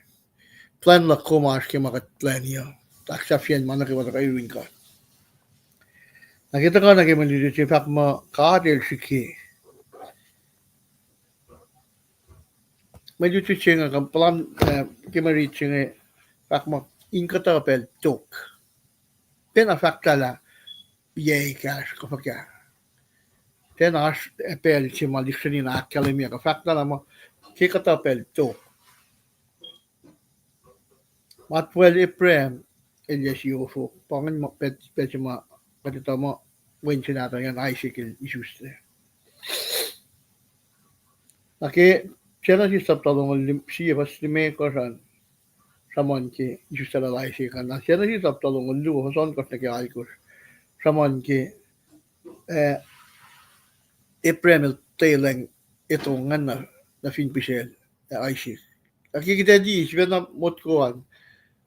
Plwacn luhk kom oasr ke ma kuht plwacni uh. Ahksahfyen ma nuh kwewa tuhkuh yurin God. Na ke tuhkuh nuh ke mwe lutlut se fahk muh God el srihke. Mwe lutlut se inge, puhlan, eh, ke mwe riti se inge, fahk muh in kuhtuh pacl tok. Pacna fahk lah yac ekahsr kuh fuhkah. Pacna oasr pacl se ma lihksreni na ahkkahlwemye kuh fahk lah muh ke kuhtuh pacl tok. Matwacl Abraham el yac siofok, pa ingacn ma pacl, pacl se ma kuht etuh muh wen se nahtuhl an Isaac el isuslac. Na ke Genesis sapta longoul lim-, sie fuhs limekohsr an, sruhmuhn ke isuslac lal Isaac an. Na Genesis sapta longoul luo, fuhs ohnkohsr nuh ke alkohsr, sruhmuhn ke, eh, Abraham el telacng eto ingacn nuh, nuh fin pihsacl, eh, Isaac. Na ke kuht ac liye, sifacna motko an,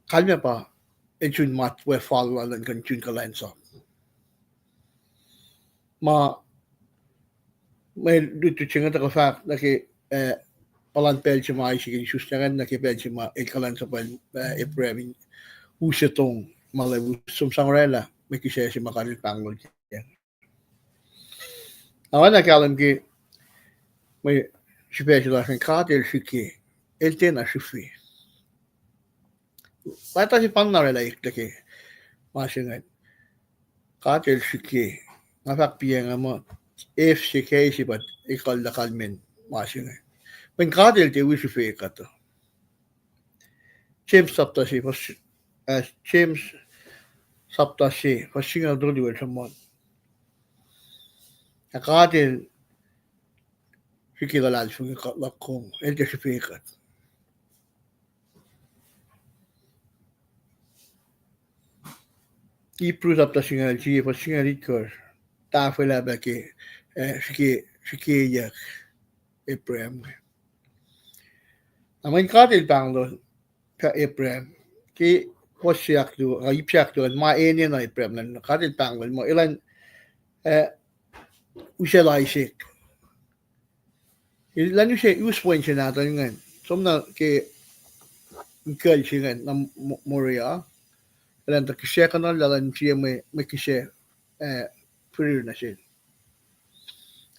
kalmac pa, el sun matwac fal lal an kuh in sun kuhlwacnsap. Ma mwe lutlut se inge tuhkuh fahk nuh ke, eh, puhlan pacl se ma Isaac el isusla ingacn nuh ke pacl se ma el kuhlwacnsapwacl, eh, Abraham in use tong ma el ac us som sang oraclah mwe kihsac se ma God el pahnglol kac. Oacna kahlwem ke mwe srihpac se lasr an, God el srihke, el tiacna srihfe. Leta sefanna oraclah eklac ke ma se ingacn. God el srihke. Nga fahk piacnga muh, F se ke se pa ekuhllah kalmen ma se inge. Mweyen God el tiac wi srihfe kuhtuh. James sapta se, fuhs, ah, James sapta se, fuhs singucul tolu el sruhmuhn, ac God el srihke luhlahlfongi kuht luhk kom, el tiac srihfe kuht. Hebrew sapta singucul sie, fuhs singucul itkohsr, tahfwelah pac ke, eh, srihke, srihkeyuck Abraham. Na mweyen God el pahnglol Abraham ke fuhs se ahkluo, uh, ip se ahkluo an, ma enenuh Abraham luhn, God el pahnglol muh elan, eh, usacl Isaac. Elan use, us wen se nahtuhl ingacn. Som na ke inkucl se ingacn nuh Mo-, Moriah. Elan tuh kihsackuhnuhl lah elan sie mwe, mwe kihsac, eh, firir nuh sel.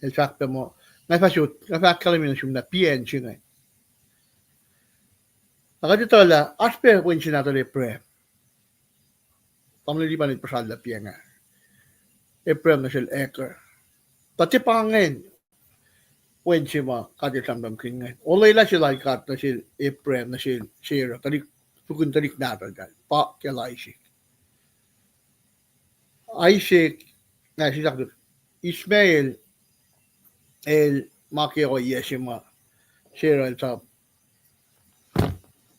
El fahk pac muh, nga fah sot, nga fah ahkkahlwemye nuh sum na piacn se ingacn. Na kuht etuh lah oasr pac wen se nahtuhl Abraham. Tamuhlwel Lipan el puhsrallah piacnga. Abraham nuh sel Hagar. Tuh tiac pa ingacn wen se ma God el sramsramkihn ingacn. Olwelah se lal God nuh sel Abraham, nuh sel Sarah, tuhlihk, tukun tuhlihk nahtuhl lal, pa kacl Isaac. Isaac, na sisaktu, Ishmael, el ma ke ohiyac se ma Sarah el sap,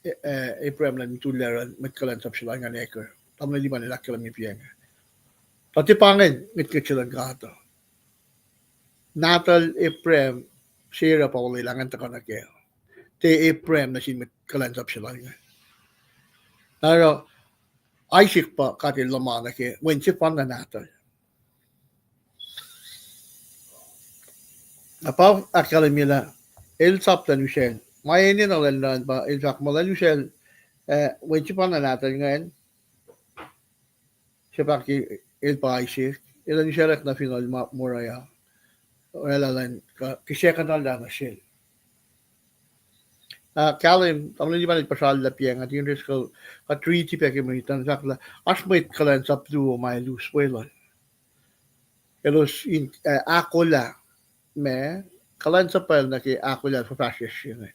eh, Abraham elan mutullac oruh mwet kuhlwacnsap se lal ingacn Hagar. Tamuhlwel Lipan el ahkkahlwemye piacnga. Tuh tiac pa ingacn ngwetngwet se luhn God uh. Nahtuhl Abraham, Sarah pa olwelah ingacn tuhkuh nuh kac. Tiac Abraham nuh sin mwet kuhlwacnsap se lal ingacn. Na oruh Isaac pa God el luhman nuh ke wen sefanna nahtuhl. Na pa ahkkahlwemye lah el sap elan usacl. Ma enenuh elan luhn pa el fahk muh elan usacl, eh, wen sefanna nahtuhl ingacn. Se pa ke el pa Isaac, elan usaclwack nuh fin acn Mo-, Moriah. Oraclah elan kuh, kihsackuhnuhllah nuh sel. Ah, kahlwem, tamuhlwel Lipan el puhsrallah piacnga, tin reskuhl, kuht riti pac ke mwe ituhn fahk lah oasr mwet kuhlwacnsap luo ma el us weluhl. Elos in, eh, ahkolah ma kuhlwacnsapwacl nuh ke ahkolah fuhfahsryucsr se inge.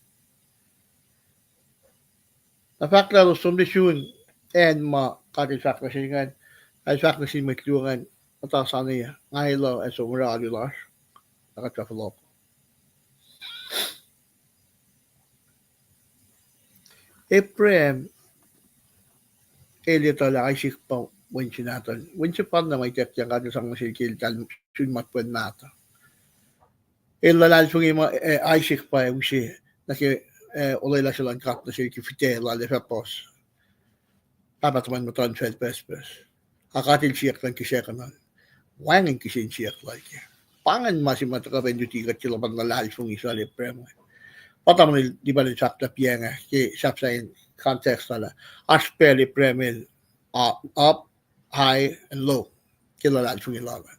Na fahk lah elos som nuh sun acn ma God el fahk nuh sel ingacn, el fahk nuh sin mwet luo ingacn, muhta sani, nga eluh ac som oruh alu lasr, na kuht fah fohlohk. Abraham el etuh lah Isaac pa wen se nahtuhl. Wen sefanna ma ituckyang God el sang nuh sel ke el sun matwacn mahtuh. El luhlahlfongi muh, eh, Isaac pa use nuh ke, eh, olwelah se luhn God nuh sel ke fihtac lal ac fah puhs pahpah tuhmuhn muhtuhnfacl pucspucs. Ac God el siyuck luhn kihsackuhnuhl. Wacngihn kihsen siyuck lal kac. Pa ingacn ma se ma tuhkuh pac in luti kuht ke luhpan luhlahlfongi se lal Abraham. Pa tamuhlwel Lipan el fahk lah piacnga ke sahp sahyacn context lal ah. Oasr pacl Abraham el, uh, up, high, and low ke luhlahlfongi lal an.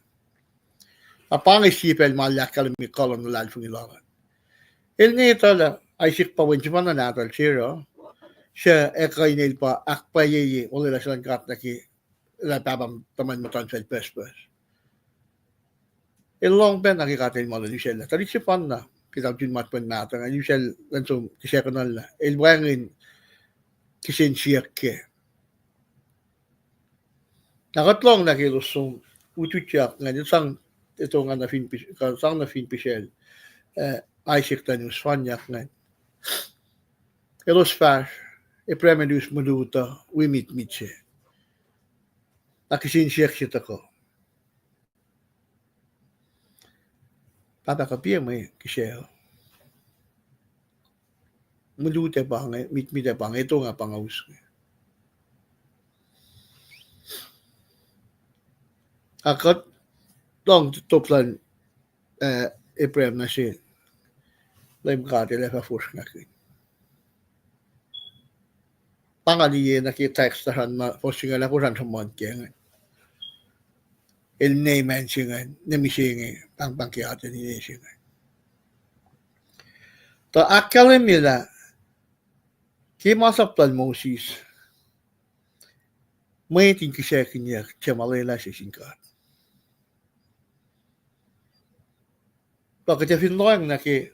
Na pa inge sie pacl ma el ahkkahlwemye kuh luhn luhlahlfongi lal an. El nge etuh lah Isaac pa wen sefanna nahtuhl Sarah, suc ekuh in el pa ahkpwacyeye olwelah se luhn God nuh ke lah pahpah tuhmuhn muhtuhnfacl pucspucs. El lohng pacna ke God el ma el usacllah tuhlihk sefanna ke tahl sun matwacn mahtuh ingacn, el usacl luhn som kihsackuhnuhllah. El wacngihn kihsen siyuck kac. Na kuht lohng na ke elos som ututyak ingacn, el sang, eto nga nuh fin pis-, kuh sang nuh fin pisacl, eh, Isaac tuh in us fanyak ingacn. Elos fahsr, Abraham el us mulutuh wi mitmit se. Na kihsen siyuck se tuhkuh. Pahpah, kuh piac mwe kihsac? Mulutuh pa inge, mitmit pa inge, eto nga pa nga us inge. Ac kuht lohng top luhn, eh, Abraham nuh sel, Leum God El ac fah fosrngakihn. Pa nga liye nuh ke text lasr an, fuhs singucul ahkosr an sruhmuhn ke inge. El name se inge, name se inge, pahngpahng ke atacn se inge. Tuh ahkkahlwemye lah ke masap lal Moses, mwet in kihsackinyuck tiac ma lwelah se sin God. Pa kuht ac fin lohacng nuh ke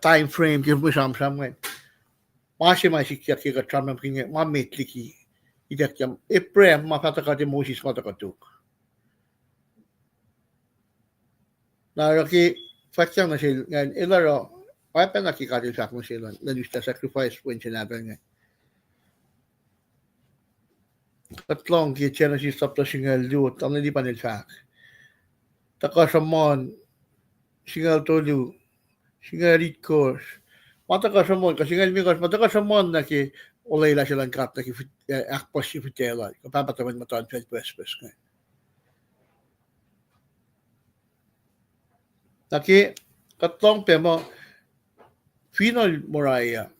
time frame ke mwe sramsram inge, ma se ma sikyak ke kuht sramsramkihn inge, ma met liki ituckyang Abraham ma fah tuhkuh, Moses ma tuhkuh tok. Na oruh ke fwackyang nuh sel ingacn, el oruh, oacpacna ke God El fahk nuh sel an, lah El us sacrifice wen se nahtuhl inge. Kuht lohng ke Genesis sapta singucul luo, tamuhlwel Lipan el fahk, tuhkuh sruhmuhn, singucul tolu, singucul itkohsr, ma tuhkuh sruhmuhn, kuh singucul limekohsr, ma tuhkuh sruhmuhn nuh ke olwelah se luhn God nuh ke ahkpuhsye fihtac lal, kuh pahpah tuhmwacl muhtuhnfacl pucspucs inge. Na ke kuht lohng pac muh finohl Moriah,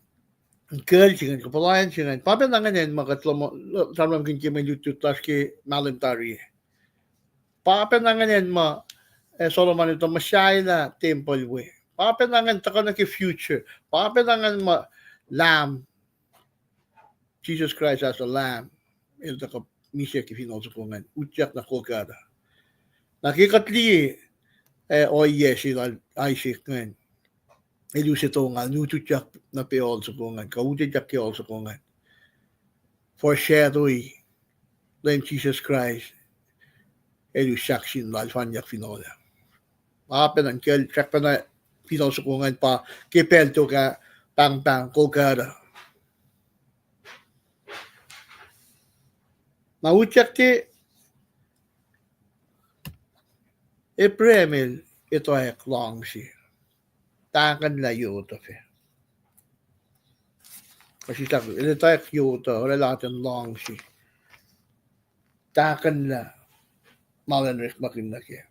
kacl se ingacn, kuh puhlan se ingacn, pa pacna ingacn ma kuht sramsramkihn ke mwe lutlut lasr ke mahlwem tari. Pa pacna ingacn ma, eh, Solomon el tuh muhsahelah tempuhl we. Pa pacna ingacn tuhkuh nuh ke future. Pa pacna ingacn ma Lamb, Jesus Christ as the Lamb, el tuhkuh misac ke finohl soko ingacn, utyak nuh Golgotha. Na ke kuht liye, eh, ohiyac se lal Isaac ingacn, el use eto ngal, utyak nuh pacl soko ingacn, kuh utyak ke pacl soko ingacn, foreshadowing Leum Jisus Kraist, el us sahk sin lal fanyak finohl ah. Pa pacna kacl, srackpacna finohl soko ingacn pa ke pacl tok ah, pahngpahng Golgotha. Na utyak ke Abraham el etwacack luhngse, tahkuhnlah yot uh fac. Kuh sislah, el etwacack yot uh, oraclah atacn luhngse, tahkuhnlah ma elan orekmakihn nuh kac.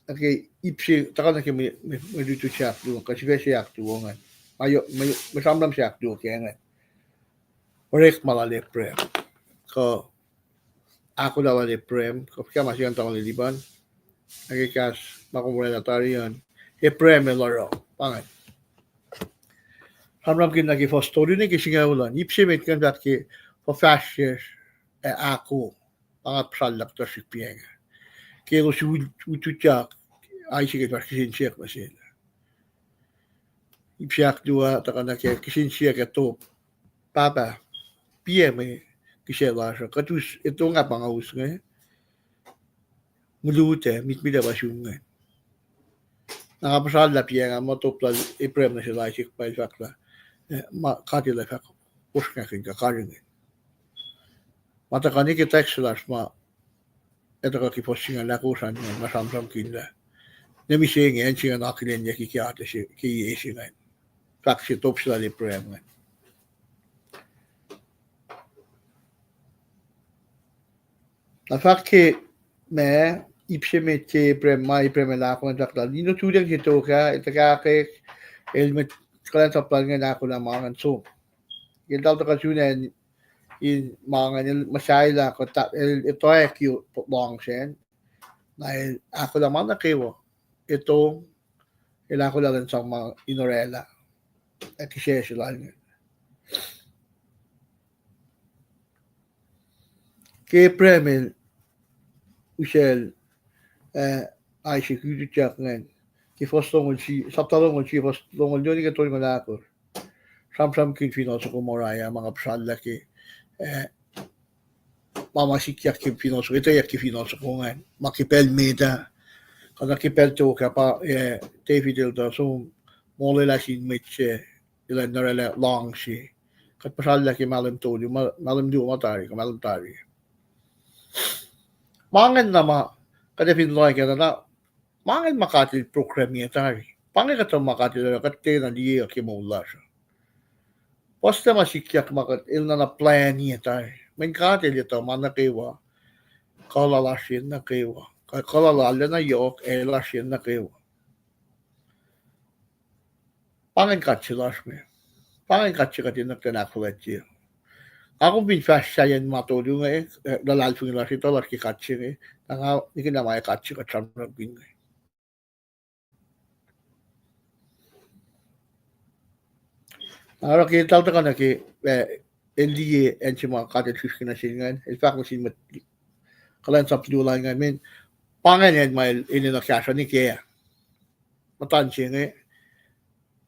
Nuh ke ip se tuhkuh nuh ke mwe, mwe, mwe lutlut se ahkluo, kuh sifac se ahkluo ingacn, mwe, mwe sramsram se ahkluo ke ingacn, orekma lal Abraham, kuh ahkolah lal Abraham, kuh fuhkah ma se an, tamuhlwel Lipan, nuh ke kahs ma kom oraclah tari an, Abraham el oruh pa ingacn. Sramsramkihn nuh ke fuhs tolu nuh ke singucul an, ip se met ingacn fahk ke fuhfahsryucsr ac ahko, pa nga puhsra luhk tuhsruhk piacng, ke elos ut-, utyak, Isaac el fahsr kihsen siyuck nuh sel. Ip se ahkluo ah tuhkuh nuh ke kihsen siyuck ac top, Pahpah, piac mwe kihsac lasr uh? Kuht us eto nga pa nga us inge, mwe lut ac mitmit ac pa sum inge. Na nga puhsra lah piacng ah, ma top lal Abraham nuh sel Isaac pa el fahk lah, eh, ma God El ac fah fosrngakihn kuh karihngihn. Ma tuhkuh nuh ke text lasr ma, ac tuhkuh ke fuhs singucul ahkosr an, ma sramsramkihn lah, nwe mihsenge acn se ingacn akihlenyuck ke, ke atac se, ke yac se ingacn. Fahk se top se lal Abraham ingacn. Na fahk ke ma, ip se met ke Abraham, ma Abraham el ahkolah, fahk lah in otulacng se tok ah, el tuhkahkwack, el met kuhlwacnsap lal ingacn ahkolah ma ingacn som. Eltahl tuhkuh sun acn in ma ingacn, el muhsahelah, kuh el etwacack yot luhngse an, na el ahkolah ma nuh kwewa, eto, el ahkolah elan sang ma in oraclah, ac kihsac se lal ingacn. Ke Abraham el usacl, eh, Isaac utyak ingacn, ke fuhs longoul sie, sapta longoul sie, fuhs longoul luo nuh ke tolngoul ahkosr, sramsramkihn finohl soko Moriah, ma nga puhsra lah ke, eh, ma ma sikyak ke finohl soko, etwacack ke finohl soko ingacn, ma ke pacl met ah, kuh na ke pacl tok ah pa, eh, David el tuh som molwelah sin mwet se, elan oraclah luhngse. Kuht puhsra lah ke mahlwem tolu, ma-, mahlwem luo ma tari, kuh mahlwem tari. Ma ingacn na ma, kuht ac fin lohacng kac na, ma ingacn ma God El program-i tari. Pa inge kuhtuh ma God El oruh kuht tiacna liye ke moul lasr uh. Puhslac ma sikyak ma kuht, El na na plani tari. Mweyen God El etuh ma nuh kwewa, kuh lal oasr yen nuh kwewa, kuh, kuh lal arulacna yohk, ac El oasr yen nuh kwewa. Pa ingacn God se lasr me. Pa ingacn God se kuht enenuh in ahkfuhlwactye. Nga kom fin fahsr sahyacn ma tolu inge, eh, luhlahlfongi lasr, etuh lasr ke God se inge, na nga nikihn lah ma God se kuht sramsramkihn inge. Na oruh ke eltahl tuhkuh nuh ke, eh, el liye acn se ma God el srihsrihk nuh sel ingacn, el fahk nuh sin mwet kuhlwacnsap luo lal ingacn, mweyen pa ingacn acn ma el, el enenuh kahsruh nuh kac. Muhtuhn se inge,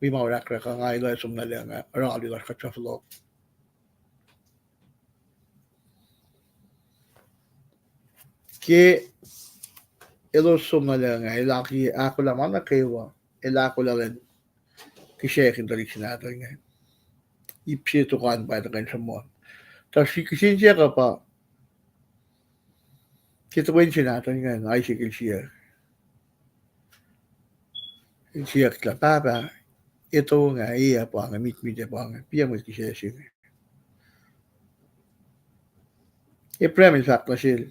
wi ma orahkrahk uh, nga elos som nuh lucng ah, oruh alu lasr kuht fah fohlohk. Ke elos som nuh lucng ah, el ahkolah ma nuh kwewa, el ahkolah elan kihsackuhn tuhlihk se nahtuhl ingacn. Ip se tohkoh an pa tuhkuh in sruhmuhn. Tuh kihsen siyuck uh pa, ke toeni se nahtuhl ingacn, Isaac el siyuck. El siyuck lah, Pahpah, eto nga, e ah pa inge, mitmit ah pa inge, piya mwe kihsac se inge? Abraham el fahk nuh sel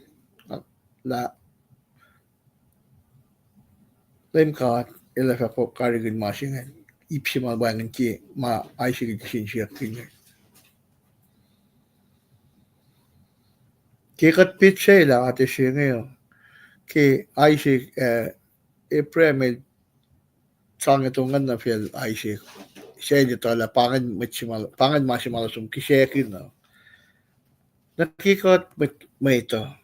lah Leum God El ac fah karihngihn ma se ingacn, ip se ma wacngihn ke ma Isaac el kihsen siyuck inge. Ke kuht petsac lah atac se inge, ke Isaac, eh, Abraham el sang eto ingacn nuh facl Isaac, sel etuh lah pa ingacn ma se ma luhk som kihsackuhn uh. Nuh ke kuht mwet, mwet uh,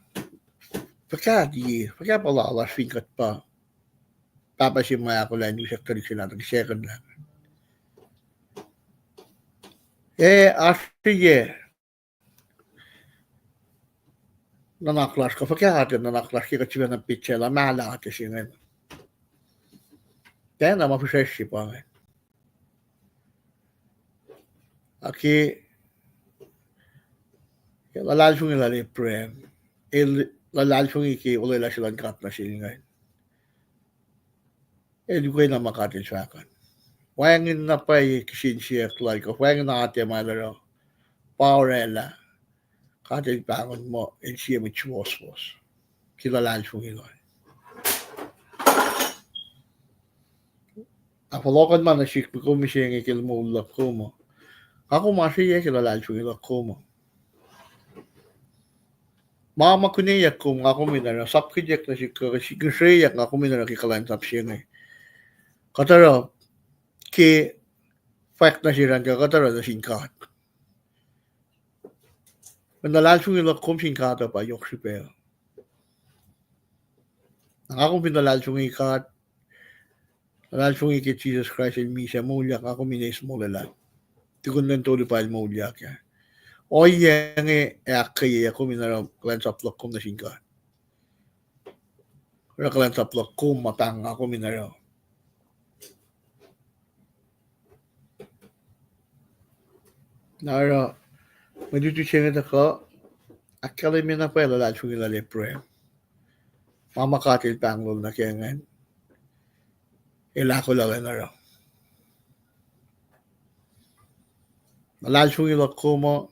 fuhkah liye, fuhkah puhla lasr fin kuht pa pahpah se ma ahkolah in usack tuhlihk se nahtuhl kihsackuhnlah? Eh, oasr yac nuhnak lasr, kuh fuhkah atac nuhnak lasr ke kuht sifacna petsac lah ma lah atac se ingacn? Tiacna ma fihsracsr se pa ingacn. Ac ke luhlahlfongi lal Abraham, el luhlahlfongi ke olwelah se luhn God nuh sel ingacn, el ukwe na ma God el fahk an. Wacngihn na pwacye kihsen siyuck lal kuh wacngihn atac ma el oruh, pa oraclah God el pahngon muh el sie mwet suwohswohs ke luhlahlfongi lal. Na fohlohkohn ma nuh sihk, mwe kom mihsenge ke moul luhk kom uh, nga kom oasr yac ke luhlahlfongi luhk kom uh? Ma ma kuneyuck kom, nga kom in oruh sapkihnyuck nuh sihk, kuh sihk ngihsreyuck, nga kom in oruh ke kuhlwacnsap se inge. Kuht oruh ke fwack nuh sel an kuh kuht oruh nuh sin God. Mweyen luhlahlfongi luhk kom sin God uh pa yohk srihpac. Na nga kom fin luhlahlfongi God, luhlahlfongi ke Jisus Kraist el misac, moulyak, nga kom in eis molwelah. Tukun lwen tolu pa el moulyak ah. Ohiyac inge ac ahkkweye kom in oruh kuhlwacnsap luhk kom nuh sin God. Oruh kuhlwacnsap luhk kom ma pahng nga kom in oruh. Na oruh mwe lutlut se inge tuhkuh ahkkahlwemye na pwacye luhlahlfongi lal Abraham. Ma ma God el pahnglol nuh ke ingacn, el ahkolah elan oruh. Luhlahlfongi luhk kom uh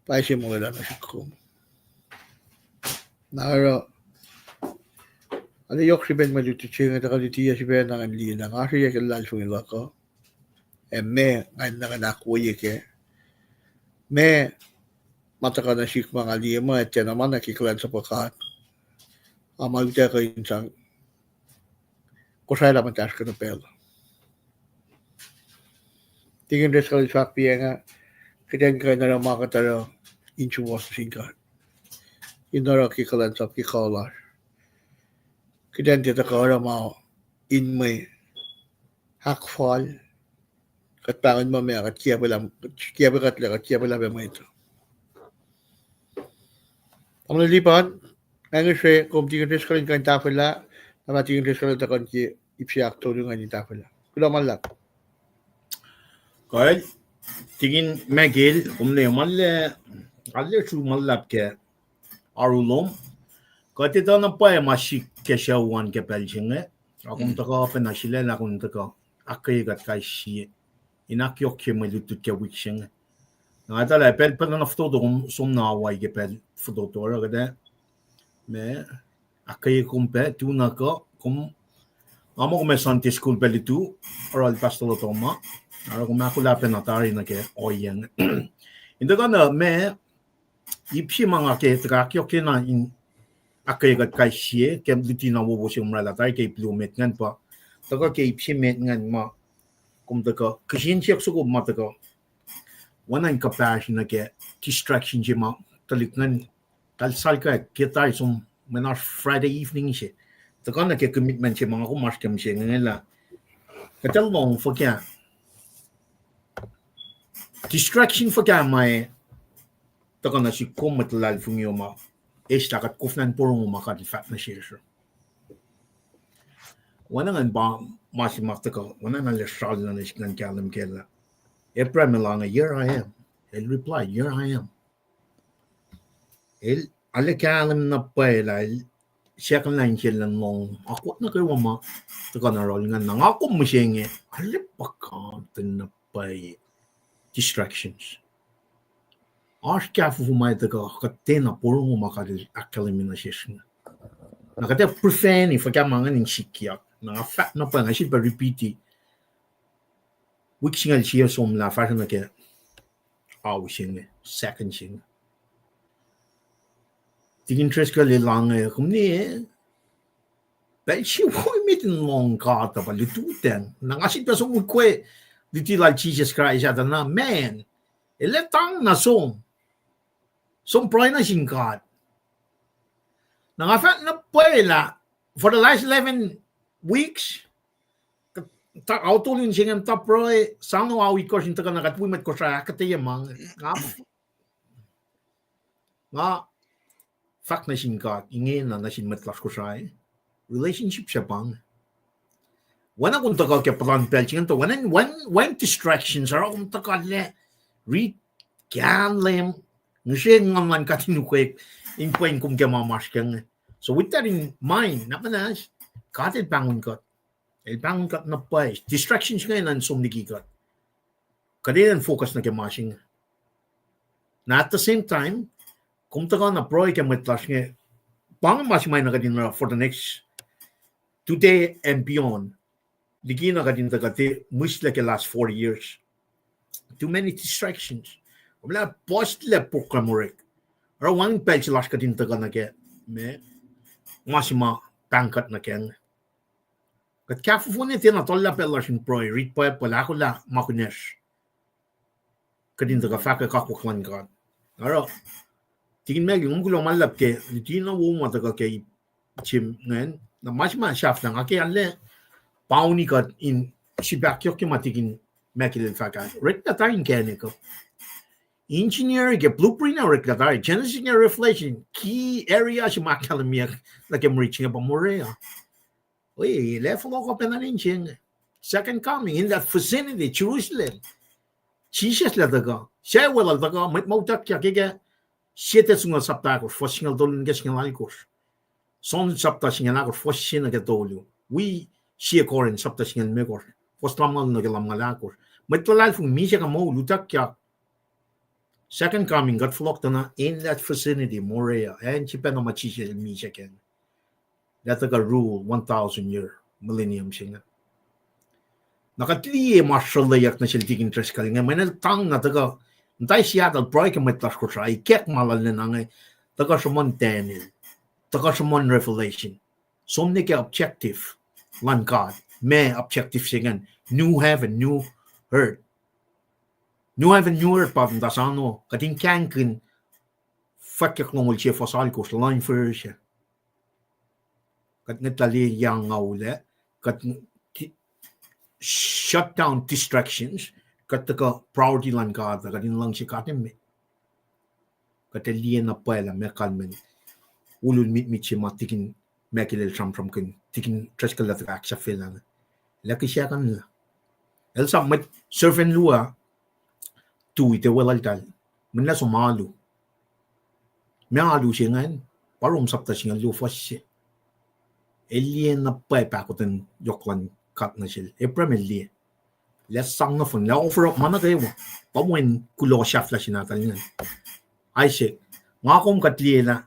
pa ase molwelah nuh sihk kom. Na oruh, arlac yohk srihpen mwe lutlut se inge tuhkuh lutiyuc sifacna ngan liye lah nga oasr yac ke luhlahlfongi luhk uh, ac meac nga enenuh in ahkwoye kac. Meac ma tuhkuh nuh sihk ma nga liye muh tiacna ma nuh ke kuhlwacnsap luhn God, a ma utuckuh in sang Kosrae lah muhtahsr kuh na pacl. Tikin Driscoll el fahk piacng ah, kuht in kuh in oruh ma kuht oruh in suwohs nuh sin God, in oruh ke kuhlwacnsap ke kuh lasr. Kuht in tiac tuhkuh oruh ma in mwe ahkfal, kuht pahngon muh meac, kuht kiacpwe lah, kiacpwe kuhtlac, kuht kiacpwe lah pac mwet. Tamuhlwel Lipan, nga ngihsre kom Tikin Driscoll in kuh in tahfwelah, na pa Tikin Driscoll el tuhkuh ke ip se ahktolu ngan in tahfwelah. Kuloh ma luhlahp. Kuh, Tikin Michael, kom ne ma, arlac sru ma luhlahp ke oaru lom. Kuht etuh na pwacye ma sihk ke sucu an ke pacl se inge. Nga kom tuhkuh pacna sulaclah, nga kom tuhkuh ahkkweye kuht kais sie in ahkyohkye mwe lutlut ke wik se inge. Nga etuh lah pacl pacna fototo kom som na Hawaii ke pacl fototo oruh kuht ac, ma, ahkkweye kom pac, tu na kuh kom Nga muh kom ac Sunday school pacl lutu, oruh Pastor Lotoma, oruh kom ahkolah pacna tari nuh ke ohiyacn. In tuhkuh na ma, ip se ma nga ke tuhkuh ahkyohkyena in ahkkweye kuht kais sie ke luti na wowo se kom oraclah tari ke ip luo met ingacn pa, tuhkuh ke ip se met ingacn ma, kom tuhkuh kihsen siyuck soko ma tuhkuh oacna in kuhpahsr nuh ke distraction se ma tuhlihk ingacn, kalsal kac ke tari som, mwe na Friday evening se, tuhkuh nuh ke commitment se ma nga kom oasr ke mihsenge lah kuht ac lohng fuhkah, distraction fuhkah ma tuhkuh nuh sihk kom mwet luhlahlfongi uh ma, eslah kuht koflah in porongo ma God El fahk nuh sesr. Oacna ingacn pa ma se ma tuhkuh, oacna na el sral na nuh sihk ingacn kahlwem kac lah Abraham el ange, Here I am. El reply, Here I am. El, arlac kahlwem na pwacye lah el siyuck lah insiyacl in lohng akwuck nuh kwewa ma tuhkuh na yohrohl ingacn. Na nga kom mihsenge, arlac puhkantwen na pwacye distractions. Oasr kahfofo ma tuhkuh kuht tiacna porongo ma God El ahkkahlwemye nuh sesr inge. Na kuht ac prevent-i fuhkah ma ingacn in sikyak. Na nga fahk na pwacye, nga sifilpac repeat-i. Wik singucul sie somlah fahsruh nuh ke ao se inge, second se inge. Tikin Driscoll el ange, kom ne, pacl se wo emet in lohng God uh pa lututacng. Na nga sifilpac som ukwe luti lal Jisus Kraist ah tuh na, man, el ac tang na som. Som pruhe nuh sin God. Na nga fahk na pwacye lah, for the last eleven weeks, ta-, ao tolu se inge muhta pruhe, sang na ao itkohsr in tuhkuh na kuht wi mwet Kosrae ahkuhtweyac ma inge. Nga, nga fahk nuh sin God, ingena nuh sin mwet lasr Kosrae, relationship se pa inge. Oacna kom tuhkuh ke puhlan pacl se ingacn tuh, when, when, when distractions, oruh kom tuhkuh lah, read kahlwem, ngihsre nguhn luhn God in ukwek, in pwen kom ke ma masr ke inge. So with that in mind, na muhnahs, God El pahngon kuht. El pahngon kuht na pwacye. Distractions inge enenuh in som liki kuht. Kuht enenuh in focus nuh ke ma se inge. Na at the same time, kom tuhkuh na pruhe ke mwet lasr inge, pa inge ma se ma enenuh kuht in oruh for the next today and beyond. Liki na kuht in tuhkuh tiac mihslac ke last four years. Too many distractions. Kom lah puhslac program orek. Oruh wacngihn pacl se lasr kuht in tuhkuh nuh ke, ma, ma se ma pahng kuht nuh ke inge. Kuht kahfofo ne tiacna tuhllah pacl lasr in pruhe, read Bible, ahkolah ma kunacsr. Kuht in tuhkuh fahkwack akwuck luhn God. Oruh, tikin Michael, kom kuloh ma luhlahp ke luti na wo ma tuhkuh ke ip se ingacn. Na ma se ma sahflah nga ke arlac pauni kuht in sifilpac ahkyohkye ma tikin Michael el fahk ah. Oreklac tari inkacnek uh. Engineer ke blueprint ah oreklac tari. Genesis ke Revelation, key area se ma ahkkahlwemyeyuck nuh ke mwe rit se inge pa Moriah. Oi, el ac fohlohk pacna lwen se inge. Second coming in that vicinity, Jerusalem. Jisus el tuhkuh. Sie weluhl tuhkuh, mwet ma utuckyak ke, ke Sie Tessalon sapta ahkosr, fuhs singucul tolu nuh ke singucul alkosr. John sapta singucul ahkosr, fuhs se nuh ke tolu. Wi Sie Corinth sapta singucul limekohsr, fuhs lumngaul nuh ke lumngaul ahkosr. Mwet luhlahlfongi misac ke moul utuckyak. Second coming, kuht fohlohk tuh na in that vicinity, Moriah, acn se pacna ma Jisus el misac kac. Lah tuhkuh rule one thousand year millennium se inge. Na kuht liye ma sruhlweyuck nuh sel tikin Driscoll inge, mweyen el tang na tuhkuh, muhta Seattle pruhe ke mwet lasr Kosrae, ikack ma lal lwen inge, tuhkuh sruhmuhn Daniel, tuhkuh sruhmuhn Revelation. Som nuh ke objective luhn God, ma objective se ingacn, new heaven, new earth. New heaven, new earth pa muhta sano, kuht in kahngkihn Fwackyuck longoul sie fuhs alkosr, luhn verse. Kuht ngwetlah liye yang nga ulac, kuht shut down distractions, kuht tuhkuh priority luhn God, kuht in luhngse God emet. Kuht ac liye na pwacye lah meac kalmacn ulul mitmit se ma tikin Michael el sramsramkihn, tikin Driscoll el tuhkuh ahksahfyelah inge. El ac kihsackuhnlah. El sang mwet servant luo, tui tiac weluhltahl. Mwet lah som alu. Ma alu se ingacn, pa Rom sapta singucul luo fuhs se. El liye na pwacye pahkotwen yohk luhn God nuh sel. Abraham el liye. El ac sang nohfohn, el ac offer up ma nuh kwewa. Pa wen kuloh sahflah se nahtuhl ingacn. Isaac, nga kom kuht liye lah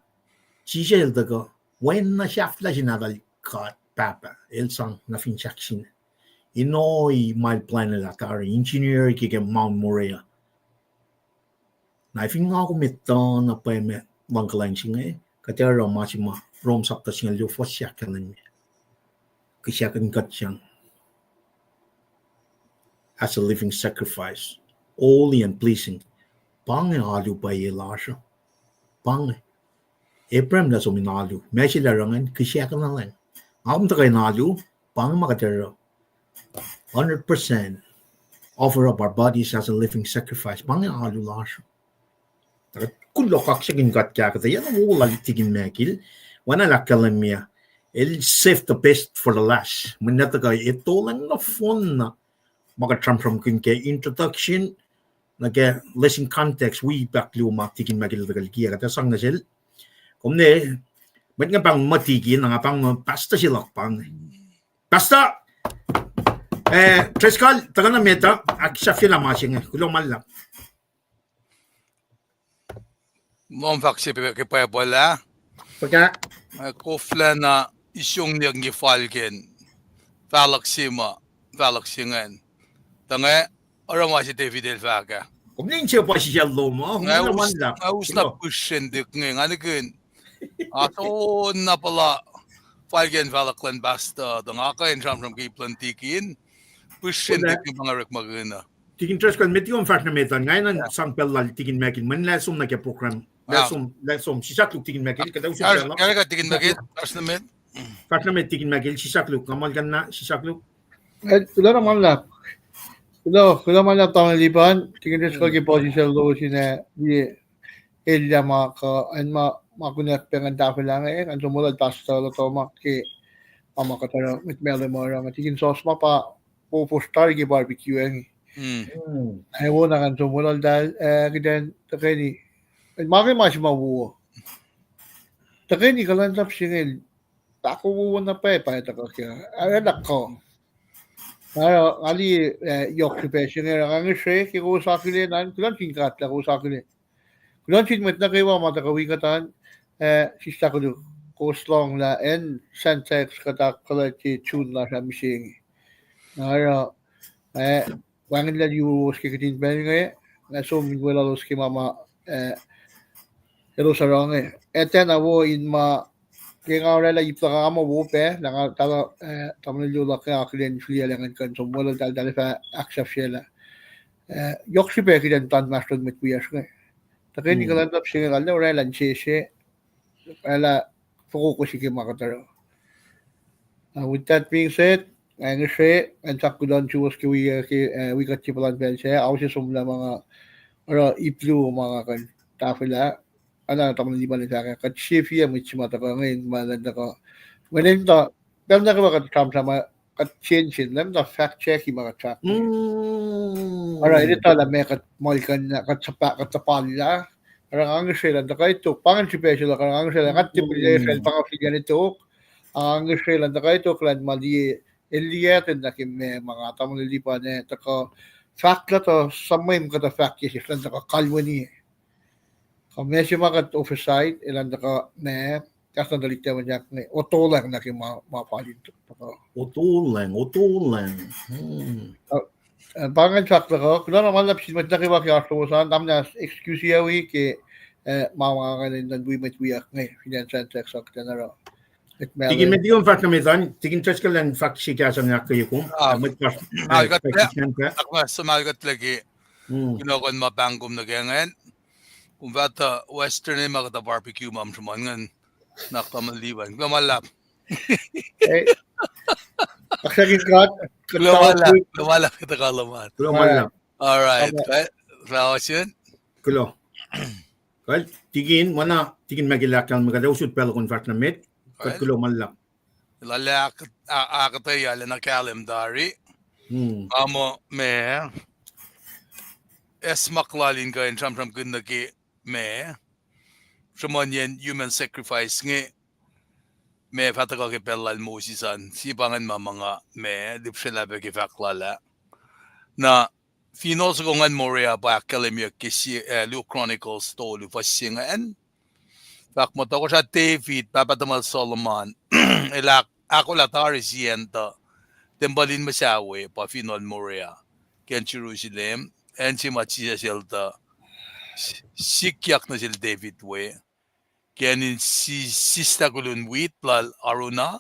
Jisus el tuhkuh wen na sahflah se nahtuhl God. Pahpah, el sang nuh fin sahk sine. Inoi ma el plwacnelah tari, engineer ke ke Mount Moriah. Na fin nga kom etuh na pwacye ma luhngkuhlwacng se inge, kuht ac oruh ma se ma Rom sapta singucul luo fuhs se ahkkahlwemye. Kihsakihn kuht sang as a living sacrifice, holy and pleasing. Pa inge alu pwacye lasr uh. Pa inge. Abraham lah som in alu. Ma se lah oruh ingacn, kihsakihn na lwen. Nga kom tuhkuh in alu, pa inge ma kuht oruh. Hundred percent offer up our bodies as a living sacrifice. Pa inge alu lasr uh. Kuloh kaksakihn God ke kuht ac na wo lal tikin Michael. Oacna lah ahkkahlwemye, el save the best for the last. Mweyen tuhkuh etolacng nohfohn na ma kuht sramsramkihn ke introduction, nuh ke lesson context, wi pac luo ma tikin Michael tuhkuh liki ah, kuht ac sang nuh sel. Kom ne, mwet nga pahng muh tikin, na nga pahng muh pastor se luhk pa inge. Pastor, eh, Driscoll, tuhkuh nuh met uh, ahksahfyelah ma se inge, kuloh ma luhlahp. Lohm fahk se ke Bible ah. Fuhkah? Eh, koflacna isong niyuck ke falken. Fahluhk se ma, fahluhk se ingacn. Tuh inge, oruh ma se David el fahk ah. Kom ne inse pa sisacl lom uh, nga us-, nga us na pihsrendek inge, nga nihkihn. Aso na puhla falken fahluhk luhn pastor, tuh nga kuh in sramsram ke ip luhn tikin, pihsrendek inge pa nga orekmakihn uh. Tikin Driscoll, met lom fahsr nuh met an, nga enenuh sang pacl lal tikin Michael, mweyen lah som nuh ke program. Lah som, lah som, sisak luk tikin Michael, kuht ac usot pacl uh. Tikin Michael, fahsr nuh met. Fahsr nuh met tikin Michael, sisak luk, nga muhlkuhnlah, sisak luk. Eh, kuloh na ma luhlahp. Kuloh, kuloh ma luhlahp tamuhlwel Lipan, tikin Driscoll ke puhsisacl lowos in ah, wi elyah ma kuh, acn ma, ma kunac pacngihn tahfwelah inge, ngan som molwel pastor Lotoma ke, ma ma kuht oruh, mwet Malem ma oruh, tikin Sos ma pa, po, po tari ke barbecue inge. Ac wo na ngan som molwel tahl, eh, kuht in tuhkweni. Ma ke ma se ma wo. Tuhkweni kuhlwacnsap se inge, pahko wowo na pwacye pa tuhkuh ke. Arulacna kuh. Nga, nga liye, eh, yohk srihpac se inge, nga ngihsre ke kowos akihlen an, kuloh nuh sin God lah kowos akihlen. Kuloh nuh sin mwet nuh kwewa ma tuhkuh wi kuht an, eh, sista koluk, kowos lohng lah acn Sandhurst kuht ahkfuhlwactye June lasr ah mihsenge. Na oruh, eh, wacngihn lah yuruwos ke kihtin pacl inge, nga som in weluhlos ke ma ma, eh, elos oruh inge. Etuh na wo in ma, ke nga orwaclah ip luhk ah ma wo pac, lah nga tahl, eh, tamuhlwel luo luhk inge akihlen fihliyac lah ngan kuh in som molwel tahl, tahl fah ahksahfyelah. Eh, yohk srihpac kuht in muhta inmahsrlon mwet wiyacsr inge. Tuhkweni kuhlwacnsap se inge, kalmac orwaclah insese, orwaclah fokoko se ke ma kuht oruh. Uh, with that being said, nga ngihsre, ngan sang kuloh nuh suwos ke wi, eh, ke, eh, wi kuht ke puhlan pacl sac, ao se somlah ma nga oruh ip luo ma nga kuh in tahfwelah, oacna tamuhlwel Lipan el fahk ah, kuht sifil mwet se ma tuhkuh inge in ma elan tuhkuh. Mweyen tuh, pacl nuh kwewa kuht sramsram, kuht sensen, elan tuh fact check ma kuht fahk. Oruh, el etuh lah meac kuht muhlkuhnlah, kuht suhpah, kuht tuhpallah. Oruh nga ngihsre elan tuhkuh tok, pa ingacn srihpac se luhk, oruh nga ngihsre elan, nga tiac puhla sracl pa nga fihliyac tok. Nga ngihsre elan tuhkuh tok elan ma liye, el liye tuh nuh ke meac ma nga tamuhlwel Lipan ah tuhkuh fahk lah tuh suhmwem kuhtuh fahk ke sesr elan tuhkuh kalweni. Kuh meac se ma kuht oversight, elan tuhkuh meac, kahs luhn tuhlihk Tamuhlwel Jack inge, otolacng nuh ke ma, ma fal in tuhkuh. Otolacng, otolacng. Uh, pa ingacn fahk tuhkuh, kuloh na ma luhlahp sin mwet nuh kwewa ke oasr lowos an, tamuhlwel excuse wi ke, eh, ma ma nga in nuhnkuh wi mwet wiyuck inge, fin acn Sandhurst uh kuht in oruh. Tikin met, tikin fahsr nuh met an, tikin Driscoll elan fahk se kahs an ahkkweye kom. Ah, mwet fahsr, ah, fahk se kahs an, ah, ma suhmahl kuht liki. Kunohkohn ma pahng kom nuh ke ingacn. Kom fah tuh Western ma kuhtuh barbecue ma sruhmuhn ingacn. Nak tamuhlwel Lipan. Kuloh ma luhlahp. Kuloh ma luhlahp, kuloh ma luhlahp, kuhtuh kalmac. Kuloh ma luhlahp. All right. Fah osun. Kuloh. Kal, tikin, ma na, tikin Michael el ahkkahlwemye, kuht ac usot pacl uh kom fahsr nuh met, kuht kuloh ma luhlahp. Lal ah, ahkuhtweyac lacna kahlwem tari. Nga muh meac, acsmak lal in kuh in sramsramkihn nuh ke meac, sruhmuhnyacn human sacrifice inge, meac fah tuhkuh ke pacl lal Moses an, sie pa ingacn ma ma nga meac lihpsrelah pac ke fahk lal ah. Na fineol soko ingacn Moriah pa ahkkahlwemyeyuck ke sie, eh, Luo Chronicles tolu fuhs se ingacn. Fahk muh tohkohsrah David, pahpah tuhmwacl Solomon, el ahk-, ahkolah tari sie acn tuh tempuhl in muhsahi we pa fin acn Moriah ke acn Jerusalem, acn se ma Jisus el tuh sikyak nuh sel David we, ke acn in si-, sislah kolun wit lal Araunah,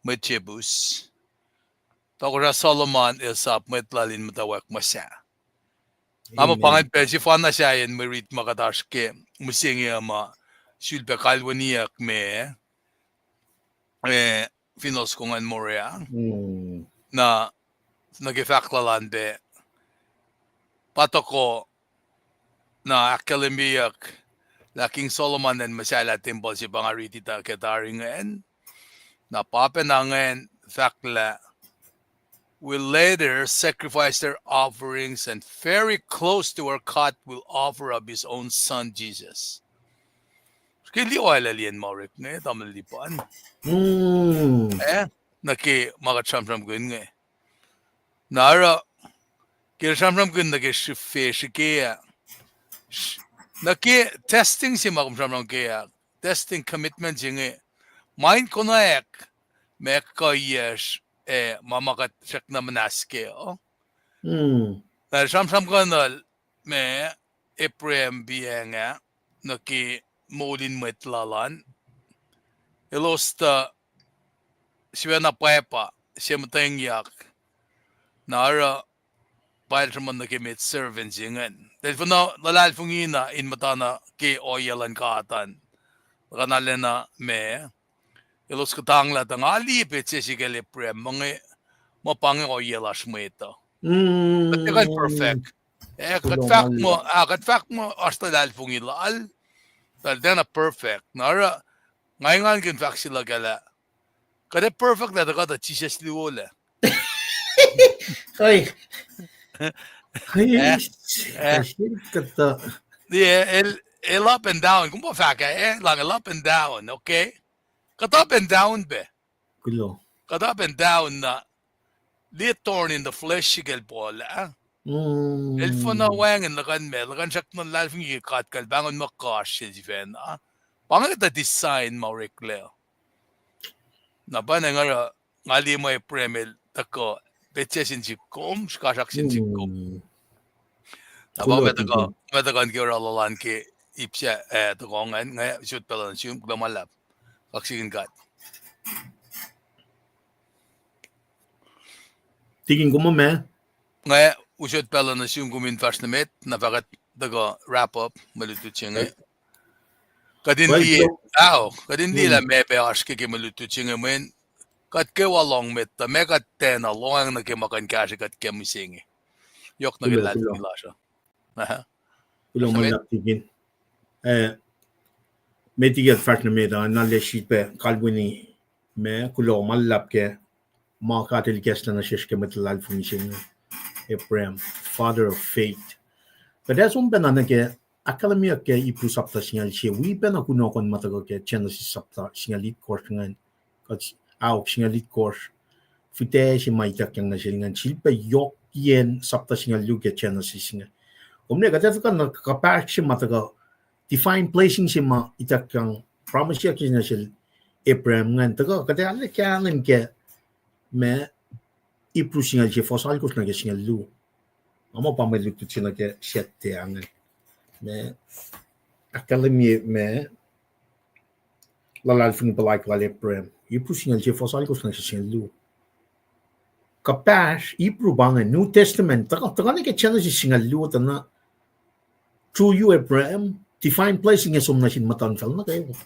mwet Jebus. Tohkohsrah Solomon el sap mwet lal in muhtwacwacack muhsahi. Nga muh pa ingacn pacl sefanna sahyacn mwe rit ma kuht oasr ke mihsenge uh ma sulpac kalweniyuck me, eh, fin acn Moriah. Na, nuh ke fahk lal an pac, pa tohkoh na ahkkahlwemyeyuck lah King Solomon el muhsahllah tempuhl se pa nga riti tuh ke tari ingacn. Na pa pacna ingacn fahk lah, will later sacrifice their offerings and very close to where God will offer up his own son Jesus. Ke liye lah liyacn ma orek inge, tamuhlwel Lipan. Eh, nuh ke ma kuht sramsramkihn inge. Na oruh, ke sramsramkihn nuh ke srihfe srihke ah, nuh ke testing se ma kom sramsram ke ah, testing commitment se inge, ma in konwacack ma kuhiyacsr, eh, ma ma kuht srackna muhnahs kac uh. Na sramsramkihn ma Abraham piyacng ah nuh ke moul in mwet lal an, elos tuh sifacna pwacpa, se muhtwengyak, na oruh pa el sruhmuhn nuh ke maid servant se ingacn. Eltahl fin luhlahlfongi na in muhtana ke ohiyac luhn God an, kuh na lacna ma elos kuhtanglah tuh nga liye petsac se kacl Abraham, ma inge, ma pa inge ohiyac lasr mwet uh. Kuht tiac kuh in perfect. Eh, kuht fahk muh, ah, kuht fahk muh oasr luhlahlfongi lal, tuh el tiacna perfect. Na oruh, nga engankihn fahk se luhk ah lah, kuht ac perfect lah tuhkuh tuh Jisus luo lac. Ai. Ai, eh, kuhtuh. El, el up and down. Kom pa fahk ah, eh, lah el up and down, okay? Kuht up and down pac. Kuht up and down na, liye thorn in the flesh se kacl Paul ah. El funa wacngihn luhkuhn ma, luhkuhn srackna luhlahlfongi ke God kacl pahngon ma oasr sel sifacna. Pa inge kuhtuh design ma oreklac. Na pa inge nga liye ma Abraham el tuhkuh petsac sin sihk kom, srihkasrak sin sihk kom. Na pa ma tuhkuh, ma tuhkuh ke oruh luhlan ke ip se, eh, tuhkuh ingacn, nga usot pacl uh nuh sum, kuloh ma luhlahp. Kaksakihn God. Tikin kom ma? Nga usot pacl uh nuh sum kom in fahsr nuh met, na fah kuht tuhkuh wrap up mwe lutlut se inge. Kuht in liye, ao, kuht in liye lah meac pac oasr ke ke mwe lutlut se inge mweyen kuht kwewa lohng met tuh meac kuht tiacna lohacng nuh ke ma kuh in kahsrwe kuht ke mihsenge. Yohk nuh ke luhlahlfongi lasr uh. Kuloh ma luhlahp tikin. Eh, met tikin fahsr nuh met uh, na lah srihpac kalweni ma kuloh ma luhlahp ke ma God El ikacslah nuh sesr ke mwet luhlahlfongi se inge, Abraham, father of faith. Kuht ac som pacna nuh ke ahkkahlwemyeyuck ke Hebrew sapta singucul sie, wi pacna kunohkohn ma tuhkuh ke Genesis sapta singucul itkohsr ingacn, kuht aok singucul itkohsr, fihtac se ma ituckyang nuh sel ingacn, sifilpac yohkiyacn sapta singucul luo ke Genesis inge. Kom ne kuht ac tuhkuh na kuhpahsr se ma tuhkuh divine blessing se ma ituckyang, promiseyuck se nuh sel Abraham ingacn, tuhkuh kuht ac arlac kahlwem ke ma Hebrew singucul sie fuhs alkosr nuh ke singucul luo. Nga muh pa mwe lutlut se nuh ke Saturday ingacn. Ma ahkkahlwemye ma luhlahlfongi puhlaik lal Abraham. Hebrew singucul sie fuhs alkosr nuh ke singucul luo. Kuhpahsr Hebrew pa inge, New Testament, tuhkuh, tuhkuh nuh ke Genesis singucul luo tuh na, through you, Abraham, divine blessing ac som nuh sin muhtuhnfacl nuh kwewa.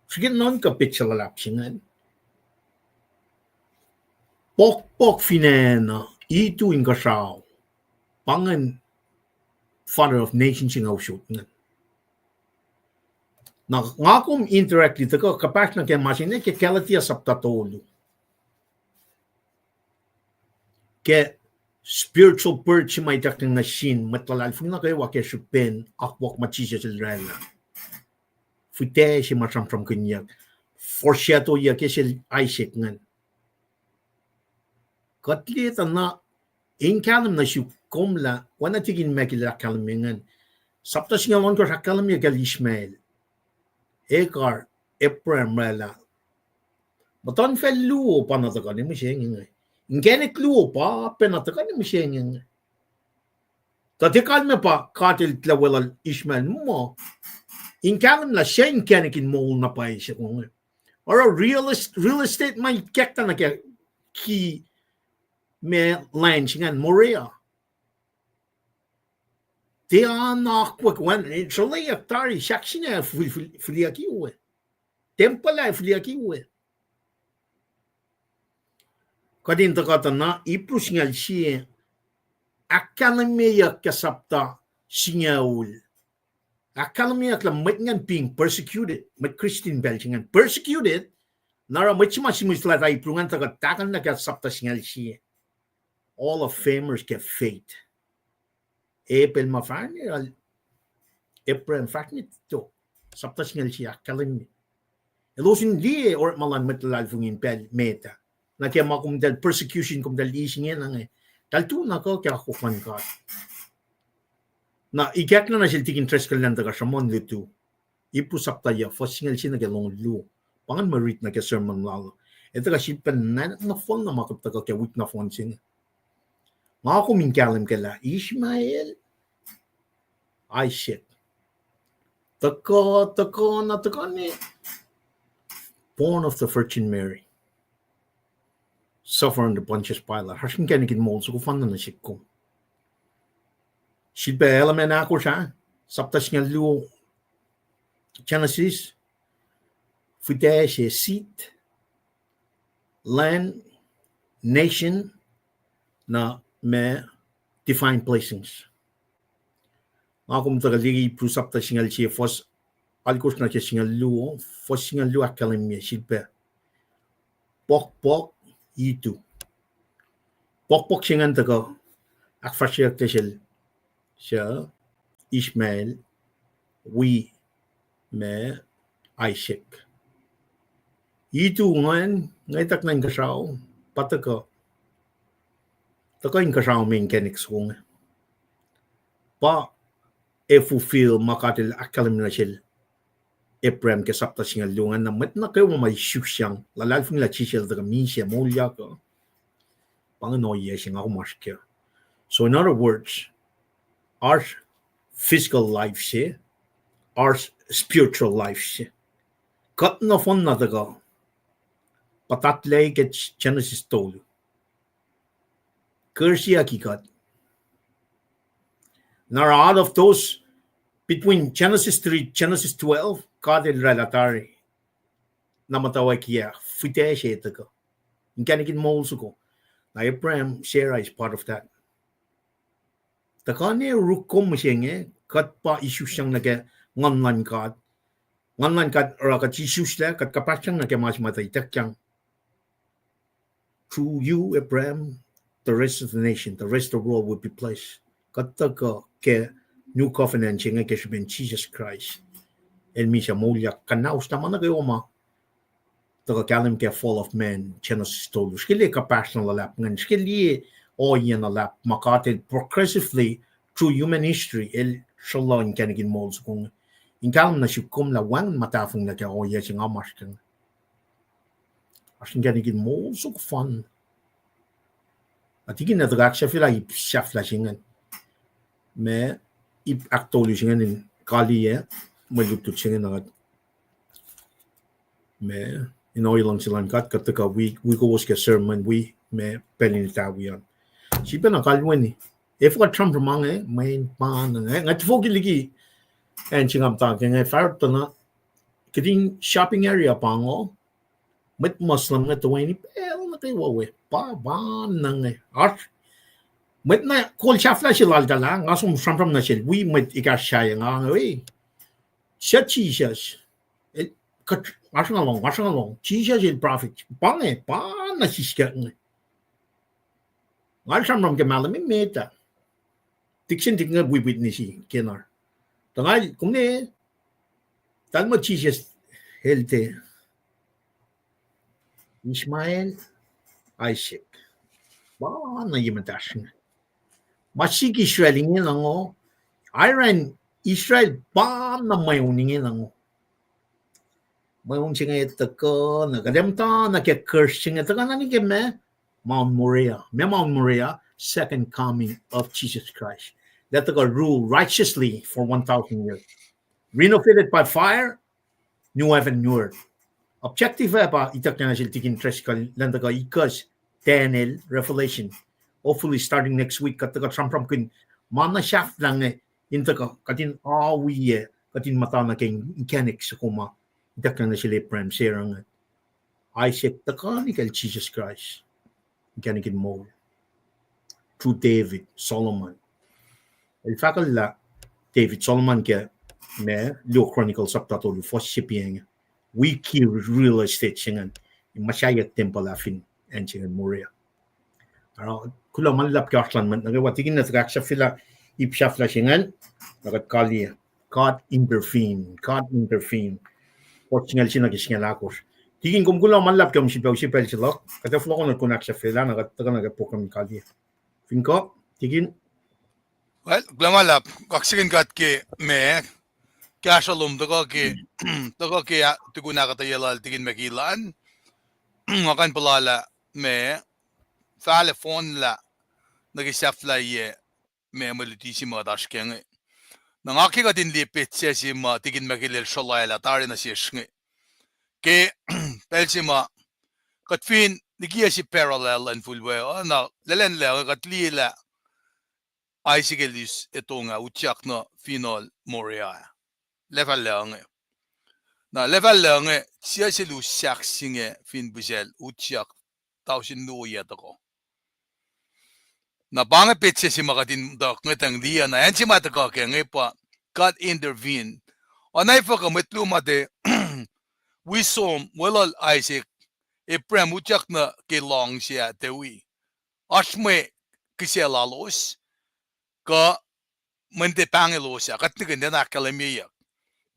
Srihke nuhnkuh petsac luhlahp se ingacn. Pokpok fin acn uh, itu inkuhsrao, pa ingacn father of nation se nga usot ingacn. Na nga kom indirectly tuhkuh kuhpahsr nuh ke ma se inge ke Galatia sapta tolu. Ke spiritual birth se ma ituckyang nuh sin mwet luhlahlfongi nuh kwewa ke srihpen akwuck ma Jisus El oraclah. Fihtac se ma sramsramkihnyuck, foreshadowyuck ke sel Isaac ingacn. Kuht liye tuh na in kahlwem nuh sum kom lah oacna tikin Michael el ahkkahlwemye ingacn. Sapta singucul ohnkohsr ahkkahlwemye kacl Ishmael, Hagar, Abraham oraclah, Muhtuhnfacl luo pa na tuhkuh ne mihsenge inge. Inkacnek luo pa pacna tuhkuh ne mihsenge inge. Tuh tiac kalmac pa God El tuhlac weluhl Ishmael muh in kahlwem lah suc inkacnek in moul na pwacye se inge. Oruh real est-, real estate ma ikacklah nuh ke ki ma land se ingacn Moriah. Tiac na akwuck wen, sruhleyuck tari, sahk sina fil-, fil-, fihliyucki we. Tempuhl ah fihliyucki we. Kuht in tuhkuh tuh na Hebrew singucul sie, ahkkahlwemyeyuck ke sapta singucul. Ahkkahlwemyeyuck lah mwet ingacn being persecuted, mwet Christian pacl se ingacn persecuted, na oruh mwet se ma sihmihs lata Hebrew ingacn tuhkuh tahkuhn nuh ke sapta singucul sie. Hall of Famers ke faith. Abel ma fahsr, Abraham fahsr, to, sapta singucul sie ahkkahlwemye. Elos in liye orekma luhn mwet luhlahlfongi in pacl met ah. Na ke ma komtal persecution, komtal eis ingena inge, eltahl tu na kuh ke akwuck luhn God. Na ikacklah nuh sel tikin Driscoll an tuhkuh sruhmuhn lutu. Hebrew sapta yuc, fuhs singucul sie nuh ke longoul luo. Pa ingacn mwe rit nuh ke sermon lal uh. El tuhkuh sifilpac na nohfohn na ma kuht tuhkuh ke wik nohfohn se inge. Nga kom in kahlwem ke lah Ishmael, Isaac, tuhkuh, tuhkuh na tuhkuh ne born of the Virgin Mary, suffer under Pontius Pilate. Oasr inkacnek in moul soko fanna nuh sihk kom. Sifilpac Element ahkosr ah, sapta singucul luo, Genesis, fihtac se seed, land, nation, na ma divine blessings. Nga kom tuhkuh liki Hebrew sapta singucul sie, fuhs alkosr nuh ke singucul luo, fuhs singucul luo ahkkahlwemye sifilpac pohkpohk itu. Pohkpohk se ingacn tuhkuh ahkfahsryeyucklac sel, suc Ishmael wi ma Isaac. Itu ingacn, ngwetacng nuh inkuhsrao, pa tuhkuh, tuhkuh inkuhsrao me inkacnek soko inge. Pa ac fulfill ma God El ahkkahlwemye nuh sel Abraham ke sapta singucul luo ingacn, na mwet nuh kwewa ma isusyang, luhlahlfongi lah Jisus El tuhkuh misac moulyak uh, pa ingacn ohiyac se nga kom oasr kac. So in other words, oasr physical life se, oasr spiritual life se. Kuht nohfohn na tuhkuh puhtatlac ke Genesis tolu. Kursiyucki kuht. Na oruh out of those, between Genesis three, Genesis twelve, God El oraclah tari na muhtwacwacackiyac fihtac se tuhkuh, inkacnek in moul soko. Na Abraham, Sarah is part of that. Tuhkuh ne ruk kom mihsenge, kuht pa isusyang nuh ke Nguhn luhn God. Nguhn luhn God oruh kuht isuslac, kuht kuhpahsryang nuh ke ma se ma tuh ituckyang. Through you, Abraham, the rest of the nation, the rest of the world will be blessed. Kuht tuhkuh ke new covenant se inge ke srihpen Jisus Kraist. El misac moulyak, kuhnaus na ma nuh kwewa ma tuhkuh kahlwem ke fall of man, Genesis tolu. Srihke liye kuhpahsr na luhlahp ingacn, srihke liye ohiyac na luhlahp ma God El progressively through human history El sruhluh inkacnek in moul soko inge. In kahlwem nuh sihk kom lah wacngihn ma tahfonglac ke ohiyac se nga masr kac inge. Oasr inkacnek in moul soko fan. Atikina tuhkuh ahksahfyelah ip sahflah se ingacn, ma ip ahktolu se ingacn in kaliyac mwe lutlut se inge na kuht, ma in ohiyac luhngse luhn God, kuht tuhkuh wi, wi kowos ke sermon, wi ma pacl in etawi an. Sifilpac na kalweni, efuh kuht sramsram ma inge, mweyen pa na inge, nga tifoki liki acn se nga muhta ke inge, fahsr tuh na, kihtin shopping area pa ingo, mwet Muslim inge toeni pacl nuh kwewa we, pa, pa na inge. Oasr mwet na kol sahflah se laltahl ah, nga som sramsram nuh sel, wi mwet ekahsr sahyac nga inge, we, suc Jisus? El, kuht, nga sruhnga lohng, nga sruhnga lohng, Jisus el prophet. Pa inge, pa na siskak inge. Nga sramsram ke mahlwem emet ah. Dixon Dixon inge wi witness-i ke na. Tuh nga, kom ne, tahl muh Jisus el tiac Ishmael, Isaac. Pa na ye muhtahsr inge. Ma sik Israel ingena ngo, aran Israel pa na mweun ingena ngo. Mweun se inge tuhkuh na, kuht muhta na ke curse se inge tuhkuh na nuh ke ma, Mount Moriah. Ma Mount Moriah, second coming of Jesus Christ. Lah tuhkuh rule righteously for one thousand years. Renovated by fire, new heaven, new earth. Objective uh pa ituckyang nuh sel Tikin Driscoll, lah tuhkuh ikuhs Daniel, Revelation. Hopefully starting next week, kuht tuhkuh sramsramkihn ma na sahflah inge, in tuhkuh kuht in awiyac, kuht in muhta na ke inkacnek soko ma ituckyang nuh sel Abraham, Sarah, inge. Isaac tuhkuh nuh kacl Jesus Christ, inkacnek in moul through David, Solomon. El fahkwack lah David, Solomon ke ma, luo Chronicles sapta tolu, fuhs se piac inge. Wi ki real estate se ingacn, in muhsaheack tempuhl ah fin acn se ingacn Moriah. Oruh kuloh ma luhlahp ke oasr luhn mwet nuh kwewa. Tikin, na tuhkuh ahksahfyelah ip sahflah se ingacn, na kuht kaliyac. God intervene, God intervene. Fuhs singucul sie nuh ke singucul ahkosr. Tikin, kom kuloh ma luhlahp ke kom sifilpac use pacl se luhk, kuht ac fohlohkohn kom ahksahfyelah, na kuht tuhkuh nuh ke program in kaliyac. Fin kuh, Tikin. Well, kuloh ma luhlahp, kaksakihn God ke ma, kahsruh lom tuhkuh ke, tuhkuh ke tukun ahkuhtweyac lal Tikin Mac Illan. Nga kuh in puhla lah ma, fal ac fohnlah nuh ke sahflahiyac ma mwe luti se ma kuht oasr kac inge. Na nga ke kuht in liye petsac se ma Tikin Mac Illan el sruhlalah tari nuh sesr inge. Ke pacl se ma kuht fin likiyac se parallel luhn fuhlwact uh, na lwelahn lac inge kuht liye lah Isaac el us etong ah utyak nuh fineol Moriah. Lacfah lac inge. Na lacfah lac inge, sie sel us sahk se inge fin pihsacl utyak tausin luo yac tuhkuh. Na pa inge petsac se ma kuht in tuhkuh ngetang liye, na acn se ma tuhkuh kac inge pa God intervene. Oacna fuhkah mwet luo ma tiac wi som weluhl Isaac, Abraham utyak nuh ke lohng se ah tiac wi. Oasr mwe kihsac lalos, kuh mwe tiac pahngelos ah, kuht nihkihn tiacna ahkkahlwemyeyuck.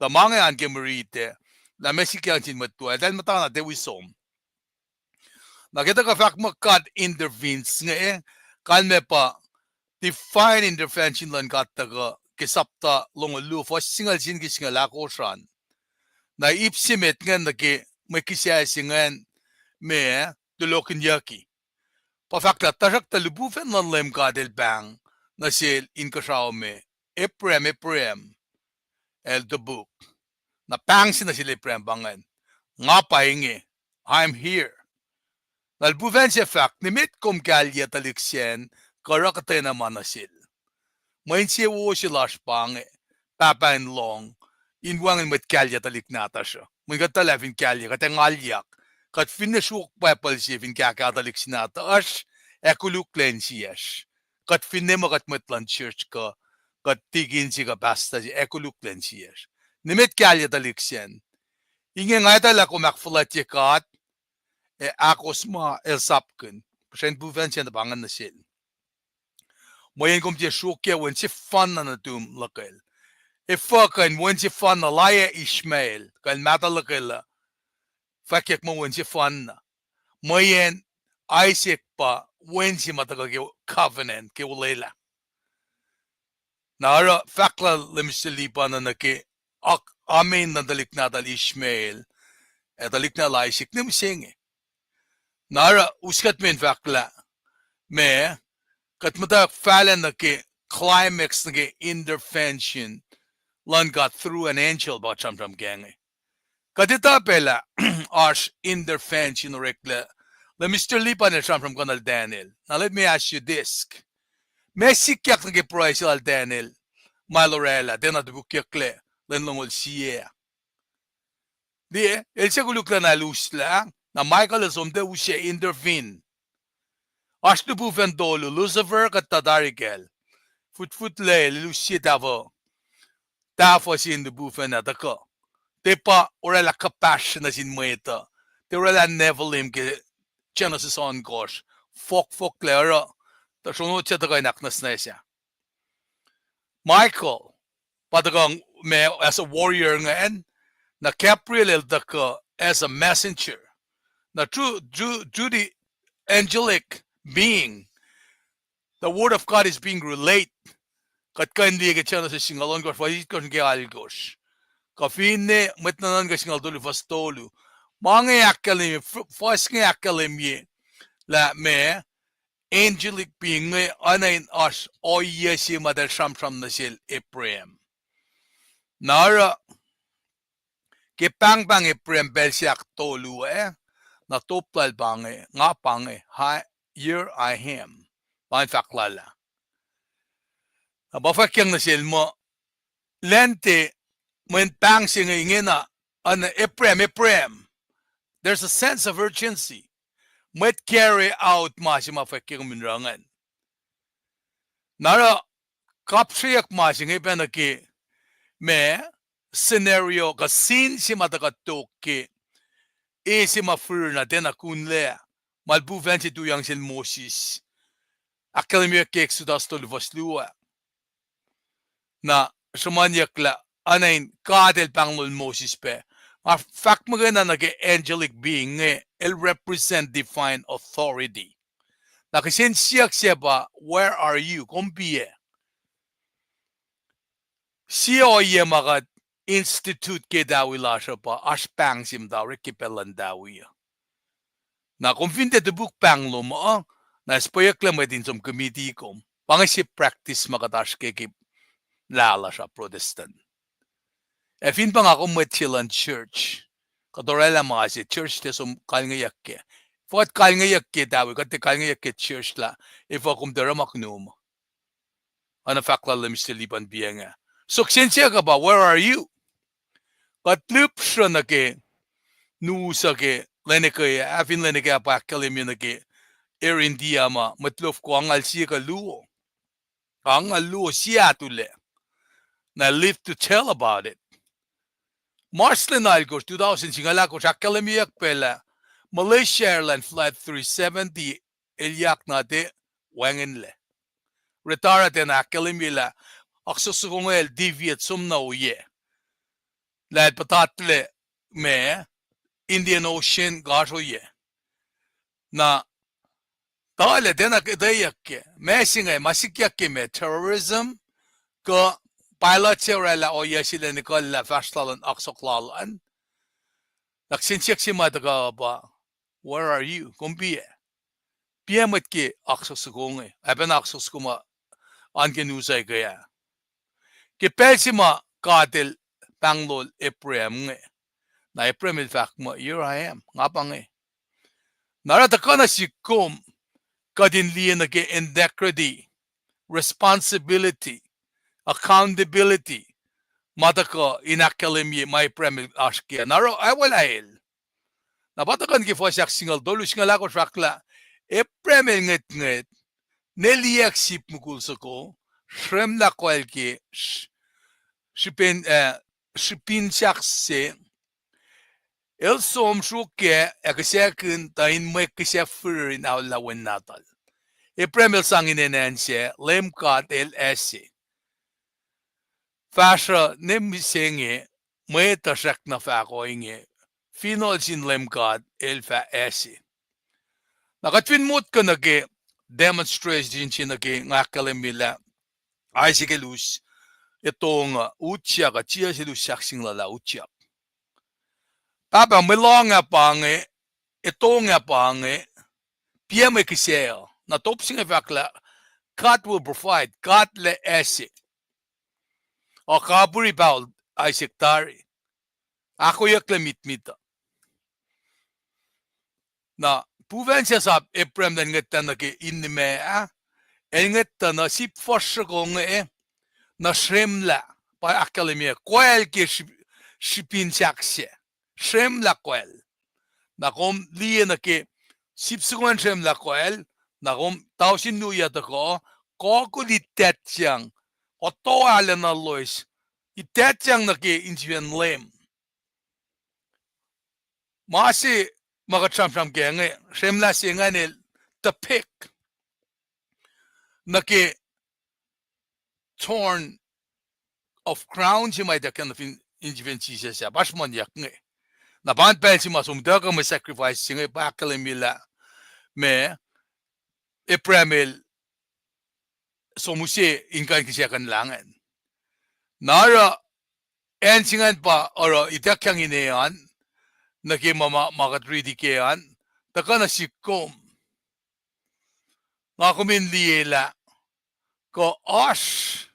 Tuh ma inge an ke mwe riti ah, lah ma sikyang sin mwet luo, eltahl muhtana tiac wi som. Na ke tuhkuh fahk muh God intervenes inge, kalmac pa divine intervention luhn God tuhkuh ke sapta longoul luo, fuhs singucul sie nuh ke singucul ahkosr an. Na ip se met ingacn nuh ke mwe kihsac se ingacn ma tulohkihnyucki. Pa fahk lah tuhsruhktuh lihpufacn luhn Leum God El pahng nuh sel inkuhsrao me, Abraham, Abraham, el topuk. Na pahng se nuh sel Abraham pa ingacn, nga pa inge, I'm here. Na lihpufacn se fahk, nimet kom kahlyac tuhlihk sacn, kuh oruh kuhtwena ma nuh sel. Mwe insewowo se lasr pa inge, pahpah in lohng, in wacngihn mwet kahlyac tuhlihk nahtuhsr uh. Mweyen kuht tuhlac fin kahlyac, kuht ac ngalyak. Kuht finne sruok Bible se fin kahkah tuhlihk se nahtuhsr, ac koluklac insiyacsr. Kuht finne muh kuht mwet luhn church kuh, kuht tikin se kuh pastor se, ac koluklac insiyacsr. Nimet kahlyac tuhlihk sacn. Inge nga etuh lah kom ahkfuhlwactye God, ac ahkos ma el sapkihn. Puhsren lihpufacn sacn pa ingacn nuh sel. Mweyen kom tiac sruokyac wen sefanna nuhtum luhkwel. Efuh kuh in wen sefanna layac Ishmael, kuh el mahtuh luhkwel uh, fwackyuck muh wen sefanna. Mweyen Isaac pa wen se ma tuhkuh ke covenant, ke olwelah. Na oruh fahk lal Mister Lipan nuh ke, ak-, amen luhn tuhlihk nahtuhl Ishmael, ac tuhlihk nahtuhl Isaac ne mihsenge. Na oruh us kuht me in fahklah, ma, kuht muhtwacwacack fahlac nuh ke climax nuh ke intervention luhn God through an angel pa kuht sramsram kac inge. Kuht etuh pac lah oasr intervention oreklac, lah Mister Lipan el sramsramkihn lal Daniel. Now let me ask you this. Ma sikyak nuh ke pruhe se lal Daniel, ma el orwaclah, tiacna topukyucklac, lwen longoul sie. Liye, el se koluklacna el uslah, na Michael el som tiac use intervene. Oasr lihpufacn tolu, Lucifer kuht tuh tari kacl. Footfoot lel, el us sie tahfuh, tahfuh sin lihpufacn ah tuhkuh. Tiac pa orwaclah kuhpahsr nuh sin mwet uh. Tiac orwaclah Nephilim ke Genesis ohnkohsr. Fohkfohklac oruh, tuh sronot se tuhkuh in ahknwacsnwacslah. Michael pa tuhkuh ma as a warrior ingacn, na Gabriel el tuhkuh as a messenger. Na through, through, through the angelic being, the word of God is being relayed. Kuht kuh in liye ke Genesis singucul ohnkohsr, fuhs itkohsr nuh ke alkohsr. kuh finne mwet nuhnuhnkuh singucul tolu fuhs tolu. Ma inge ahkkahlwemye, f-, fuhs inge ahkkahlwemye lah meac, angelic being inge oacna in oasr ohiyac se ma eltahl sramsram nuh sel Abraham. Na oruh, ke pahngpahng Abraham pacl se ahktolu ah, na top lal pa inge, nga pa inge, here I am. Pa in fahk lal ah. Na pa fwackyang nuh sel muh, lante, mweyen pahng se inge ingena, an Abraham, Abraham. There's a sense of urgency. Mwet carry out ma se ma fwackyang in ruh ingacn. Na oruh kapsreyuck ma se inge pacna ke ma scenario kuh scene se ma tuhkuh tok ke e se ma fihrihr na tiacna kunlac, ma lipufacn se tuyak sel Moses. Ahkkahlwemyeyuck ke Exodus tolu fuhs luo ah. Na sruhmuhnyuck lah oacna in God El pahnglol Moses pac. Nga fahk muhkwena nuh ke angelic being inge, el represent divine authority. Na kihsen siyuck se pa, where are you? Kom piac? Sie ohiyac ma kuht institute ke tawi lasr uh pa oasr pahng se muhta orek ke pacl luhn tawi uh. Na kom fin tiac topuk pahng lom uh, na sipweyucklac mwet in som committee kom. Pa inge se practice ma kuht oasr ke ke lah lasr uh Protestant. Ac fin pa nga kom mwet se luhn church, kuht orwaclah ma se church tiac som kalngeyuck kac. Fuh kuht kalngeyuck ke tawi, kuht tiac kalngeyuck ke church lah, efuh kom tiac orekmakihn oacna fahk lal Mister Lipan piac inge. So kihsen siyuck uh pa, where are you? Kuht lihpsruh nuh ke news uh ke lwen ekwe ah, fin lwen ekwe ah pa ahkkahlwemye nuh ke Air India ma mwet lofko angngaul sie kuh luo, angngaul luo sie atulac. Na live to tell about it. March lwen alkosr, two thousand singucul ahkosr, ahkkahlwemyeyuck pac lah Malaysia Airlines Flight three seventy elyah na tiac wacngihnlac. Retara tiacna ahkkahlwemye lah aksohksohk inge el deviate som na ohiyac, lah el puhtatlac ma Indian Ocean, kahsruh ohiyac. Na tuhlac tiacna etweyuck kac. Ma se inge ma sikyak ke ma terrorism, kuh pilot se orwaclah ohiyac se lacn ekuhllah fahsr lal an, aksohk lal an. Na kihsen siyuck se ma tuhkuh pa, where are you? Kom piac? Piac mwet ke aksohksohk inge, ac pacna aksohksohk ma oan ke news uh ke ah. Ke pacl se ma God El pahnglol Abraham inge, na Abraham el fahk muh, here I am, nga pa inge. Na oruh tuhkuh nuh sihk kom, kuht in liye nuh ke integrity, responsibility, accountability, ma tuhkuh in ahkkahlwemye ma Abraham el oasr ke ah. Na oruh aolwelah el. Na pa tuhkuh nuh ke fuhs ahk singucul tolu, singucul ahkosr fahk lah, Abraham el ngwetngwet, ne liyacack sip mukul soko, srwemlah koal ke sr-, srihpen, eh, srihpen sahk se, el som sruok ac kihsackuhn tuh in mwe kihsac fihrihr in aollah wen nahtuhl. Abraham el sang inen acn sac, Leum God El acse. Fahsruh ne mihsenge, mwet uh srackna fahk ohinge, finohl sin Leum God El fah acse. Na kuht fin motko nuh ke demonstration se nuh ke nga ahkkahlwemye lah Isaac el us etong uh utyak, uh, Jisus el us sahk singucul ah utyak. Pahpah, mwe lohng ah pa inge, etong ah pa inge, piac mwe kihsac uh. Na top se inge fahk lah God will provide, God El acse. O kapihri pahol Isaac tari, ahkoeyucklac mitmit uh. Na pufacn se sap Abraham el ngwetlah nuh ke in nima ah, el ngwetlah nuh sip fuhsr soko inge, nuh srwemlah, pa ahkkahlwemye, koal ke sri-, srihpen sahk sac. Srwemlah koal. Na kom liye nuh ke sip soko an srwemlah koal, na kom tausin luo yac tuhkuh, kokul itatyang, otoalacna loes, itatyang nuh ke insifacn Leum. Ma se ma kuht sramsram kac inge, srwemlah se ingacn el depict nuh ke thorn of crown se ma ituckyang nuh fin insifacn Jisus ah, pa sruhmuhnyuck inge. Na pa in pacl se ma som tuhkuh mwe sacrifice se inge, pa ahkkahlwemye lah ma Abraham el som use in kuh in kihsackuhnlah ingacn. Na oruh acn se ingacn pa oruh ituckyang ine an, nuh ke ma, ma, ma kuht riti ke an, tuhkuh nuh sihk kom. Nga kom in liye lah, kuh oasr,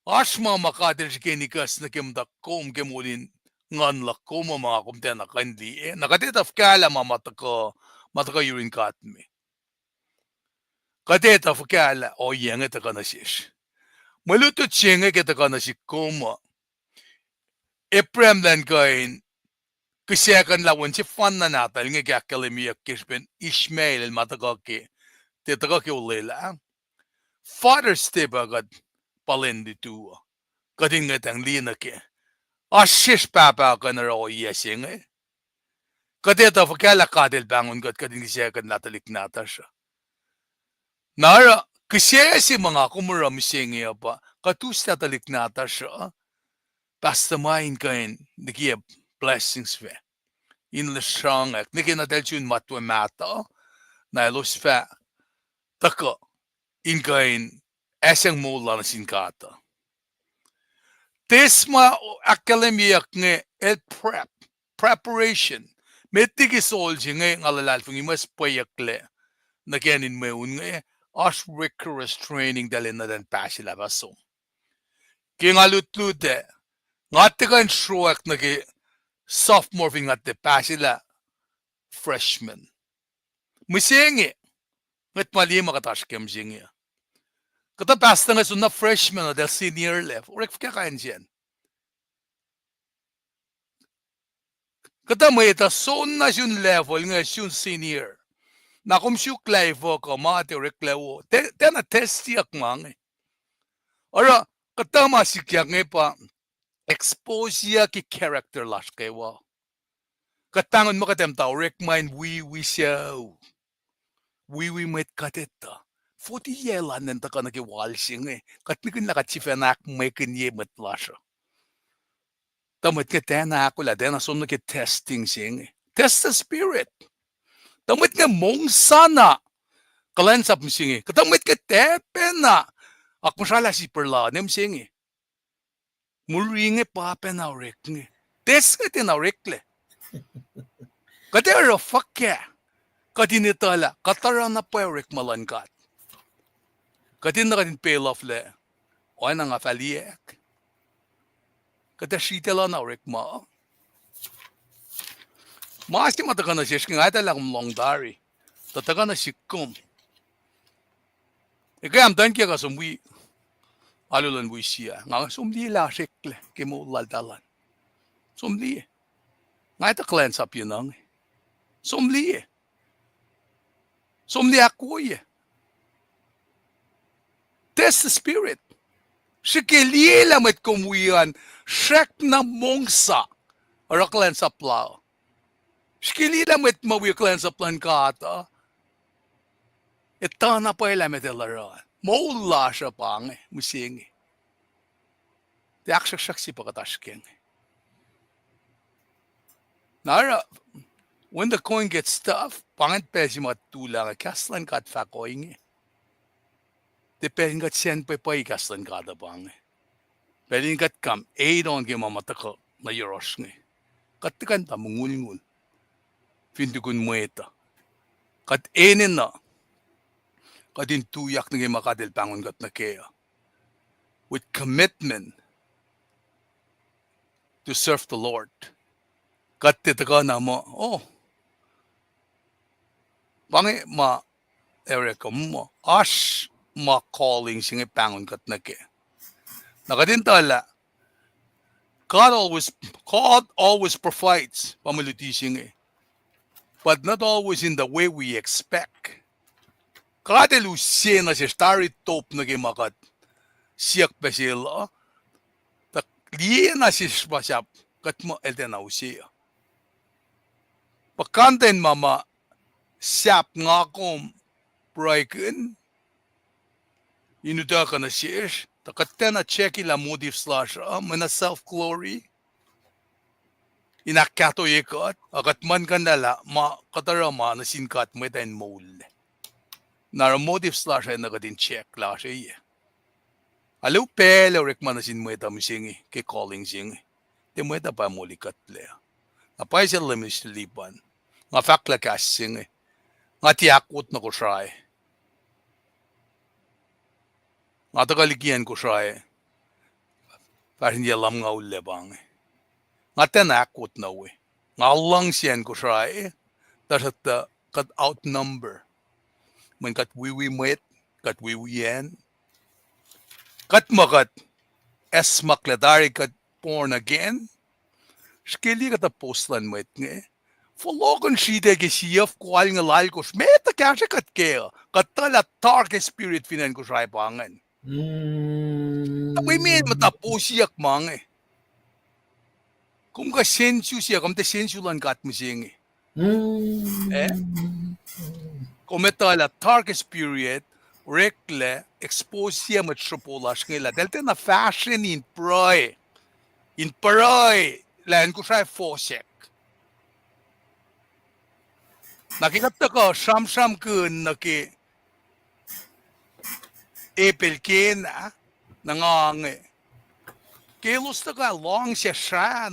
oasr ma ma God El srihke in ikucs nuh ke muhtuhk kom ke moul in nguhn luhk kom uh ma nga kom tiacna kuh in liye. Na kuht etuh fuhkah lah ma, ma tuhkuh, ma tuhkuh yurin God me. Kuht etuh fuhkah lah ohiyac inge tuhkuh nuh sesr. Mwe lutlut se inge ke tuhkuh nuh sihk kom uh, Abraham elan kuh in kihsackuhnlah wen sefanna nahtuhl inge ke ahkkahlwemyeyuck ke srihpen Ishmael el ma tuhkuh ke, tiac tuhkuh ke olwelah. Father's Day pa kuht pa lwen lutu uh. Kuht in ngwetacng liye nuh ke, oasr sesr pahpah kuh in oruh ohiyac se inge. Kuht etuh fuhkah lah God El pahngon kuht, kuht in kihsackuhnlah tuhlihk nahtuhsr uh. Na oruh kihsac se ma nga kom oruh mihsenge uh pa kuht uslah tuhlihk nahtuhsr uh, pastuh ma in kuh in likiyac blessings fac, in lusrongwack nuh ke na eltahl sun matwac mahtuh, na elos fah tuhkuh in kuh in asacng moul la nuh sin God uh. Tiac ma ahkkahlwemyeyuck inge el prep, preparation. Met liki sol se inge nga luhlahlfongi mwe srihpweyucklac nuh ke acn in mweun inge, oasr rigorous training eltahl enenuh in pahselah fah som. Ke nga lutlut ah, nga tiac kuh in sruok nuh ke sophomore fin nga tiac pahselah freshman. Mihsenge, ngwet ma liye ma kuht oasr ke mihsenge. Kuhtuh pastor inge soenna freshman, eltahl senior level. Orek fuhkah kain sacn? Kuhtuh mwet uh soenna sun level inge sun senior. Na kom suk lah efuh kuh ma tiac oreklac wo. Tiac, tiacna testiyuck ma inge. Oruh, kuhtuh ma sikyak inge pa exposeyuck ke character lasr kwewa. Kuht pahngon muh kuht ac muhta orekma in wiwi sucu, wiwi mwet kuht etuh. Forty year luhn tuhkuh nuh ke wal se inge, kuht nihkihn lah kuht sifacna ahkmwekihnye mwet lasr uh. Tuh mwet inge tiacna ahkolah, tiacna som nuh ke testing se inge. Test the spirit. Tuh mwet inge mongsa na, kuhlwacnsap mihsenge. Kuhtuh mwet ke tiac pacna akmuhsralah sipwacr la ne mihsenge. Murri inge pa pacna orek inge. Test inge tiacna oreklac. Kuht ac oruh fuhkah kuht in etuh lah kuht oruh na pwacye orekma luhn God? Kuht in na kuht in pay off lac, oacna nga fah liyacack. Kuht ac sritacl na orekma. Ma se ma tuhkuh nuh sesr inge, nga etuh lah kom lohng tari. Tuh tuhkuh nuh sihk kom. Ekuh am tuh in ke kuh som wi alu luhn wi sia. Nga som liye lah sreklac ke moul laltahl an. Som liye. Nga etuh kuhlwacnsap ye nuh inge. Som liye. Som liye ahkwoye. Test the spirit. Srihke liye lah mwet kom wi an srackna mongsa oruh kuhlwacnsap la. Srihke liye lah mwet ma wi kuhlwacnsap luhn God uh, etuh na pwacye lah meac el oruh. Moul lasr uh pa inge mihsenge. Tiac ahksruhksruhk se pa kuht oasr ke inge. Na oruh, when the going gets tough, pa ingacn pacl se ma tuh lah inge, kahs luhn God fahk ohinge. Tiac pacl in kuht sacn pwacpwacye kahs luhn God uh pa inge. Pacl in kuht kam einon ke ma ma tuhkuh nuh yohrohsr inge. Kuht tuhkuh in tuh mongulngul fin tukun mwet uh. Kuht enenuh kuht in tuyak nuh ke ma God El pahngon kuht nuh kac uh with commitment to serve the Lord. Kuht tiac tuhkuh na muh, oh, pa inge ma orekma, oasr ma calling se inge pahngon kuht nuh kac. Na kuht in tuh lah God always, God always provides, pa mwe luti se inge, but not always in the way we expect. God El use nuh sesr tari top nuh ke ma kuht siyuck pac sel uh, tuh liye na sesr pa sahp kuht muh El tiacna use uh. Puhkantwen ma ma sahp nga kom pruhekihn in utuckuh nuh sesr, tuh kuht tiacna check lah motives lasr uh, mwe na self glory in ahkkahtoye kuht, a kuht muhlkuhnlah lah ma kuht oruh ma nuh sin God mwet in moul. Na oruh motives lasr uh enenuh kuht in check lasr uh. Alu pacl orekma nuh sin mwet uh mihsenge ke calling se inge. Tiac mwet uh pa moli kuhtlac. Na pwacye se Leum Lipan. Nga fahklah kahs se inge. Nga tiac ahkwot nuh Kosrae. Nga tuhkuh liki acn Kosrae. Fahsr in yac lumngaul lac pa inge. Nga tiacna ahkwot nuh we. Nga luhngse acn Kosrae. Tuhsruhktuh kuht outnumber. Mweyen kuht wiwi mwet, kuht wiwi acn. Kuht muh kuht acsmaklac tari kuht born again. Srihke liye kuhtuh post luhn mwet inge. Fohlohkihn sritacl ke siyuck ko alngucul alkosr. Metuh kahsruh kuht kac uh. Kuht tuh lah dark spirit fin acn Kosrae pa ingacn. Tuh mwe mweyen muhta posiyuck ma inge. Kom kuh sensu siyuck, kom tiac sensu luhn God mihsenge. Eh? Kom etuh lah darkest period, oreklac, expose sie mwet sropo lasr inge lah eltahl tiacna fahsrweni in pruhe, in pruhe lah acn Kosrae fohsack. Na ke kuht tuhkuh sramsramkihn nuh ke epel kena, na nga inge. Ke elos tuhkuh luhngse srah,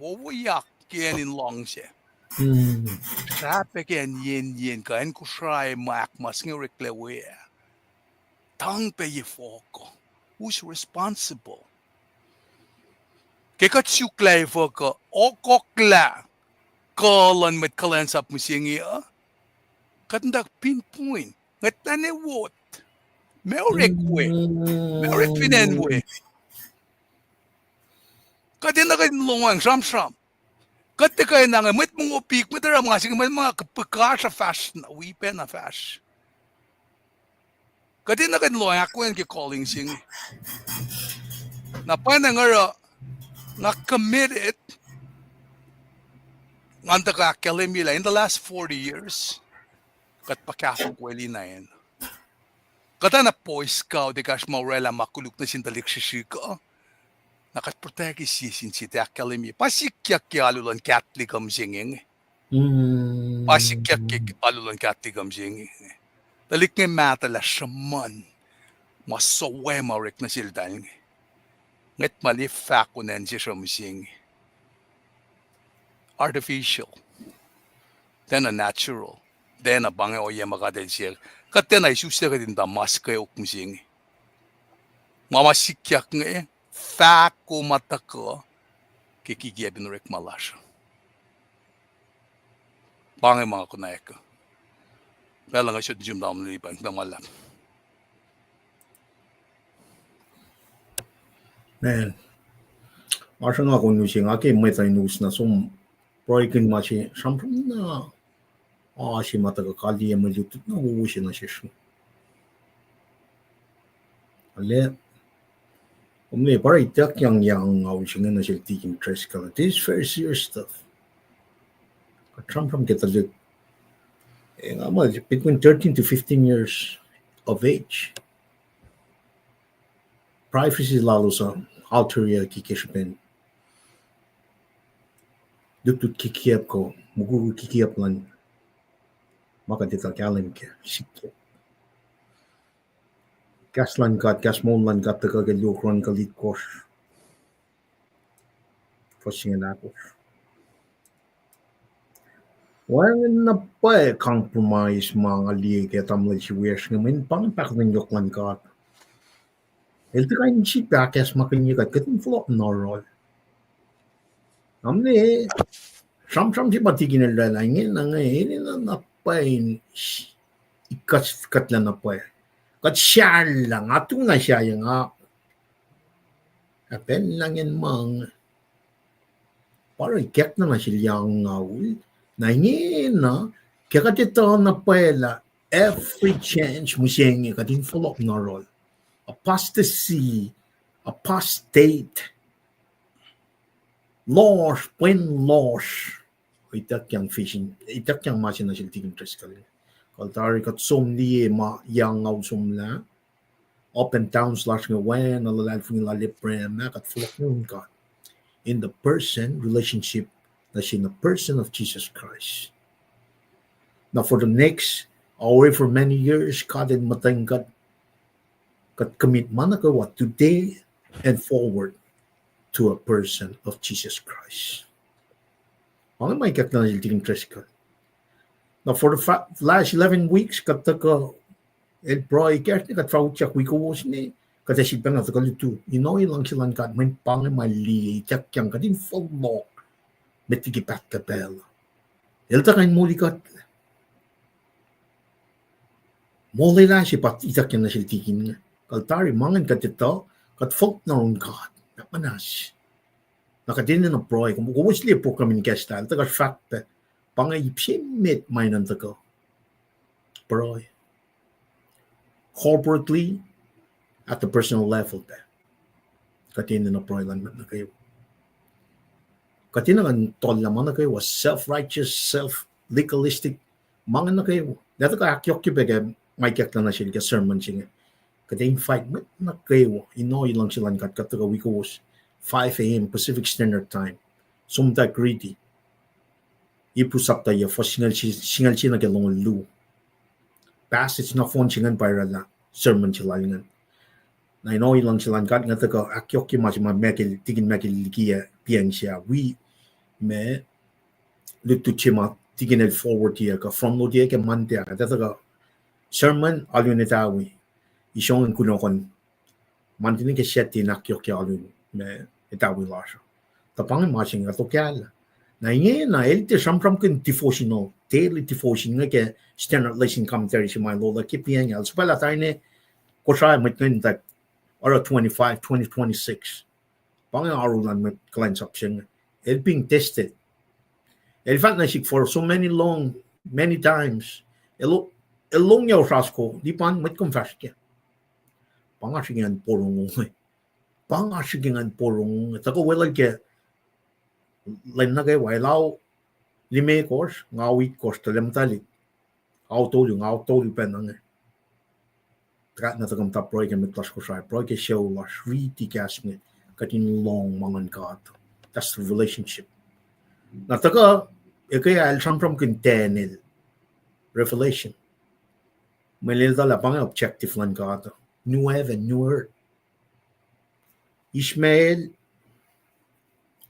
wowoyak ke acn in luhngse. Srah pac ke acn yen yen, kuh acn Kosrae ma ahkmas inge oreklac we ah. Tang pac ye fohk uh. Who's responsible? Ke kuht suk lah efuh kuh okoklah kuh luhn mwet kuhlwacnsap mihsenge uh, kuht in tuh pinpoint. Ngwet na ne wot. Ma orek we. Ma orek fin acn we. Kuht enenuh kuht in lohacng sramsram. Kuht tiac kuh in ange mwet mongo pik, mwet oruh ma se inge, mwet ma pihkasr uh fahsr, na wi pac na fahsr. Kuht enenuh kuht in lohacng ahkweacng ke calling se inge. Na pwacnwacng oruh nga committed, ngan tuhkuh ahkkahlwemye lah in the last forty years, kuht pa kahfo kweli na acn. Kuht oacna Boy Scout ekahsr ma orwaclah ma koluk nuh sin tuhlihk srihsrihk uh. Na kuht protect sie sin sie tiac ahkkahlwemye. Pa sikyak ke alu luhn Catholic uh mihsenge inge. Pa sikyak ke alu luhn Catholic uh mihsenge inge. Tuhlihk inge mahtuh lah sruhmuhn ma suc we ma orek nuh seltahl inge. Ngwet ma liye fahk on acn sesr uh mihsenge. Artificial. Tiacna natural. Tiacna pa inge ohiyac ma God El siyuck. Kuht tiacna isuslac kuht in tuh mas kweok mihsenge. Ma ma sikyak inge, fahk kom ma tuhkuh ke kikiacp in orekma lasr uh. Pa inge ma konwacack uh. Pacl luhn nga sot nuh sum tamuhlwel Lipan, kuh ma luhlahp. Man, ma sruhnga kom use, nga ke mwet uh in us na som pruhekihn ma se sramsram na, ah, se ma tuhkuh kaliyac mwe lutlut na wowo se nuh sesr. Alu, kom liye pa ituckyang yang nga use inge nuh sel Tikin Driscoll. This is very serious stuff. Kuht sramsram ke tuhlihk, eh, nga muh between thirteen to fifteen years of age. Privacy lalos uh alter ke ke srihpen lutlut kikiacp kuh mukwikwi kikiacp luhn ma kuht etuh kahlwem ke sikyak. Kahs luhn God, kahs moul luhn God tuhkuh ke Luo Chronicle itkohsr, fuhs singucul ahkosr. Wacngihn na pwacye compromise ma nga liye ke tamuhlwel se wiyacsr inge, mweyen pa inge pahkotwen yohk luhn God. El tuhkuh in sip ahkacsmakihnye kuht, kuht in fohlohk in oruh. Am ne, sramsram se pa Tikin el orwaclah inge, na inge enenuh na pwacye in ikuhs kuhtlac na pwacye. Kuht sahlah, nga tu na sahyac nga, ah, pacl na ingacn ma inge. Pa oruh ikackna nuh sel yang ngaul, na ingena, ke kuht etuh na pwacye lah every chance mihsenge kuht in fohlohk in oruh. Apostasy, apostate, lohsr, pwen lohsr. Ituckyang vision, ituckyang ma se nuh sel Tikin Driscoll. Kuht tari kuht som liye ma yang ngaul somlah. Up and downs lasr inge, oacna luhlahlfongi lal Abraham ah, kuht fohlohk nuh yurin God in the person relationship, nuh sin the person of Jesus Christ. Now for the next however many years, God El muhtweng kuht Kuht commit ma nuh kwewa today and forward to a person of Jesus Christ. Ma inge ma ikacklah nuh sel Tikin Driscoll. Na for the fa-, last eleven weeks, kuht tuhkuh, el pruhe kacsr ne kuht fah utyak wi kowos ne, kuht ac sifilpacna tuhkuh lutu. Inohi luhngse luhn God, mweyen pa inge ma liye ituckyang kuht in fohlohk met liki pahtpaht pacl. El tuh kuh in moli kuht. Molwelah se pa ituckyang nuh sel tikin inge. Kuht tari ma ingacn kuht etuh, kuht fohlohk nuh yurin God, na muhnahs. Na kuht enenuh pruhe, kowos liye program in kahs lal, tuh kuht fahk pac, pa inge ip se met ma enenuh tuhkuh. Pruhe. Corporately, at the personal level pac. Kuht enenuh pruhe luhn mwet nuh kwewa. Kuht enenuh in tollah ma nuh kwewa, self-righteous, self-legalistic, ma inge nuh kwewa. Lah tuhkuh ahkyohkye pac ke ma ikacklah nuh sel ke sermon se inge. Kuht ac invite mwet nuh kwewa, inohi luhngse luhn God, kuht tuhkuh wi kowos, five a.m. Pacific Standard Time. Som tuh riti Hebrews sapta yac, fuhs singucul se-, singucul se nuh ke longoul luo. Passage nohfohn se ingacn pa oraclah sermon se lal ingacn. Na inohi luhngse luhn God, nga tuhkuh ahkyohkye ma se ma Michael, tikin Michael liki ah, piacng se ah, wi ma lutlut se ma tikin el forward-ye kuh front load-ye ke Monday ah, nga tuhkuh sermon alu in etawi, isong in kunohkohn Monday nuh ke Saturday in ahkyohkye alu ma etawi lasr uh. Tuh pa inge ma se inge kuht okahlah. Na ingena el tiac sramsramkihn devotional, daily devotion inge ke Standard Lesson Commentary se ma el ola ke piacng ah. El suhpwaclah tari ne Kosrae mwet ingacn tuh oruh twenty-five, twenty twenty-six. Pa inge oaru luhn mwet kuhlwacnsap se inge. El being tested. El fahk nuh sihk for so many long, many times. El, el longyac osra soko, Lipan, mwet kom fahsr kac. Pa nga srihke ngan porongo. Pa nga srihke ngan porongo. Tuhkuh weluhl ke lwen nuh kwewa, el ao limekohsr, nga ao itkohsr, tuh lwen muhtwaclihk, ao tolu, nga ao tolu pacna inge. Tuhkuh na tuhkuh muhta pruhe ke mwet lasr Kosrae, pruhe ke sucu lasr, riti kahs inge, kuht in lohng ma luhn God. That's the relationship. Na tuhkuh, eke el sramsramkihn Daniel, Revelation. Mweyen el tuh lah pa inge objective luhn God. New heaven, new earth. Ishmael,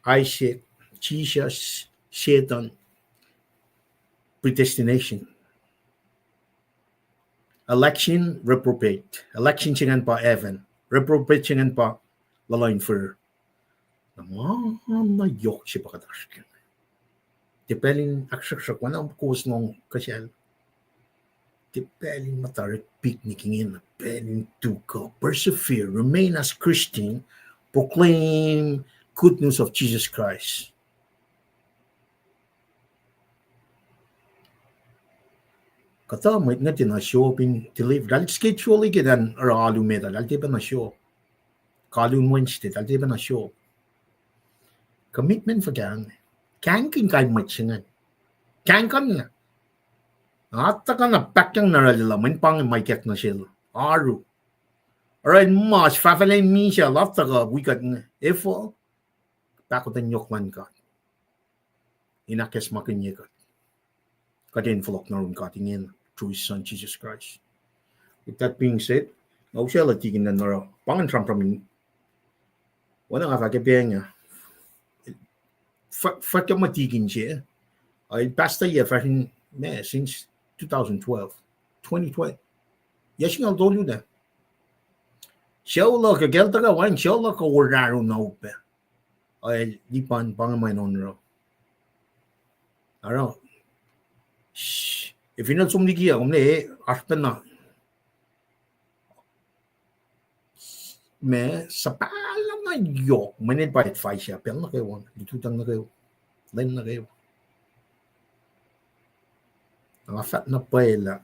Isaac, Jesus, Satan, predestination. Election, reprobate. Election se ingacn pa heaven. Reprobate se ingacn pa luhluh in fihrihr. Na ma na yohk se pa kuht oasr kac. Tiac pacl in ahksruhksruhk, oacna kowos lohng kuhsal. Tiac pacl in muhta orek picnic ingena, pacl in tuhkuh, persevere, remain as Christian, proclaim good news of Jesus Christ. Kuhtuh mwet inge tiac na show up in deliver. Eltahl schedule ke elan oruh alu met ah, eltahl tiac pacna show up. Kalun Wednesday, eltahl tiac pacna show up. Commitment fuhkah inge? Kahingkihn kain mwet se ingacn. Kahingkuhnlah. Nga tuhkuh na pahkang na orwaclah lah mweyen pa inge ma ikack nuh sel. Oaru. Oruh in mas fahfahlacn misac lah tuhkuh wi kuht inge. Efuh? Pahkotwen yohk luhn God in ahkacsmakihnye kuht. Kuht in fohlohk nuh yurin God ingena through His Son, Jesus Christ. With that being said, nga usaclah tikin an oruh pa ngan sramsram in, oacna nga fahk ke pacng ah, fah-, fahk ke ma tikin se, uh, el pastor yac fahsr in, ma, since two thousand twelve, twenty twenty. Yac singucul tolu na. Sucu luhk, ke el tuhkuh wacngihn sucu luhk, kuh wor raru na upac. El, Lipan, pa inge ma in on oruh. Oruh, sh-, e, fin el som liki ah, kom ne, oasr pacna, ma, suhpahlah na yohk, mweyen el pa advice ah pacl nuh kwewa, lututacng nuh kwewa, lwen nuh kwewa. Nga fahk na pwacye lah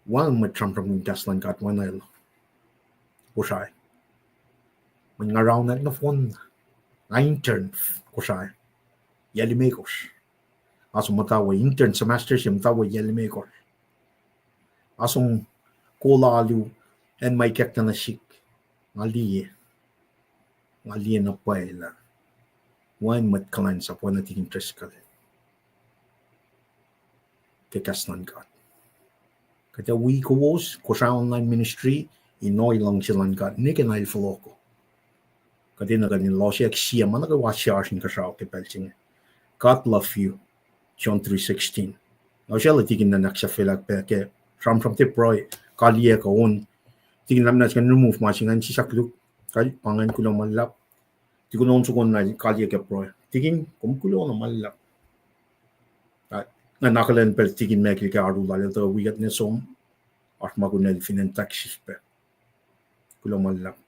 wacngihn mwet sramsramkihn kahs luhn God, wacngihn el Kosrae. Mweyen nga raunweack nohfohn, nga intern Kosrae yac limekohsr. Nga som muhta we intern semester se, muhta we yac limekohsr. Nga som kol alu, acn ma ikacklah nuh sihk, nga liye, nga liye na pwacye lah wacngihn mwet kuhlwacnsap, oacna tikin Driscoll, ke kahs luhn God. Kuht ac wi kowos, Kosrae Online Ministry, in ohiyac luhngse luhn God, ne ke na el fohlohko. Kuht enenuh kuht in lohsryak sie ma nuh kwewa oasr inkuhsrao ke pacl se inge. God love you, John three sixteen. Na usrlah tikin nuhnak sahflah pac ke sramsram tiac pruhe, kaliyac kuh on. Tikin lumnah sacn remove ma se ingacn sisaklu, kuh pa ingacn, kuloh ma luhlahp. Tikin on soko na kaliyac ke pruhe. Tikin, kom kuloh na ma luhlahp. Nga akihlen pacl tikin Michael ke oaru lal, el tuh wi kuht nuh som, oasr ma kunacl fin acn Texas pac. Kuloh ma luhlahp.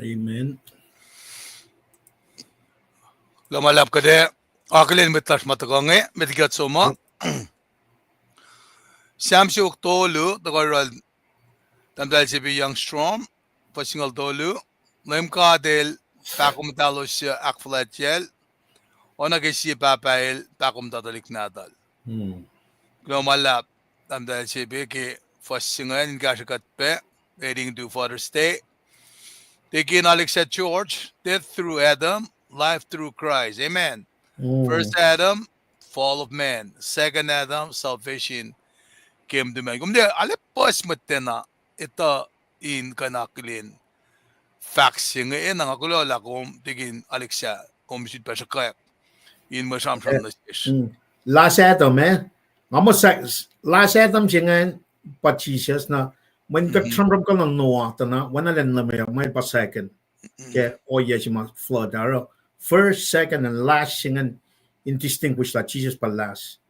Amen. Kuloh ma luhlahp kuht ac akihlen mwet lasr ma tuhkuh inge, met liki kuht som uh. Sam siofok tolu, tuhkuh yohrohl Tahmtahel Sepe Youngstrom, fuhs singucul tolu, Leum God El pahkomuhta elos suc ahkfuhlwactyacl, oacna ke sie pahpah el pahkomuhta tuhlihk nahtuhl. Kuloh ma luhlahp Tahmtahel Sepe ke fuhs se ingacn in kahsrwe kuht pac leading to Father's Day. Tikin Alexa George, death through Adam, life through Christ. Amen. First Adam, fall of man. Second Adam, salvation came to man. Kom tiac arlac puhs mwet tiacna etuh in kuh in akihlen fahk se inge, na nga kuloh lah kom tikin Alexa, kom sifilpac sruhkwack in mwe sramsram nuh sesr. Last Adam, eh? Nga muh sa-, last Adam se ingacn pa Jisus, na mweyen kuht sramsramkihn Noah tuh na, oacna lwen luhmweyuck, ma el pa second. Ke ohiyac se ma flood, oruh first, second, and last se ingacn in distinguish lah Jisus pa last.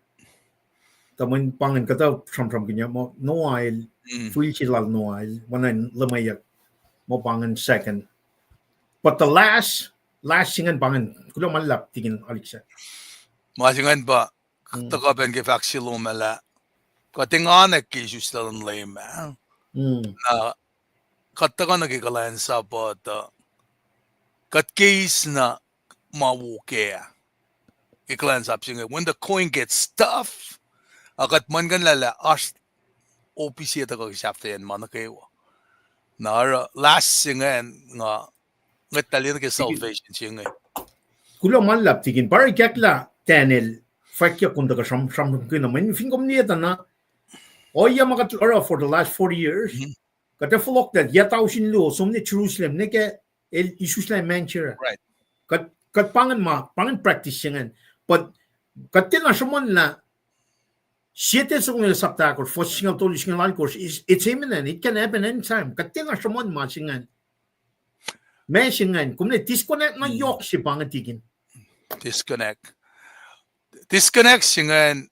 Tuh mweyen pa ingacn kuhtuh sramsramkihnyuck muh Noah el, fihl se lal Noah el oacna in luhmweyuck, muh pa ingacn second. But the last, last se ingacn pa ingacn, kuloh ma luhlahp tikin Alexa. Ma se ingacn pa, tuhkuh pac ke fahk se lom ah lah kuht enganwack ke isus luhn Leum ah. Na kuht tuhkuh nuh ke kuhlwacnsap uh tuh Kuht ke eis na ma wo kac. Ke kuhlwacnsap se inge, when the going gets tough, a kuht muhlkuhnlah lah oasr opis se tuhkuh ke sahflahiyacn ma nuh kwewa. Na oruh last se ingacn nga, ngwet tahliyacna ke salvation se inge. Kuloh ma luhlahp tikin, pa ikacklah Daniel, fwackyuck kom tuhkuh sram, sramsramkihn na mweyen fin kom liye tuh na, ohiyac ma kuht oruh for the last forty years, kuht ac fohlohk lah yac tausin luo som nuh Jerusalem, ne ke el isuslah manger. Kuht, kuht pa ingacn ma, pa ingacn practice se ingacn. But kuht tiacna sruhmuhnlah, sie Thessalonians sapta ahkosr, fuhs singucul tolu, singucul alkosr, it's imminent, it can happen anytime. Kuht tiacna sruhmuhn ma se ingacn. Ma se ingacn, kom liye disconnect na yohk se pa inge tikin. Disconnect. Disconnect se ingacn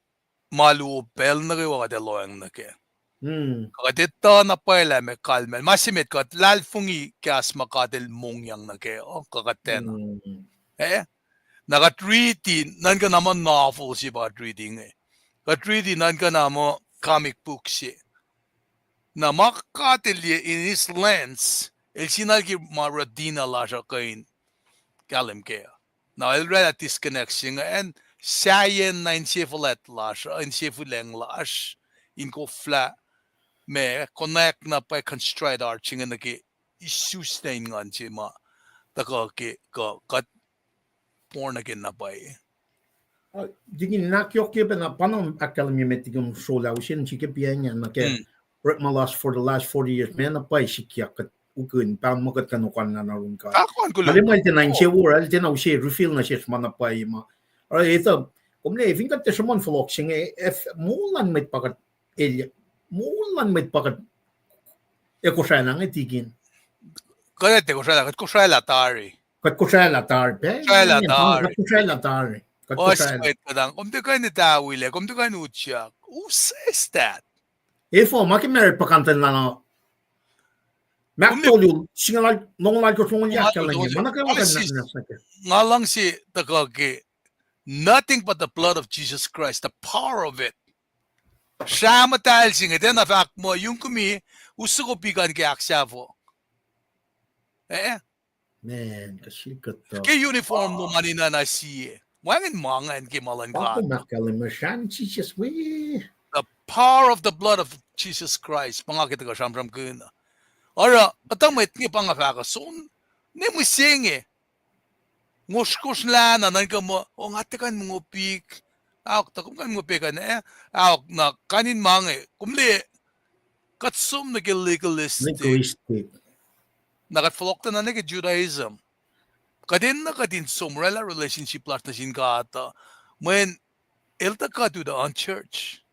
ma luo pacl nuh kwewa kuht ac lohacng nuh kac. Kuht etuh na pwacye lah meac kalmac. Ma se met kuht luhlahlfongi kahs ma God El mongyang nuh kac, kuh kuht tiacna. Eh? Na kuht riti nuhnkuh na muh novel se pa kuht riti inge. Kuht riti nuhnkuh na muh comic book se. Na ma God El liye in His lens, El sina ke ma retina lasr uh kuh in kahlwem kac. Na el oraclah disconnect se inge, acn sahyacn na insefuhlwact lasr uh, insefuhlwacng lasr, in koflah ma connect na pwacye contrite heart se inge nuh ke isuslah in nguhn se ma tuhkuh ke kuh kuht born again na pwacye. Tikin, na yohk ke pacna, pa na ahkkahlwemye met tikin srolah use nuh sihk ke piacng ah nuh ke orekma lasr for the last forty years, ma na pwacye sikyak kuht ukihn, pa ma kuht kuh in okanlah na run God. Arlac ma el tiacna insewowo, el tiacna use reveal nuh sesr ma na pwacye ma. Oruh etuh, kom liye, fin kuht tiac sruhmuhn fohlohk se inge, moul luhn mwet pa kuht, el, moul luhn mwet pa kuht ac kosraclah inge tikin. Kuht ac tiac kosraclah, kuht kosraclah tari. Kuht kosraclah tari, pa, kosraclah tari. Kuht kosraclah tari. Kuht kosraclah. Kom tiac kuh in etawilac, kom tiac kuh in utyak. Who says that? Efuh, ma ke married puhkantwen lana. Kom tiac tolu, singucul, longoul alkosr, longoul alkosr, ahkkahlwemye ma nuh kwewa. Nga luhngse tuhkuh ke nothing but the blood of Jesus Christ, the power of it. Sahp muhtahl se inge tiacna fahk muh yungkumi, us soko pikan ke ahksahfo. Eh? Ke uniform lom an ina na sie. Wacngihn ma ingacn ke ma luhn God. The power of the blood of Jesus Christ. Pa nga ke tuhkuh sramsramkihn. Oruh, kuhtuh mwet inge pa nga fahk uh, som nuh mihsenge. Ngosrngosrlah na nuhnkuh muh, o, nga tiac kuh in mongopik. Aok, tuh kom kuh in mongopik an, eh? Aok, na kain in ma inge, kom liye, kuht som nuh ke legalistic. Na kuht fohlohk tuh na nuh ke Judaism. Kuht enenuh kuht in som oraclah relationship lasr nuh sin God uh. Mweyen el tuh kuht utuh unchurched.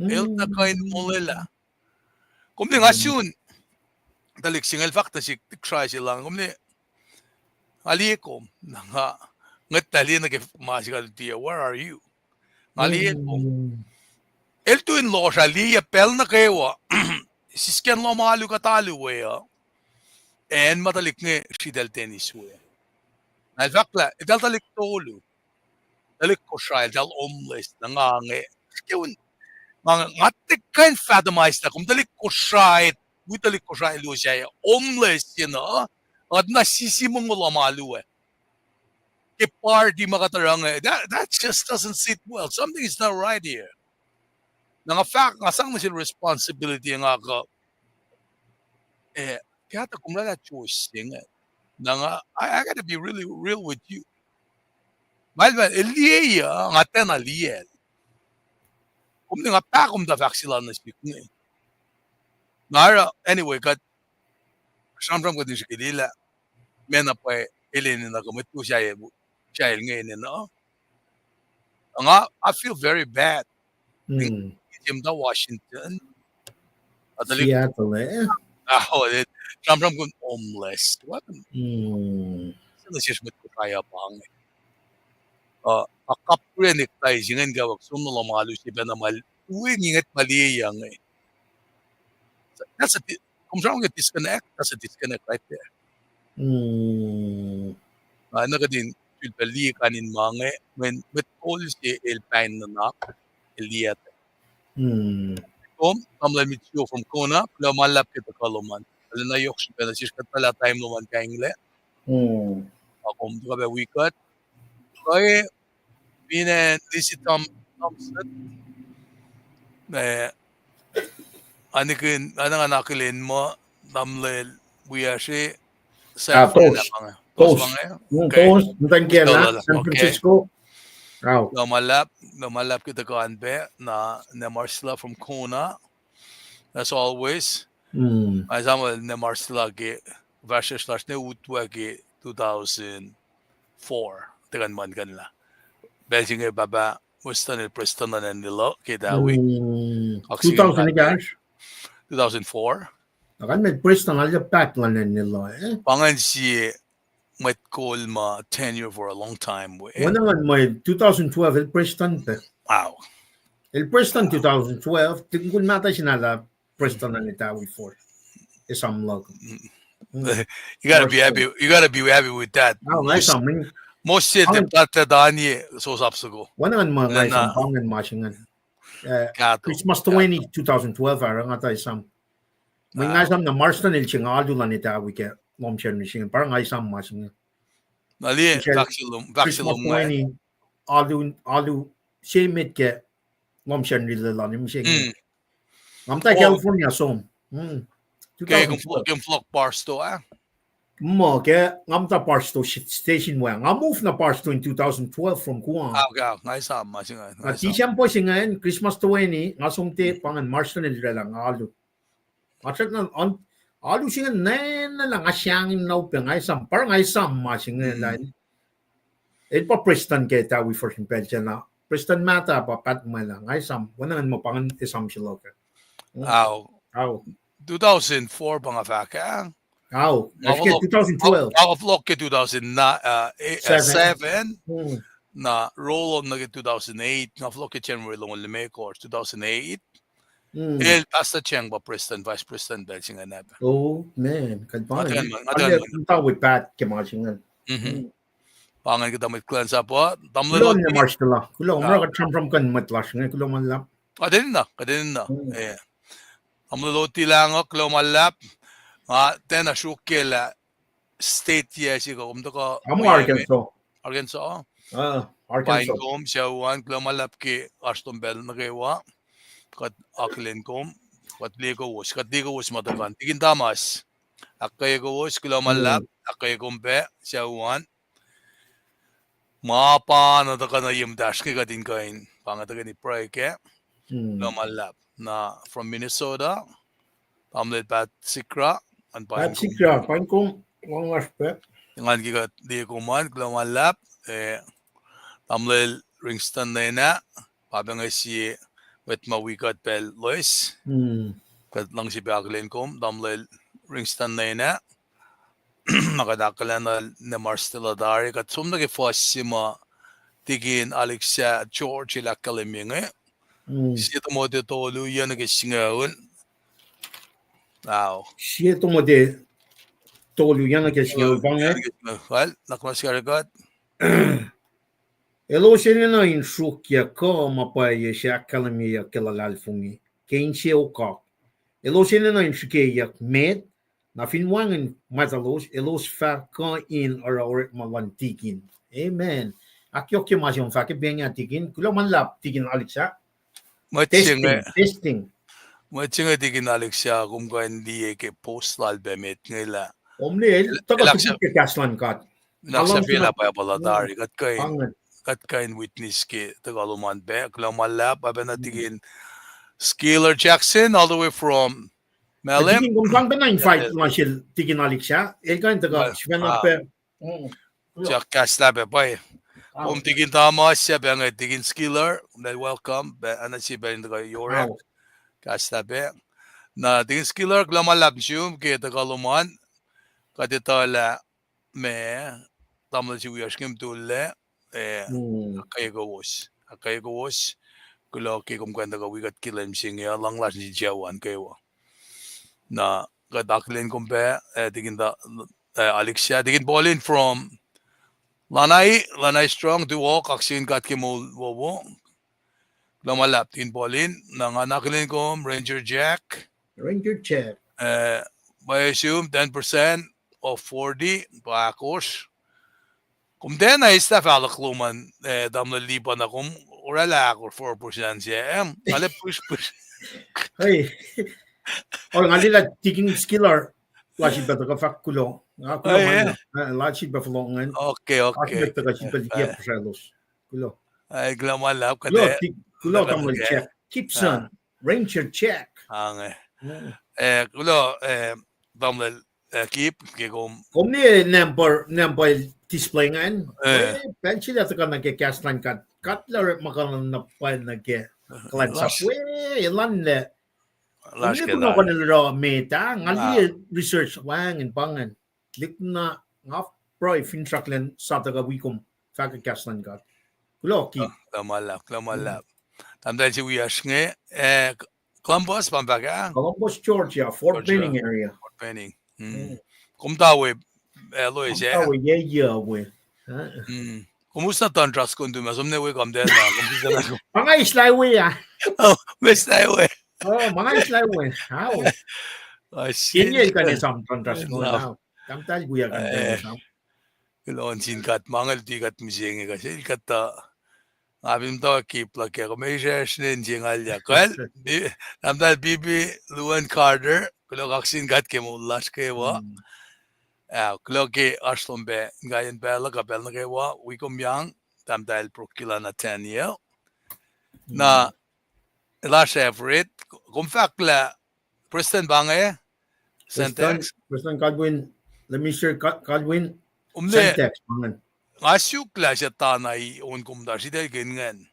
El tuh kuh in molwelah. Kom liye nga sun tuhlihk singucul fahk nuh sihk, Kraist el an, kom liye, nga liye kom, na nga, ngwet na liye nuh ke ma se kuht tiac, where are you? Nga liye kom. El tu in lohsr ah liye pacl nuh kwewa. Sisken lohm alu kuht alu we uh. Acn ma tuhlihk inge sritacl tennis we. Na el fahk lah eltahl tuhlihk tolu. Tuhlihk Kosrae, eltahl homeless, na nga inge. Sike un, nga, nga tiac kuh in fathomlah kom tuhlihk Kosrae, wi tuhlihk Kosrae luo sahyac, homeless, you know, kuht na sisi mongo lohm alu we. Ke party ma kuht oruh inge, that, that just doesn't sit well. Something is not right here. Na nga fahk, nga sang nuh sel responsibility nga kuh, eh, kahto kom oraclah choice se inge. Na nga, I, I gotta be really real with you. Ma el, ma el liye uh, nga tiacna liye. Kom liye nga pac kom tuh fahk sila nuh sihk inge. Na oruh, anyway, kuht sramsram kuht in srihke liye lah meac na pwacye el enenuh kuh mwet luo sahyac, sahyac inge enenuh. Nga, I feel very bad. Ke muhta Washington, Seattle, eh? Sramsramkihn homeless. Nuh sesr mwet Kosrae uh pa inge. Uh, a kapkrenek tai se ingacn kawuck som nuh lohm alu se pacna ma el uwe nginget ma liye inge. That's a di-, kom sramsramkihn disconnect, that's a disconnect right there. Na kuht in sulpac liye kain in ma inge, mweyen mwet kol se el pain nuhnak, el liye. Kom, tamuhlwel Mitchell from Kona, kuloh ma luhlahp ke tuhkuh lom an. Arulacna yohk srihpac nuh sesr kuht, arulacna time lom an kainglac. Hmm. Ac kom tuhkuh pac wi kuht. Kuh e, fin acn Lisi Tom-, Thompson. Eh, anikihn, anacn akihlen muh, tamuhlwel wiyacsr e, San Fran, Tos. Tos, Tos. Muhtuhn Kela, San Francisco. Kuloh ma luhlahp, kuloh ma luhlahp ke tuhkuh an pac, na, Nemarstila from Kona. As always. Nga esam Nemarstila ke fahsrwesr lasr ne utwe ke two thousand four, tiac kuh in muhlkuhnlah. Pacl se inge pahpah Weston el prestuhn luhn acn Lelu ke Tawi. Two thousand, two thousand four. Na kuh in mwe prestuhn alu paht luhn acn Lelu, eh? Pa ingacn sie mwet kol ma tenure for a long time we. Oacna ngan mwe two thousand twelve el prestuhn pac. El prestuhn two thousand twelve, tikin kol mahtuh sin alu prestuhn an Tawi for. Esam luhk. You gotta be happy. You gotta be happy with that. Most se te pahtuh tanye sosap soko. Oacna ngan ma nga esam pa ingacn ma se ingacn. Christmas toeni two thousand twelve, ah, nga tuh esam. Mwe nga esam na Marston el se nga alu luhn Tawi ke lohm Sacnri se inge, pa nga esam ma se inge. Na liye, Christmas toeni, alu, alu se met ke lohm Sacnri lwelah ne mihsenge. Nga muhta California som. Ke kom fohlohk Barstow, ah? Muh ke nga muhta Barstow station we. Nga move na Barstow in two thousand twelve from Guam. Na December se ingacn, Christmas toeni, nga som te pa ingacn Marston el oraclah nga alu. Nga srackna, alu se inge nacna lah nga sahngweng na upac, nga esam, pa nga esam ma se inge lah el pa prestuhn ke Tawi for in pacl se na. Prestuhn mahtuh pa paht ma lah nga esam, oacna ngan ma pa ingacn esam se luhk ah. Two thousand four pa nga fahk ah. Nga fohlohk ke two thousand seven, na roll on nuh ke two thousand eight, nga fohlohk ke January longoul limekohsr, two thousand eight. El Pastor Cheng pa prestuhn, vice prestuhn pacl se ingacn ah. Oh man, kuht pa ingacn, kuht pa ingacn kuhtuh mwet paht ke ma se ingacn. Pa ingacn kuhtuh mwet kuhlwacnsap uh, tamuhlwel Otti. Kuloh ma luhlahp, kuloh ma luhlahp. Kuht enenuh, kuht enenuh. Tamuhlwel Otti Lahngo, kuloh ma luhlahp. Nga tiacna sruokyac lah state yac se kuh kom tuhkuh, Arkansas. Arkansas. Paing kom sucu an, kuloh ma luhlahp ke oasr lom pacl nuh kwewa. Kuht akihlen kom, kuht liye kowos, kuht liye kowos ma tuhkuh an. Tikin Thomas, ahkkweye kowos, kuloh ma luhlahp, ahkkweye kom pac sucu an. Ma pa na tuhkuh nuh ye muhtahsr inge kuht in kuh in pa inge tuhkweni pruhe kac. Kuloh ma luhlahp. Na from Minnesota, tamuhlwel Pat Sikra, an pa Pat Sikra, paing kom, lohng lasr pac. Ngan ke kuht liye kom an, kuloh ma luhlahp, eh, tamuhlwel Ringston Lena, pa pac inge sie mwet ma wi kuht pacl loes. Kuht luhngse pac akihlen kom, tamuhlwel Ringston Lena. Na kuht akihlen Nemarstila tari, kuht som nuh ke fuhs se ma Tikin Alexa George el ahkkahlwemye inge. Sie Timothy tolu, yac nuh ke singucul. Ao. Sie Timothy tolu, yac nuh ke singucul pa inge. Well, nuhnak muh siyuck kuht. Elos enenuh in sruokyac kuh ma pwacye se ahkkahlwemyeyuck ke luhlahlfongi ke insewowo. Elos enenuh in srihkeyuck met, na fin wacngihn mwatuhlos, elos fah kuh in oruh orekma luhn tikin. Amen. Ahkyohkye ma se on fahk ke pacng ah tikin. Kuloh ma luhlahp tikin Alexa. Testing, testing. Mwet se inge tikin Alexa, kom kuh in liye ke post lal pac met inge lah. Kom liye, el tuhkuh sukut ke kahs luhn God. Alexa pacl ah pwacpa la tari, kuht kuh in witness ke tuhkuh lom an pac, kuloh ma luhlahp, pacna tikin Skylar Jackson, all the way from Malem. Tikin, kom sang pacna invite lasr el tikin Alexa, el kuh in tuhkuh sifacna pac. Kahs lah pac pwacye. Kom tikin Thomas, ac pac inge tikin Skylar, kom welcome, pac, ana sie pacl in tuhkuh yorek. Kahs lah pac. Na tikin Skylar, kuloh ma luhlahp nuh sum ke tuhkuh lom an, kuht etuh lah ma, tamuhlwel se wiyacsr ke mutullac, eh, ahkkweye kowos. Ahkkweye kowos, kuloh ke kom kuh in tuhkuh wi kuht ke lwen mihsenge uh, luhngse lasr nuh sin sucu an kwewa. Na kuht akihlen kom pac, eh, tikin, eh, Alexa, tikin Pauline from Lanai, Lanai Strong, Duo, kaksakihn God ke moul wowo. Kuloh ma luhlahp tikin Pauline, na nga akihlen kom, Ranger Jack. Ranger Jack. Eh, pwacye sum, ten percent. of forty, pa ahkosr. Kom tiacna eis lah fahluhk lom an, eh, tamuhlwel Lipa na kom oraclah ahkosr four percent se, eh, ale pihsrpihsr. Hey. Or nga liye lah Tikin Skillar, la sifilpac tuhkuh fahk kuloh. Nga kuloh ma, eh, la sifilpac fohlohk ingacn. Okay, okay. Oasr met tuhkuh sifilpac liye puhsraclos. Kuloh. Ai, kuloh ma luhlahp kuh, kuloh tamuhlwel Jack Gibson, Ranger Jack. Ange. Eh, kuloh, eh, tamuhlwel, eh, Kip, ke kom, kom ne number, number display ingacn. Eh, pacl se lah tuhkuh nuh ke kahs luhn God, God lah orekmakihn na pwacye nuh ke kuhlwacnsap we, elan lah. Kom ne kunohkohn el oruh met ah, nga liye research wacngihn pa ingacn. Likna nga pruhe finsrak lwen sa tuhkuh wi kom fahkwack kahs luhn God. Kuloh Kip. Kuloh ma luhlahp, kuloh ma luhlahp. Tahmtahel se wiyacsr inge, eh, Columbus, pa fahk ah? Columbus, Georgia, Fort Benning area. Fort Benning. Kom ta we, eh, Lois, eh? Kom ta we, ye, ye we. Kom us na tundra skon tu ma som ne we kom tiacna, kom tiacna. Ma nga eis lah we ah. Oh, ma eis lah we. Oh, ma nga eis lah we. How? Kinye el kuh in esam tundra skon now. Tahmtahel wiyuck an kuh in esam. Kuloh nuh sin God, ma inge luti kuht mihsenge kuh sel kuht uh. Nga fin muhtwacwacack Kip lah ke kom eis srihsrihk se ngalyak. Kuh, tahmtahel Bibi Luan Carter, kuloh kaksakihn God ke moul lasr kwewa. Ah, kuloh ke oasr lom pac inkaiyacn pacl uh kuh pacl nuh kwewa wi kom yang, tahmtahel Prokila Nathaniel. Na, elasr Everett, kom fahk lah Prestuhn pa inge, Sentex. Prestuhn Godwin, Mister Godwin, Sentex pa ingacn. Nga suk lah se tana i on komtahl sritacl ke ingacn.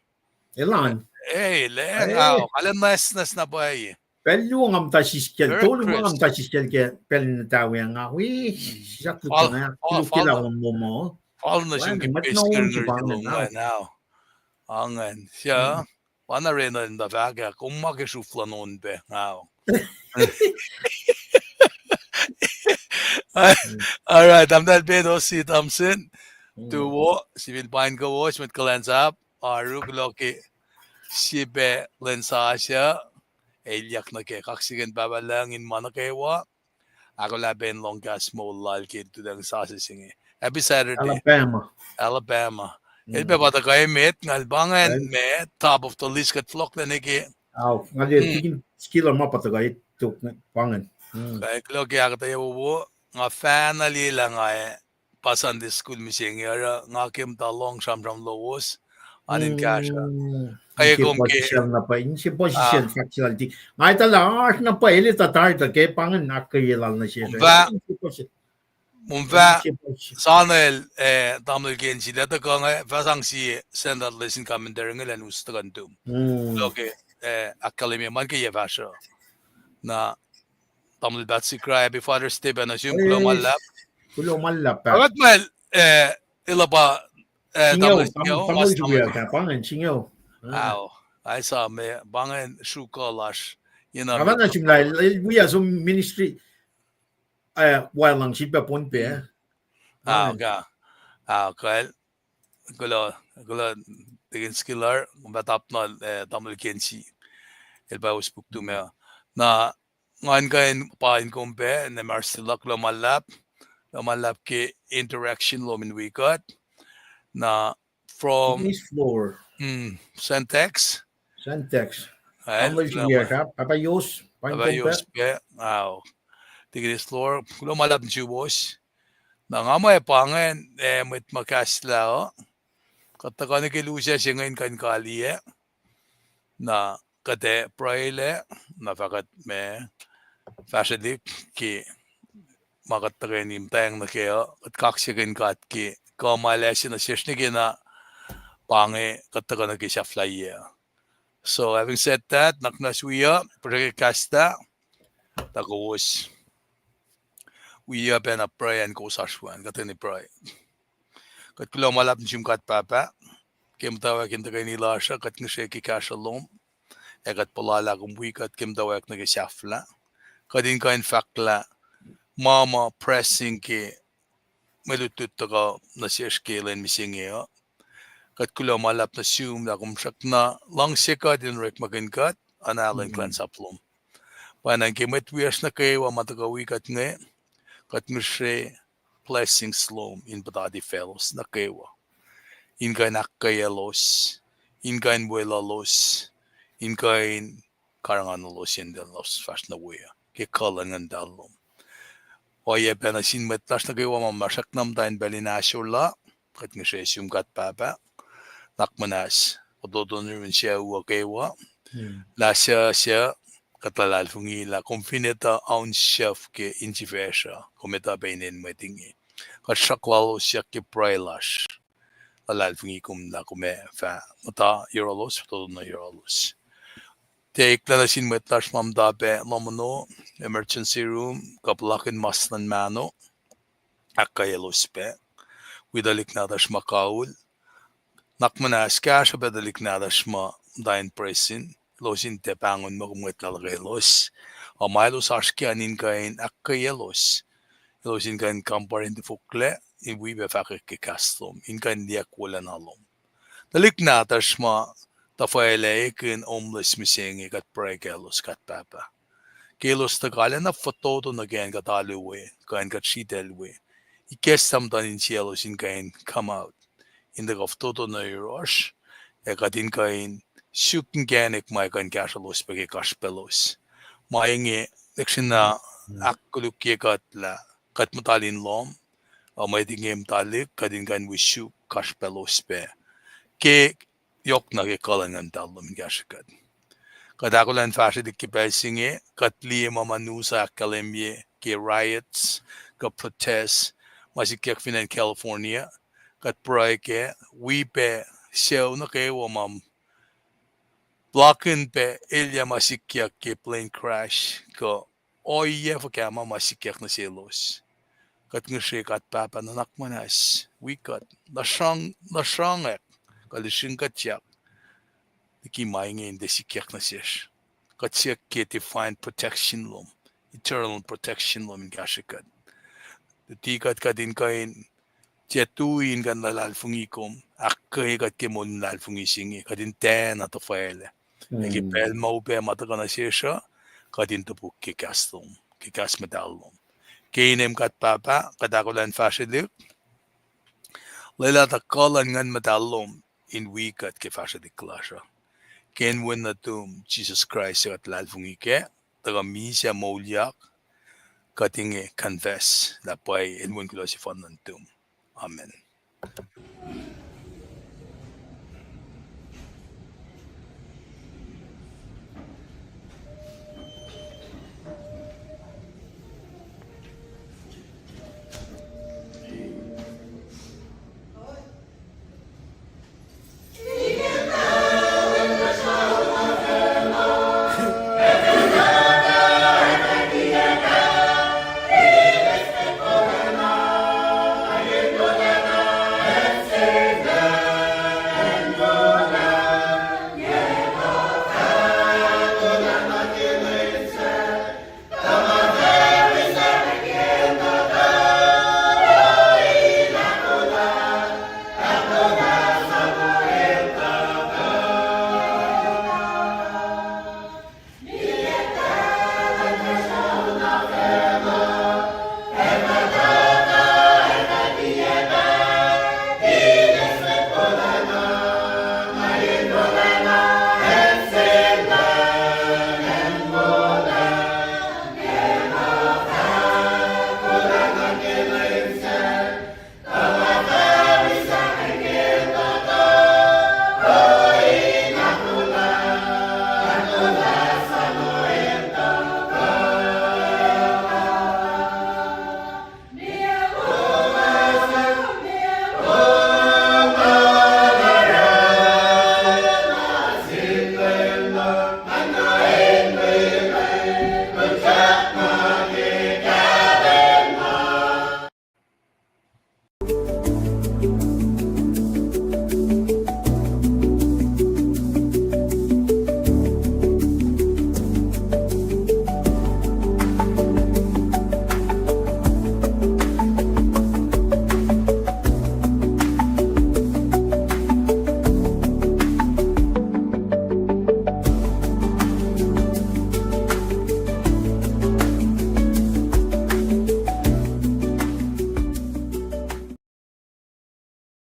Elan. Eh, lacng, ao, kalan nwacsnwacs na pwacye. Pacl luo nga muhta siskacl, tolu ma nga muhta siskacl ke pacl in etawi nga wi, sisak lukun ah, kuloh ke lah on momo. Fal nuh sum ke peskar ngul ke lom ingacn, ao. Ingacn, sia. Pa na Reynold in tuh fahk ah, kom ma ke sruf luhn on pac, ao. All right, tahmtahel Peter C. Thompson, tuwo, sifil pain kowos, mwet kuhlwacnsap, oaru, kuloh ke sie pac lwen sasuc, elyuck nuh ke kaksakihn Pahpah Lucng in ma nuh kwewa, ahkolah pac in lohng kahs moul lal ke lututacng sasuc se inge. Happy Saturday. Alabama. El pac pa tuhkuh emet, ngal pa ingacn ma top of the list kuht fohlohklac nuh ke. Ao, nga liye Tikin Skillar ma pa tuhkuh tok pa ingacn. Kuloh ke ahkuhtweyac wowo, nga fahna liye lah nga ac pa Sunday school mihsenge, oruh nga ke muhta lohng sramsram lowos an in kahsruh. Kom ke sel na pwacye, inse puhsisacl fahk se lal Tikin. Nga etuh lah oasr na pwacye el etuh tari tuh ke pa ingacn ahkkweye lal nuh sesr. Kom fah, sanel, eh, tamuhlwel Kensi, lah tuhkuh inge, fah sang sie Standard Lesson Commentary inge elan us tuhkuh nuhtum. Kuloh ke, eh, ahkkahlwemye ma nuh ke yac fahsruh. Na, tamuhlwel Patsy Cry, Happy Father's Day pac nuh sum, kuloh ma luhlahp. Kuloh ma luhlahp. Kuht ma, eh, elah pa, eh, tamuhlwel Singucul, pa ingacn sruhkuh lasr. Ina, pa ingacn sruhkuh lasr. Wi ah som ministry, eh, wacluhng sifilpac pon pac. Ah, kuh, ah, kuh, kuloh, kuloh, Tikin Skillar, kom fah tap na, eh, tamuhlwel Kensi. El pa us puk tum ah. Na, ngan kuh in pa in kom pac, na Marcella, kuloh ma luhlahp, kuloh ma luhlahp ke interaction lom in wi kuht. Na, from Tikin Floor. Sentex. Sentex. Pahpah Yos, Pahpah Yos pac, ao. Tikin Floor, kuloh ma luhlahp nuh suwos. Na nga muh pa ingacn, eh, mwet ma kahslah uh. Kuht tuhkuh nuh ke lusac se inge in kuh in kaliyac. Na kuht ac pruhelac, na fah kuht ma fahsrwelihk ke ma kuht tuhkweni muhtweng nuh kac uh, kuht kaksakihn God ke kuh ma el ase nuh sesr nuh ke na pa inge kuht tuhkuh nuh ke sahflahiyac. So, having said that, nuhnak muhnahs wi uh, pruhe ke kahs ah, tuh kowos wi uh pacna pruhe an kowos oasr we an, kuht tuhkweni pruhe. Kuht kuloh ma luhlahp nuh sum God Pahpah, ke muhtwacwacack in tuhkweni lasr uh, kuht ngihsre ke kahsruh lom, ac kuht puhla lah kom wi kuht ke muhtwacwacack nuh ke sahflah. Kuht in kuh in fahk lah ma ma pressing ke mwe lutlut tuhkuh nuh sesr ke lwen mihsenge uh. Kuht kuloh ma luhlahp nuh sum lah kom srackna luhngse kuht in orekmakihn kuht, oacna lwen kuhlwacnsap lom. Pwacnwacng ke mwet wiyacsr nuh kwewa ma tuhkuh wi kuht inge, Kuht ngihsre blessings lom in puhtati faclos nuh kwewa, in kuh in ahkkweyaclos, in kuh in weluhlos, in kuh in karihngihnuhlos in elos fahsr nuh we uh ke kuh luhn Nguhn Muhtahl lom. Oacyacpac nuh sin mwet lasr nuh kwewa ma masrackna muhta in pacl in ahsor la, kuht ngihsre sum God Pahpah, nuhnak muhnahs fototo nuh yurin sucu uh kwewa, lah suc, suc, kuht luhlahlfongi lah kom fin etuh ounsyuck ke insifacsr uh, kom etuh pac inen mwet inge. Kuht sruhk lalos siyuck ke pruhe lasr, luhlahlfongi kom lah kom ac fah muhta yohrohlos, fototo nuh yohrohlos. Tiac eklac nuh sin mwet lasr ma muhta pac lohm ono, emergency room, kuh puhlakihn mas luhn mahno, ahkkweyaclos pac. Wi tuhlihk nahtuhsr ma kaul, nuhnak muhnahs kahsruh pac tuhlihk nahtuhsr ma muhta in presin, elos in tiac pahngon muh kom ngwetlah luhkelos. Ac ma elos oasr ke an in kuh in ahkkweyaclos, elos in kuh in kampare in tufoklac, in wi pac fahkwack ke kahs lom, in kuh in liye wolacna lom. Tuhlihk nahtuhsr ma tuhfwaclac ekihn homeless mihsenge, kuht pruhe kaclos God Pahpah. Ke elos tuhkuh arulacna fototo nuh ke acn kuht alu we, kuh acn kuht sritacl we, ikacslah muhtuhn insiyaclos in kuh in come out, in tuhkuh fototo nuh yohrohsr, ac kuht in kuh in suk inkacnek ma kuh in kahsrwelos pac ke kasrpaclos. Ma inge lihksreni ahkkolukye kuht lah kuht muhtahl in lohm, ac mwet inge muhtahlihk, kuht in kuh in wi suk kasrpaclos pac ke yohkna ke kuh luhn Nguhn Muhtahl lom in kahsrwe kuht. Kuht ahkolah in fahsrwelihk ke pacl se inge, kuht liye ma ma news uh ahkkahlwemye ke riots, kuh protest, ma sikyak fin acn California, kuht pruhe kac, wi pac sucu nuh kwewa ma puhlakihn pac elyah ma sikyak ke plane crash, kuh ohiyac fuhkah ma ma sikyak nuh selos. Kuht ngihsre God Pahpah nuhnak muhnahs, wi kuht, lusrong-, lusrongwack, kuh lusrongkuhtyak liki ma inge in tiac sikyak nuh sesr. Kuht siyuck ke divine protection lom, eternal protection lom in kahsrwe kuht. Luti kuht, kuht in kuh in tiac tui in kuh in luhlahlfongi kom, ahkkweye kuht ke moul in luhlahlfongi se inge, kuht in tiacna tuhfwaclac. Ac ke pacl ma upac ma tuhkuh nuh sesr uh, kuht in topuk ke kahs lom, ke kahs muhtahl lom. Ke inem God Pahpah, kuht ahkolah in fahsrwelihk, lwelah tuh kuh luhn Nguhn Muhtahl lom in wi kuht ke fahsrwelihk lasr uh. Ke inen wen nuhtum Jisus Kraist, kuht luhlahlfongi kac, tuhkuh misac moulyak, kuht inge confess lah pwacye El wen kuloh sefanna nuhtum. Amen.